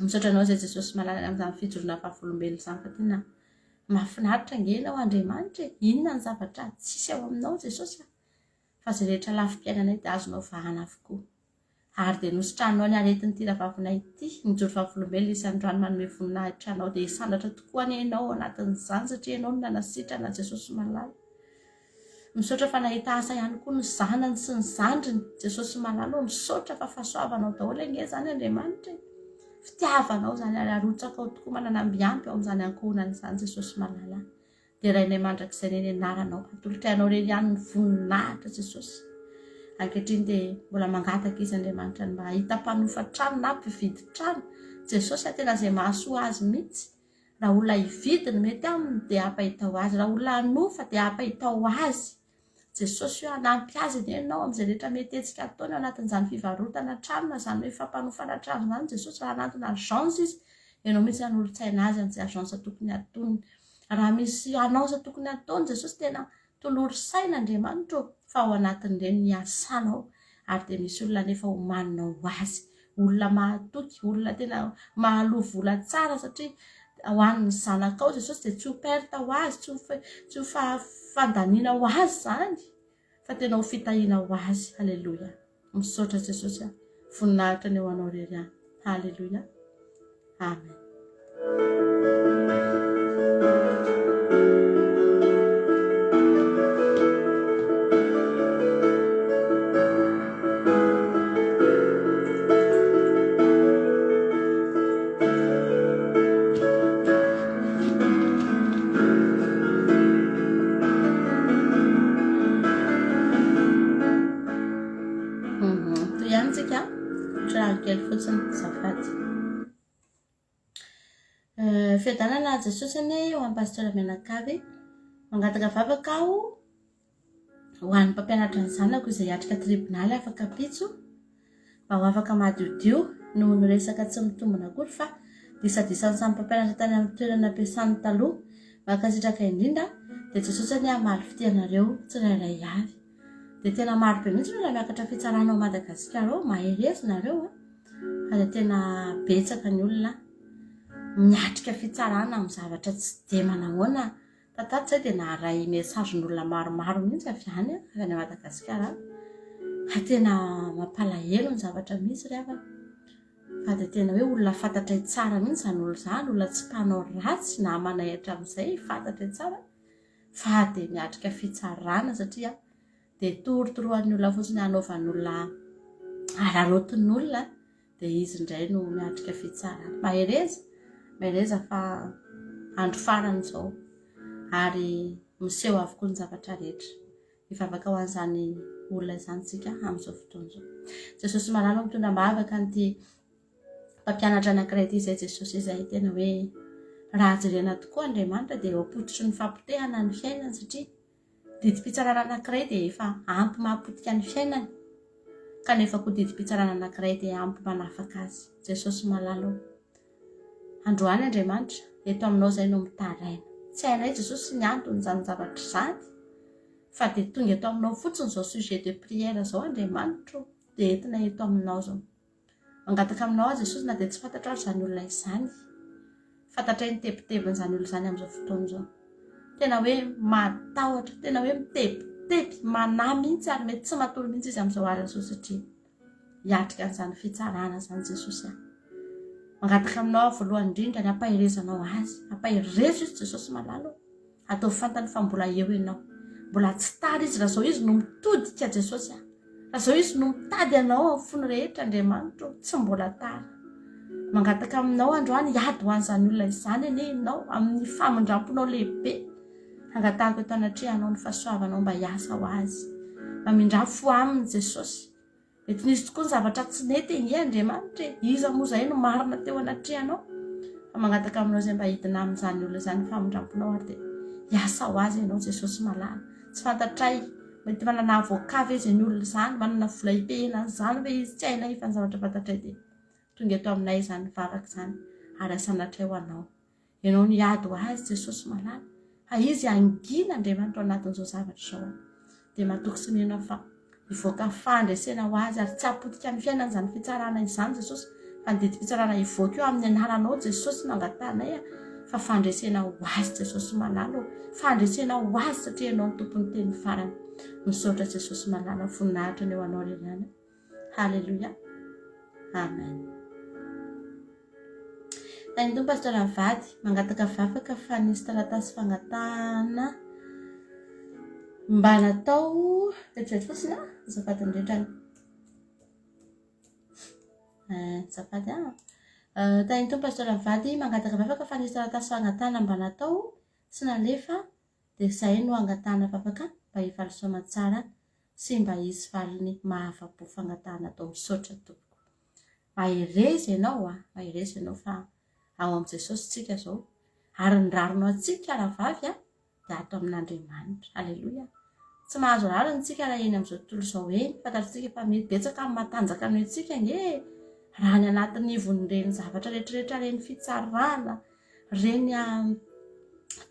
Misaotra anao izay Jesosy malala amin'izany fijoroana vavolombelona izany fa tena mahafinaritra ange ianao Andriamanitra e. Inona ny zavatra tsisy ao aminao Jesosy a? Fa izay rehetra lafim-piainanay dia azonao vahana avokoa. Ary dia nositraninao ny aretin'ity rahavavinay ity, nijoro vavolombelona izy androany manome voninahitra anao, dia hisandratra tokoa anie ianao ao anatin'izany satria ianao no nanasitrana Jesosy malala. Misaotra fa nahita asa ihany koa ny zanany sy ny zandriny. Jesosy malala ô, misaotra fa fahasoavanao daholo ange izany Andriamanitra e. Fitiavanao izany ary arotsakao tokoa manana ambiampy ao amin'izany ankohonana izany Jesosy malala. Derainay mandrakizay ny anaranao. Atolotray anao irery ihany ny voninahitra Jesosy. Ankehitriny dia mbola mangataka izy Andriamanitra ny mba hahita mpanofa trano na mpividy trano. Jesosy a tena izay mahasoa azy mihitsy. Raha olona hividy no mety aminy dia ampahitao azy. Raha olona hanofa dia ampahitao azy. Jesosy o, hanampy azy anie ianao amin'izay rehetra mety hetsika ataony ao anatin'izany fivarotana trano na izany hoe fampanofana trano izany Jesosy. Raha hanantona agence izy, ianao mihitsy hanolo-tsaina azy amin'izay agence tokony hatoniny. Raha misy annonce tokony hataony Jesosy tena tolory saina Andriamanitra ô fa ao anatin'ireny ny asanao ary dia misy olona anefa omaninao ho azy olona mahatoky olona tena mahaloa vola tsara satria ho an'ny zanakao Jesosy dia tsy ho perte ho azy tsy ho tsy ho fandaniana ho azy izany fa tena ho fitahiana ho azy haleloia Misaotra Jesosy a. Voninahitra ny ho anao irery ihany. Haleloia. Amen. Toy ihany tsika, otrano kely fotsiny, azafady. Fiadanana Jesosy anie ho an'i Pasteur mianakavy. Mangataka vavaka aho ho an'ny mpampianatra ny zanako izay hiatrika tribonaly afaka ampitso. Mba ho afaka madiodio noho ny resaka tsy mitombina akory fa disadisan'ny samy mpampianatra tany amin'ny toerana nampiasany taloha. Mankasitraka indrindra dia Jesosy anie hamaly fitia anareo tsirairay avy. Dia tena maro be mihitsy ny olona miakatra fitsarana ao Madagasikara ao, mahereza nareo a! Fa dia tena betsaka ny olona miatrika fitsarana amin'ny zavatra tsy dia manahoana. Tatato izay dia naharay message-n'olona maromaro mihitsy avy any, avy any Madagasikara any. Fa tena mampalahelo ny zavatra misy ry havana. Fa dia tena hoe olona fantatray tsara mihitsy izany olona izany, olona tsy mpanao ratsy, namanay hatramin'izay, fantatray tsara. Fa dia miatrika fitsarana satria dia torotoroan'ny olona fotsiny hanaovan'olona araraotin'olona dia izy indray no miatrika fitsarana. Mahereza, mahereza fa andro farany izao ary miseho avokoa ny zavatra rehetra. Hivavaka ho an'izany olona izany isika amin'izao fotoana izao. Jesosy malala mitondra am-bavaka an'ity mpampianatra anankiray ity izay Jesosy izay tena hoe raha jerena tokoa Andriamanitra dia eo am-pototry ny fapotehana ny fiainany satria didim-pitsarana anankiray dia efa ampy mahapotika ny fiainany kanefa koa didim-pitsarana anankiray dia ampy manafaka azy. Jesosy malala o. Androany Andriamanitra, eto aminao izay no mitaraina. Tsy hainay Jesosy ny anton'izany zavatra izany fa dia tonga eto aminao fotsiny izao sujet de prière izao Andriamanitra o, dia entina eto aminao izao. Mangataka aminao aho Jesosy na dia tsy fantatro ary izany olona izany. Fantatray ny tebitebin'izany olona izany amin'izao fotoana izao. Tena hoe matahotra, tena hoe mitebiteby, manahy mihitsy ary mety tsy matory mihitsy izy amin'izao alina izao satria hiatrika an'izany fitsarana izany Jesosy ah. Mangataka aminao aho voalohany indrindra ny hampaherezanao azy. Ampaherezo izy Jesosy malala. Ataovy fantany fa mbola eo ianao. Mbola tsy tara izy raha izao izy no mitodika Jesosy ah. Raha izao izy no mitady anao amin'ny fony rehetra Andriamanitro, tsy mbola tara. Mangataka aminao androany hiady ho an'izany olona izany anie ianao amin'ny famindramponao lehibe. Angatahako eto anatrehanao ny fahasoavanao mba hiasa ho azy. Mamindrà fo aminy Jesosy. Mety nisy tokoa ny zavatra tsy nety ange Andriamanitra e. Iza moa izay no marina teo anatrehanao? Fa mangataka aminao izay mba hidina amin'izany olona izany ny famindramponao ary dia hiasa ho azy ianao Jesosy malala. Tsy fantatray, mety manana avocat ve izany olona izany, manana vola hipehena an'izany ve izy, tsy hainay fa ny zavatra fantatray dia tonga eto aminay izany vavaka izany ary asanatray ho anao. Ianao no hiady ho azy Jesosy malala fa izy hangina Andriamanitra ao anatin'izao zavatra izao dia matoky sy mino aho fa hivoaka fandresena ho azy ary tsy hapotika ny fiainany izany fitsarana izany Jesosy fa ny didim-pitsarana hivoaka eo amin'ny anaranao Jesosy no angatahanay a fa fandresena ho azy Jesosy malala o fandresena ho azy satria ianao no tompon'ny teny farany misaotra Jesosy malala voninahitra ny eo anao irery ihany Haleloia. Amen. Tany Tompo Pasteur Vady, mangataka vavaka fa nisy taratasy fangatahana. Mba natao vetivety fotsiny an, azafady indrindra. Eh, azafady an. Eh, Tahin'ny Tompo Pasteur mivady mangataka vavaka fa nisy taratasy fangatahana mba natao sy nalefa dia izay no angatahana vavaka mba hivaly soamantsara sy mba hisy valiny mahafa-po fangatahana atao misaotra tompoko. Mahereza ianao a, mahereza ianao fa ao amin'i Jesosy tsika izao ary ny rariny ho antsika rahavavy a dia ato amin'Andriamanitra. Aleloia. Tsy mahazo rariny tsika raha eny amin'izao tontolo izao eny. Fantatritsika fa mety betsaka ny matanjaka noho isika ange e. Raha any anatin'ny ivon'ireny zavatra rehetrarehetra ireny fitsarana, ireny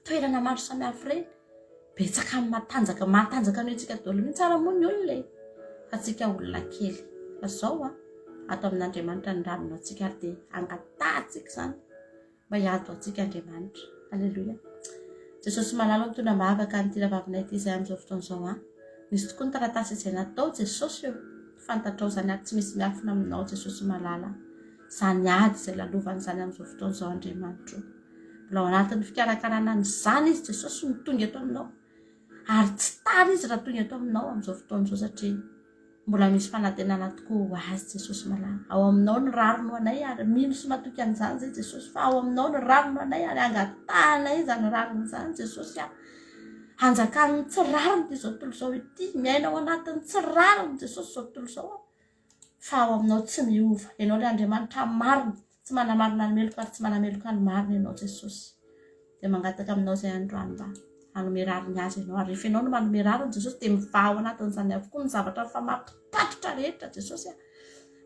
toerana maro samihafa ireny. Betsaka ny matanjaka, matanjaka noho isika daholo mihitsy ara moa ny olona e. Fa tsika olona kely. Fa izao a, ato amin'Andriamanitra ny rariny ho antsika ary dia angatahantsika izany. Mba hiady ho antsika Andriamanitra. Aleloia. Jesosy malala mitondra am-bavaka an'ity rahavavinay ity izay amin'izao fotoana izao an. Misy tokoa ny taratasy izay natao Jesosy o. Fantatrao izany ary tsy misy miafina aminao Jesosy malala. Izany ady izay lalovany izany amin'izao fotoana izao Andriamanitro. Mbola ao anatin'ny fikarakarana an'izany izy Jesosy no tonga eto aminao. Ary tsy tara izy raha tonga eto aminao amin'izao fotoana izao satria Mbola misy fanantenana tokoa ho azy Jesosy malala. Ao aminao ny rariny ho anay ary mino sy matoky an'izany zay Jesosy fa ao aminao ny rariny ho anay ary angatahanay izany rariny izany Jesosy a. Hanjakan'ny tsy rariny ity izao tontolo izao ity. Miaina ao anatin'ny tsy rariny Jesosy izao tontolo izao a. Fa ao aminao tsy miova. Ianao ilay Andriamanitra marina. Tsy manamarina ny meloka ary tsy manameloka ny marina ianao Jesosy. Dia mangataka aminao izay androany mba hanome rariny azy ianao. Ary rehefa ianao no manome rariny Jesosy dia mivaha ao anatin'izany avokoa ny zavatra mifamampitatotra rehetra Jesosy a.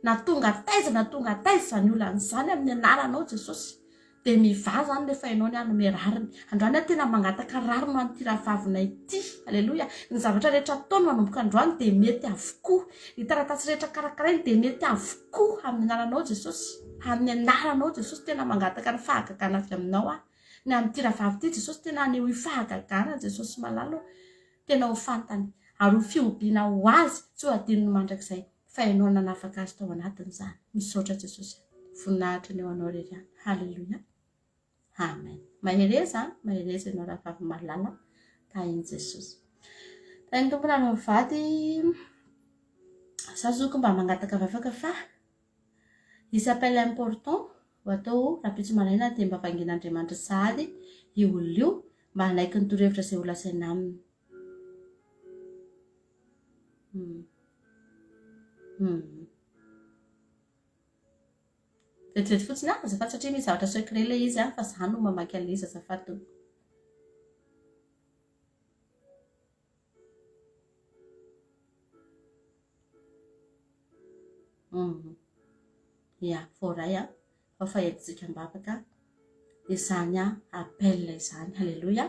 Na tonga taiza na tonga taiza izany olana izany amin'ny anaranao Jesosy. Dia mivaha izany rehefa ianao ny hanome rariny. Androany aho tena mangataka rariny ho an'ity rahavavinay ity. Aleloia. Ny zavatra rehetra ataony manomboka androany dia mety avokoa. Ny taratasy rehetra karakarainy dia mety avokoa amin'ny anaranao Jesosy. Amin'ny anaranao Jesosy tena mangataka ny fahagagana avy aminao aho. Ny amin'ity rahavavy ity Jesosy tena haneho fahagagana Jesosy malala ô. Tena ho fantany ary ho fihobiana ho azy tsy ho adinony mandrakizay fa ianao nanafaka azy tao anatin'izany. Misaotra Jesosy. Voninahitra ny ho anao irery ihany. Haleloia. Amen. Mahereza an, mahereza ianao rahavavy malala. Tahin'i Jesosy. Tahin'ny Tompo nareo mivady. Za zoko mba mangataka vavaka fa hisy appel important ho atao rahampitso maraina dia mba vangin'Andriamanitra sahady io olona io mba hanaiky ny torohevitra izay ho lazaina aminy. Hmm. Hmm. Vetivety fotsiny an, azafady satria misy zavatra secret ilay izy an, fa za no mamaky an'ilay izy azafady tompoko. Mhm. Ya, voaray an, fa fa entintsika am-bavaka izany an, appel izany. Alléluia.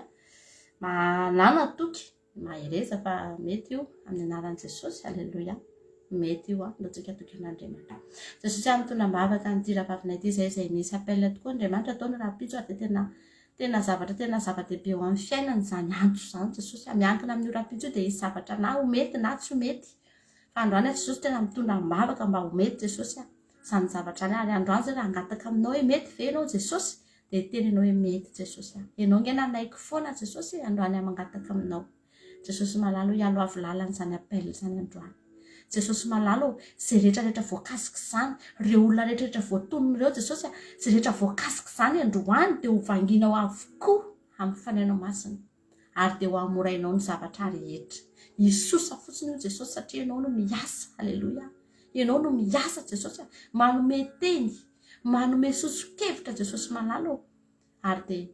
Manana toky. Mahereza fa mety io amin'ny anaran'i Jesosy. Aleloia. Mety io an. Ndao-tsika hatoky an'Andriamanitra. Jesosy aho mitondra am-bavaka an'ity rahavavinay ity izay izay misy appel tokoa Andriamanitra ataony rahampitso ary dia tena tena zavatra tena zava-dehibe eo amin'ny fiainany izany antso izany Jesosy a. Miankina amin'io rahampitso io dia hisy zavatra na ho mety na tsy ho mety. Fa androany aho Jesosy tena mitondra am-bavaka mba ho mety Jesosy a. Izany zavatra izany ary androany izay raha hangataka aminao hoe mety ve ianao Jesosy Dia hiteny ianao hoe mety Jesosy a. Ianao ange nanaiky foana Jesosy e, androany aho mangataka aminao. Jesosy malala o, hialoavy lalana izany appel izany androany. Jesosy malala o, izay rehetra rehetra voakasik'izany, ireo olona rehetra rehetra voatonona ireo Jesosy a, izay rehetra voakasik'izany androany dia ho vanginao avokoa amin'ny Fanahinao Masina. Ary dia ho hamorainao ny zavatra rehetra. Hisosa fotsiny io Jesosy satria ianao no miasa. Aleloia. Ianao no miasa Jesosy a. Manome teny. Manome soso-kevitra Jesosy malala ô! Ary dia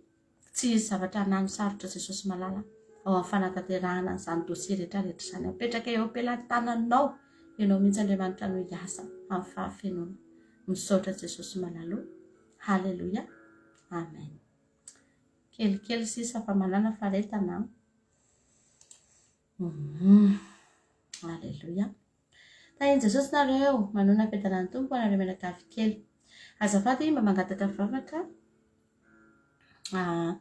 tsy hisy zavatra hanano sarotra Jesosy malala ao amin'ny fanatanterahana an'izany dossier rehetra rehetra izany. Apetraka eo am-pelatananao ianao mihitsy Andriamanitra no hiasa amin'ny fahafenoana. Misaotra Jesosy malala ô! Haleloia! Amen. Kelikely sisa fa manana faharetana an. Aleloia. Tahin'i Jesosy nareo, manona fiadanan'ny Tompo anareo mianakavy kely. Azafady mba mangataka vavaka. Ah,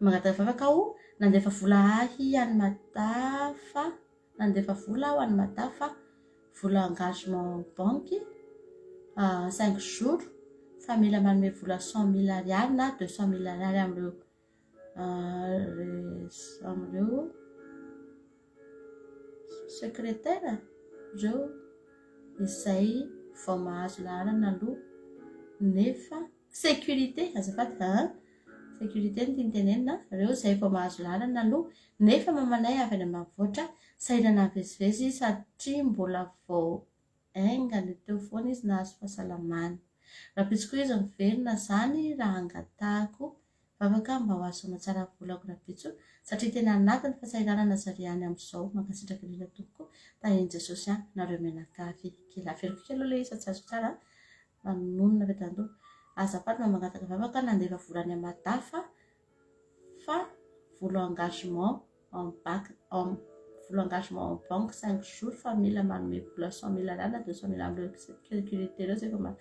mangataka vavaka aho, nandefa vola ahy any Mada fa nandefa vola aho any Mada fa vola engagement banky ah, cinq jours fa mila manome vola 100 mille ariary na 200 mille ariary amin'ireo amin'ireo. Secrétaire ireo izay vao mahazo laharana aloha nefa sécurité azafady an sécurité no tiany tenenina ireo izay vao mahazo laharana aloha nefa mamanay avy any ambanivohitra sahirana mivezivezy satria mbola vao haingana teo foana izy nahazo fahasalamana. Rahampitso koa izy miverina izany raha angatahako vavaka mba ho azo soamatsara ny volako rahampitso satria tena anatin'ny fahasahiranana zare any amin'izao. Mankasitraka indrindra tompoko. Tahin'i Jesosy an nareo mianakavy kely. Averiko kely aloha ilay izy fa tsy azo tsara manonona avy ato an-doha. Azafady mba mangataka vavaka nandefa vola any Mada fa fa volo engagement en bac en volo engagement en banque 5 jours fa mila manome vola 100 mille ariary na 200 mille amin'ireo sécurité ireo zay vao ma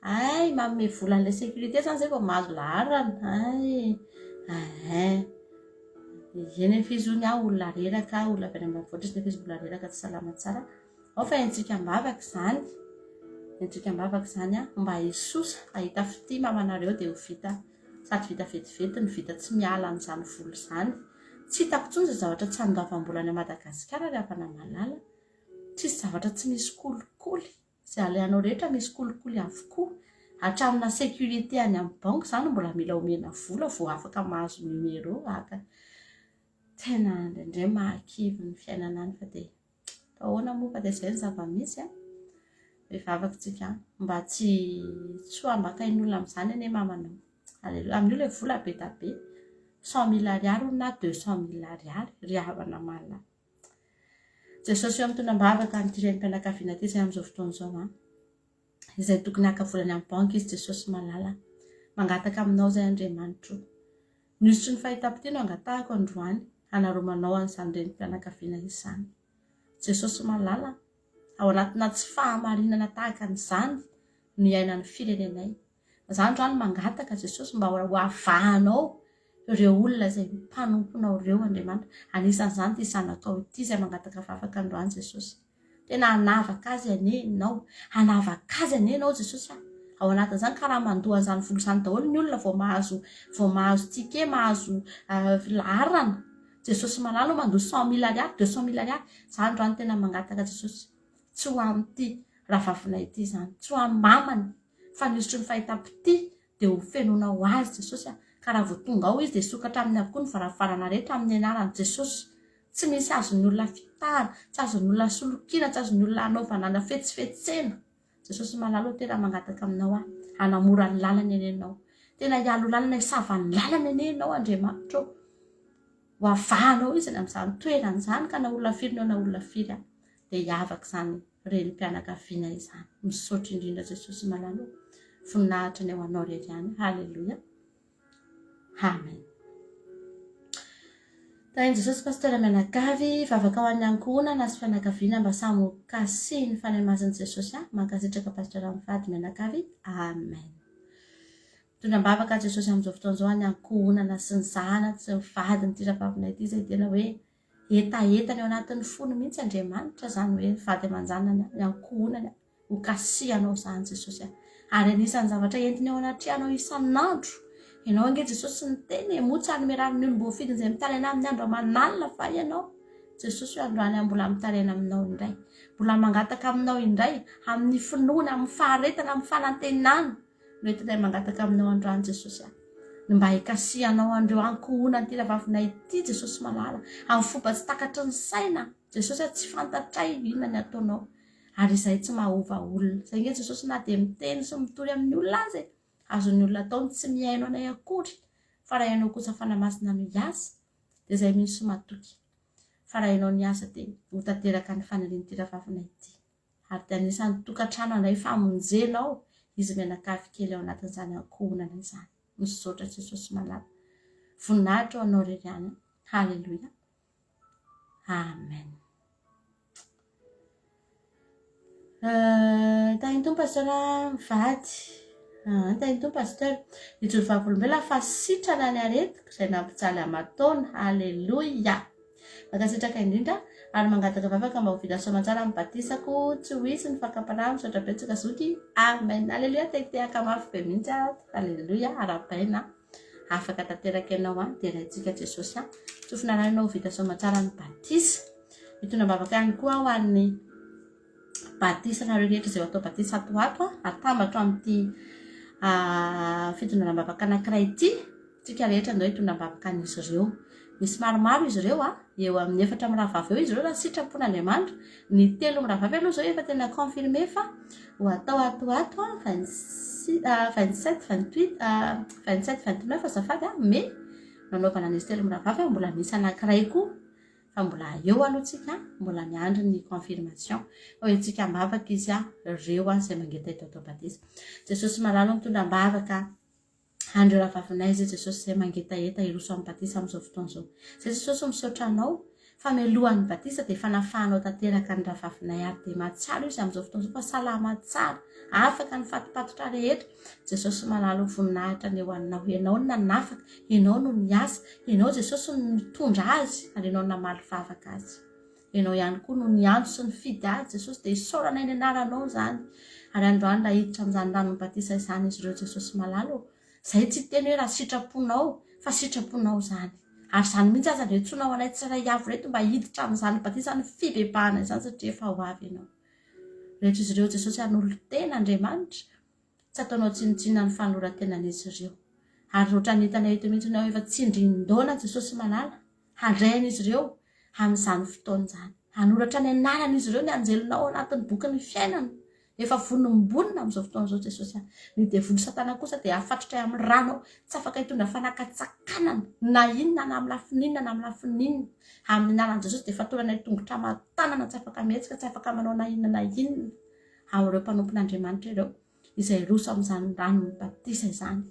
ay manome vola an'ilay sécurité zany zay vao mahazo laharana ay ay eny efa izy io ny ahy olona reraka olona avy any ambanivohitra izy nefa izy mbola reraka tsy salama tsara ao fa entsika am-bavaka izany entsika am-bavaka izany a mba hisosa hahita fitia mamanareo dia ho vita Sady vita vetivety no vita tsy miala an'izany vola izany. Tsy hitako intsony izay zavatra tsy handoavam-bola any Madagasikara ry havana malala. Tsisy zavatra tsy misy kolikoly. Izay alehanao rehetra misy kolikoly avokoa. Hatramina sécurité any amin'ny banky izany mbola mila omena vola vao afaka mahazo numéro haka. Tena indraindray mahakivy ny fiainana any fa dia Fa ahoana moa fa dia izay ny zava-misy an. Mivavaka tsika mba tsy tsy ho ambakain'ny olona amin'izany anie mamanao. Aleloia. Amin'io ilay vola be da be. 100 000 ariary hono na 200 000 ariary ry havana malala. Jesosy eo mitondra am-bavaka an'ity renim-pianakaviana ity izay amin'izao fotoana izao an. Izay tokony haka volany amin'ny banky izy Jesosy malala. Mangataka aminao izay Andriamanitro. Ny hosotry ny fahitam-pitia no angatahako androany hanaromanao an'izany renim-pianakaviana izany. Jesosy malala, ao anatina tsy fahamarinana tahaka an'izany no iainan'ny firenenay. Za androany mangataka Jesosy mba ho avahanao ireo olona izay mpanomponao ireo Andriamanitra. Anisan'izany ity zanakao ity izay mangataka vavaka androany Jesosy. Tena hanavaka azy anie ianao. Hanavaka azy anie ianao Jesosy a. Ao anatin'izany ka raha mandoa an'izany vola izany daholo ny olona vao mahazo vao mahazo ticket, mahazo laharana. Jesosy malala mandoa 100 000 ariary, 200 000 ariary. Za androany tena mangataka Jesosy. Tsy ho amin'ity rahavavinay ity izany. Tsy ho amin'ny mamany. Fa ny hosotry ny fahitam-pitia dia ho fenoina ho azy Jesosy a. Ka raha vao tonga ao izy dia hisokatra aminy avokoa ny varavarana rehetra amin'ny anaran'i Jesosy. Tsy misy azon'ny olona fitahana, tsy azon'ny olona solokiana, tsy azon'ny olona anaovana na fetsifetsena. Jesosy malala ô tena mangataka aminao aho, hanamora ny lalany anie ianao. Tena hialo lalana, hisava ny lalany anie ianao Andriamanitra ô. Ho avahanao izy any amin'izany toerana izany ka na olona firy no na olona firy aho dia hiavaka izany renim-pianakaviana izany. Misaotra indrindra Jesosy malala ô. Voninahitra ny ho anao irery ihany. Haleloia. Amen. Tahin'i Jesosy Pasteur mianakavy, vavaka ho an'ny ankohonana sy fianakaviana mba samy ho kasihin'ny Fanahy Masin'i Jesosy ahy. Mankasitraka Pasteur mivady mianakavy. Amen. Mitondra am-bavaka Jesosy amin'izao fotoana izao any ankohonana sy ny zanany sy ny vadiny ity rahavavina ity izay tena hoe hetahetany ao anatin'ny fony mihitsy Andriamanitra izany hoe ny vady aman-janany, ny ankohonany. Ho kasihanao izany Jesosy a. Ary anisan'ny zavatra entiny eo anatrehanao isan'andro. Ianao ange Jesosy niteny e, moa tsy hanome rariny ny olom-boafidiny izay mitaraina aminy andro aman'alina va ianao? Jesosy io androany aho mbola mitaraina aminao indray. Mbola mangataka aminao indray, amin'ny finoana, amin'ny faharetana, amin'ny fanantenana no entinay mangataka aminao androany Jesosy a. Ny mba hikasihanao an'ireo ankohonan'ity ravavinay ity Jesosy malala, amin'ny fomba tsy takatry ny saina. Jesosy a, tsy fantatray inona ny ataonao. Ary izay tsy mahova olona. Izay ange Jesosy na dia miteny sy mitory amin'ny olona aza e, azon'ny olona atao ny tsy mihaino anay akory, fa raha ianao kosa Fanahy Masina no hiasa, dia izay mino sy matoky fa raha ianao niasa dia ho tanteraka ny fanirian'ity rahavavina ity. Ary dia anisan'ny tokantrano handray famonjena ao izy mianakavy kely ao anatin'izany ankohonana izany. Misaotra Jesosy malala. Voninahitra ho anao irery ihany. Haleloia. Amen. Tahin'ny Tompo Pasteur mivady. Ah, tahin'ny Tompo Pasteur. Nijoro vavolombelona fa sitrana ny aretiko izay nampijaly aman-taona. Alléluia. Mankasitraka indrindra ary mangataka vavaka mba ho vita soamantsara ny batisako. Tsy ho hisy ny fakam-panahy. Misaotra betsaka zoky. Amen. Alléluia. Tehitehaka mafy be mihitsy aho. Alléluia. Arahabaina. Afaka tanteraka ianao an. Deraintsika Jesosy an. Tsofina rano ianao ho vita soamantsara ny batisa. Mitondra am-bavaka ihany koa aho ho an'ny batisanareo rehetra izay ho atao batisa ato ho ato, atambatro amin'ity fitondrana am-bavaka anankiray ity. Tsika rehetra andao hitondra am-bavaka an'izy ireo. Misy maromaro izy ireo a, eo amin'ny efatra mirahavavy eo izy ireo raha sitrapon'Andriamanitra. Ny telo mirahavavy aloha izao efa tena confirmé fa ho atao ato ho ato a, 26, 27, 28, 27, 29 azafady a, mai nanaovana an'izy telo mirahavavy a, mbola misy anankiray koa fa mbola eo aloha tsika, mbola miandry ny confirmation. Fa ho entintsika am-bavaka izy a, ireo a, izay mangetaheta atao batisa. Jesosy malala mitondra am-bavaka. Andreo rahavavinay izay Jesosy izay mangetaheta hiroso amin'ny batisa amin'izao fotoana izao. Izay Jesosy misaotra anao fa mialohan'ny batisa dia efa nafahanao tanteraka ny rahavavinay ary dia mahatsiaro izy amin'izao fotoana izao fa salama tsara, afaka ny fatopatotra rehetra. Jesosy malala ho voninahitra ny eo aminao. Ianao no nanafaka, Ianao no niasa, Ianao Jesosy no nitondra azy ary Ianao no namaly vavaka azy. Ianao ihany koa no niantso sy nifidy azy Jesosy dia isaoranay ny anaranao izany ary androany raha hiditra amin'izany ranon'ny batisa izany izy ireo Jesosy malala ô Izahay tsy hiteny hoe raha sitraponao fa sitraponao izany ary izany mihitsy aza no iantsoanao anay tsirairay avy ireto mba hiditra amin'izany batisan'ny fibebahana izany satria efa ho avy Ianao rehetra izy ireo Jesosy hanolo-tena Andriamanitra Tsy ataonao tsinontsinona ny fanoloran-tenan'izy ireo. Ary ohatran'ny hitanay eto mihitsy hoe efa tsindrin-daona Jesosy malala handray an'izy ireo amin'izany fotoana izany. Hanoratra ny anaran'izy ireo ny anjelinao ao anatin'ny bokin'ny fiainana. Efa vonombonina amin'izao fotoana izao Jesosy a. Ny devoly satana kosa dia afatrotray amin'ny ranao, tsy afaka hitondra fanakatsakanana na inona na amin'ny lafiny inona na amin'ny lafiny inona. Amin'ny anaran'i Jesosy dia fatoranay tongotra aman-tanana tsy afaka mihetsika, tsy afaka manao na inona na inona. amin'ireo mpanompon'Andriamanitra ireo izay hiroso amin'izany ranon'ny batisa izany.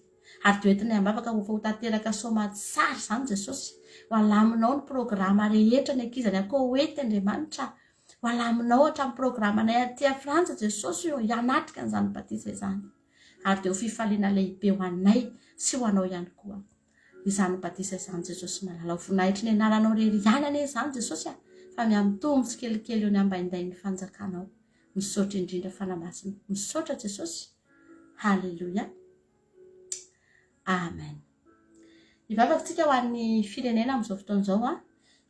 Ary dia hoentinay am-bavaka ho ho tanteraka soamatsara izany Jesosy. Ho alaminao ny programa rehetra ny ankizy any Koety Andriamanitra. Ho alaminao hatramin'ny programanay aty a Frantsa Jesosy ô hianatrika an'izany batisa izany. Ary dia ho fifaliana lehibe ho anay sy ho anao ihany koa. Izany batisa izany Jesosy malala. Ho voninahitry ny anaranao irery ihany anie izany Jesosy a! Fa mihamitombo tsikelikely eo ny ambaindain'ny fanjakanao. Misaotra indrindra Fanahy Masina. Misaotra Jesosy. Haleloia. Amen. Hivavaka tsika ho an'ny firenena amin'izao fotoana izao a.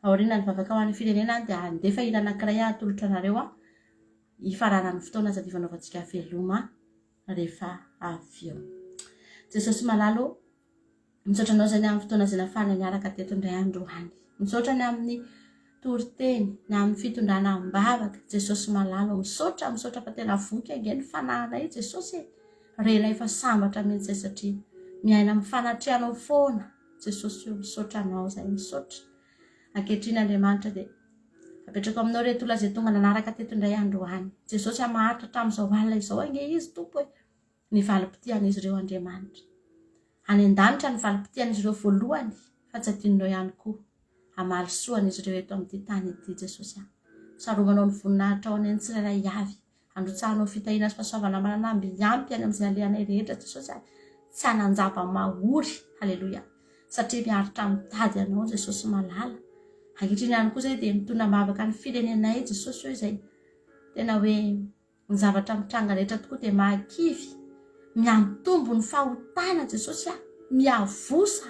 Aorian'ny vavaka ho an'ny firenena dia handefa hira anankiray aho atolotra anareo a. Hifaranan'ny fotoana sady hifanaovantsika veloma rehefa avy eo. Jesosy malala ô, misaotra anao izay ny amin'ny fotoana izay nafahana niaraka teto indray androany. Misaotra ny amin'ny toriteny, ny amin'ny fitondrana am-bavaka. Jesosy malala ô, misaotra, misaotra fa tena voky ange ny fanahinay Jesosy e. Renay fa sambatra mihitsy izay satria miaina amin'ny fanatrehanao foana. Jesosy ô, misaotra anao izay, misaotra. Ankehitriny Andriamanitra dia apetrako aminao ireto olona izay tonga nanaraka teto indray androany. Jesosy hamaharitra hatramin'izao alina izao ange izy Tompo e. Ny valim-pitian'izy ireo Andriamanitra. Any an-danitra ny valim-pitian'izy ireo voalohany fa tsy adinonao ihany koa. Hamaly soa an'izy ireo eto amin'ity tany ity Jesosy a. Sarovanao ny voninahitrao any amin'ny tsirairay avy. Androtsahanao fitahiana sy fahasoavana manana amby ampy any amin'izay alehanay rehetra Jesosy a! Tsy hanan-java-mahory, haleloia, satria miaritra mitady Anao Jesosy malala. Ankehitriny ihany koa izay dia mitondra am-bavaka ny firenenay Jesosy eo izay tena hoe ny zavatra mitranga rehetra tokoa dia mahakivy, mihamitombo ny fahotana Jesosy a, miavosa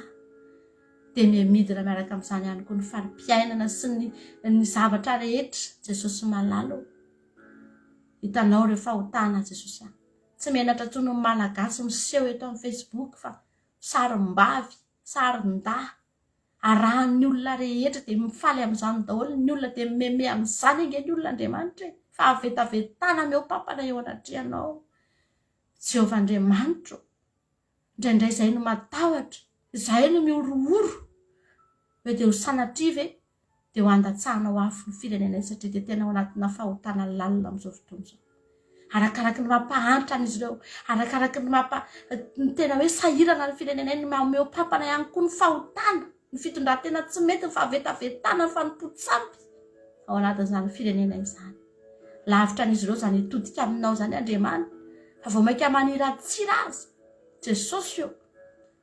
dia mihamidina miaraka amin'izany ihany koa ny fari-piainana sy ny ny zavatra rehetra Jesosy malala ô. Hitanao ireo fahotana Jesosy a. Tsy menatra intsony ny Malagasy miseho eto amin'ny Facebook fa sarim-bavy, sarin-dahy, arahan'ny olona rehetra dia mifaly amin'izany daholo ny olona dia mimeme amin'izany ange ny olona Andriamanitra e. Fahavetavetana mihoa-pampana eo anatrehanao. Jehovah Andriamanitro, indraindray izahay no matahotra, izahay no mihorohoro hoe dia ho sanatria ve dia ho andatsahanao afo ny firenenay satria dia tena ao anatina fahotana lalina amin'izao fotoana izao. Arakaraky ny mampahantra an'izy ireo, arakaraky ny mampa ny tena hoe sahirana ny firenenay ny mameom-pampana ihany koa ny fahotana, ny fitondran-tena tsy mety, ny fahavetavetana, ny fanompoan-tsampy ao anatin'izany firenena izany. Lavitra an'izy ireo izany hitodika aminao izany Andriamanitra fa vao mainka maniratsira azy. Jesosy ô!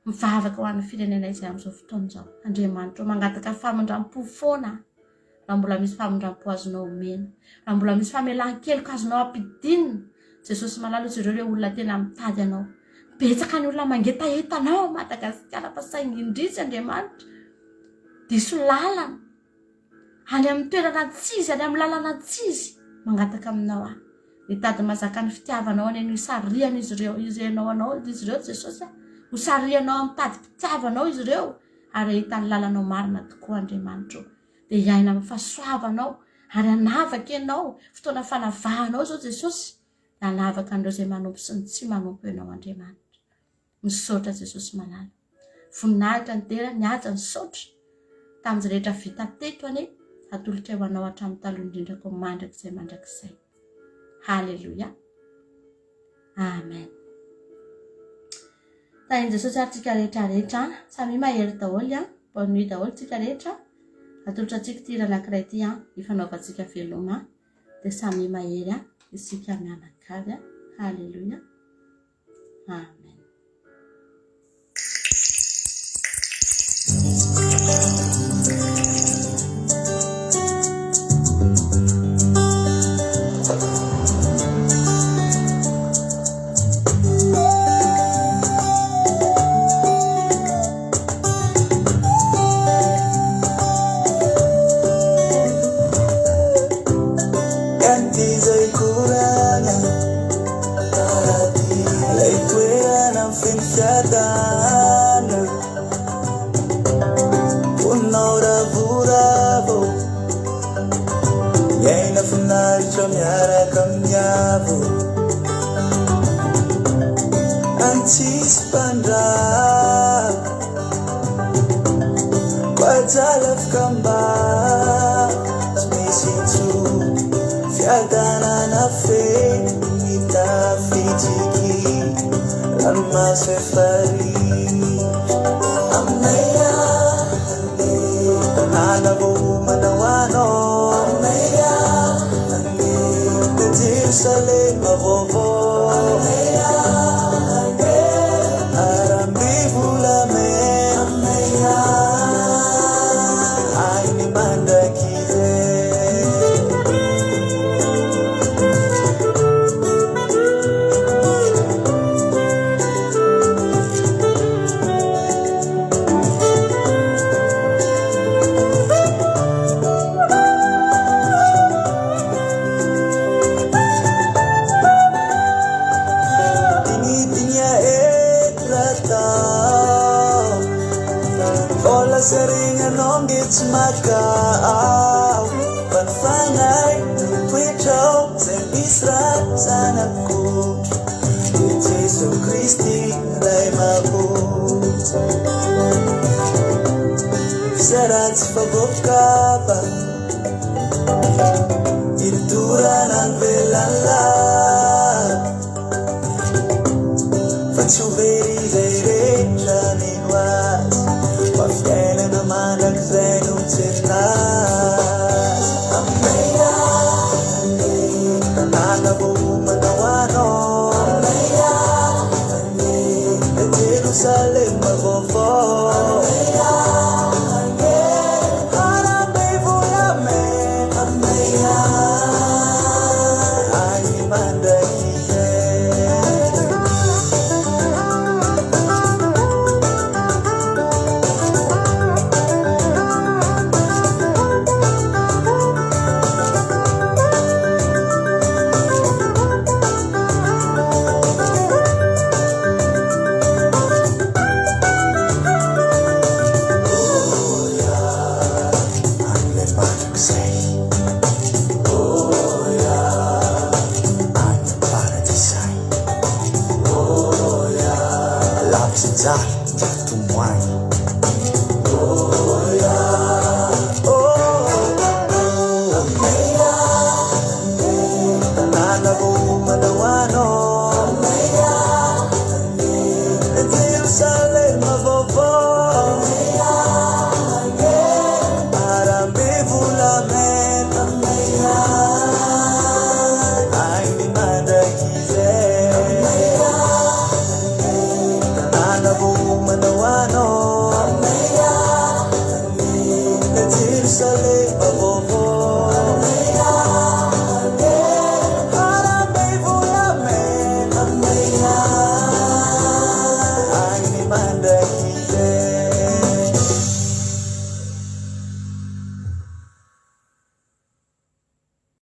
Mivavaka ho an'ny firenena izay amin'izao fotoana izao. Andriamanitra ô, mangataka famindram-po foana aho. Raha mbola misy famindram-po azonao omena, raha mbola misy famelan-keloka azonao ampidinina, Jesosy malala ô, jereo ireo olona tena mitady Anao. Betsaka ny olona mangetaheta Anao ao Madagasikara fa saingy indrisy Andriamanitra, diso lalana. Any amin'ny toerana tsy izy, any amin'ny lalana tsy izy. Mangataka aminao aho. Mitady mazaka ny fitiavanao any an'io sarihan'izy ireo, irenao anao izy ireo Jesosy a. Ho sarihanao amin'ny tadim-pitiavanao izy ireo ary hahita ny lalanao marina tokoa Andriamanitro. Dia hiaina amin'ny fahasoavanao ary hanavaka ianao, fotoana fanavahanao izao Jesosy. Dia hanavaka an'ireo izay manompo sy ny tsy manompo ianao Andriamanitra. Misaotra Jesosy malala. Voninahitra ny dera, ny haja, ny saotra. Tamin'izay rehetra vita teto anie, atolotray ho anao hatramin'ny taloha indrindra koa mandrakizay mandrakizay. Haleloia. Amen. Tahin'i Jesosy ary tsika rehetra rehetra. Samia mahery daholo an. Bonne nuit daholo tsika rehetra. Atolotra antsika ity hira anankiray ity an, ifanaovantsika veloma. Dia samia mahery an, isika mianakavy an. Haleloia. Amen. Ilay toerana feno fiadana Fonao ravoravo Miaina finaritra miaraka amin'ny avo Any tsisy mpandrava Koajala fikamba Tsy misy intsony Fiadanana feno Mitafy tsiky Ranomaso efa ritra Aminay any Tanàna voaomana ho anao Aminay any Jerosalema vaovao Aminay any Arambe volamena Aminay any mandrakizay. Dinidinia eto raha Vola sy harena anao nge tsy maka aho Fa ny fanahy no mitoetra ao Zay misy raha zanak'ondry Dia Jeso Kristy Ray mamonjy F'izay ratsy fa voakapa Idorana ny velala Fa tsy ho very izay rehetra mino azy Fa fiainana mandrakizay no mitsena azy Aminay any Tanàna voaomana ho anao Aminay any Jerosalema vaovao Aminay any Harambe volamena Aminay any mandrakizay. An'ilay mandrakizay. Oh ya, any am-paradisa any. Oh ya, lavitry jaly.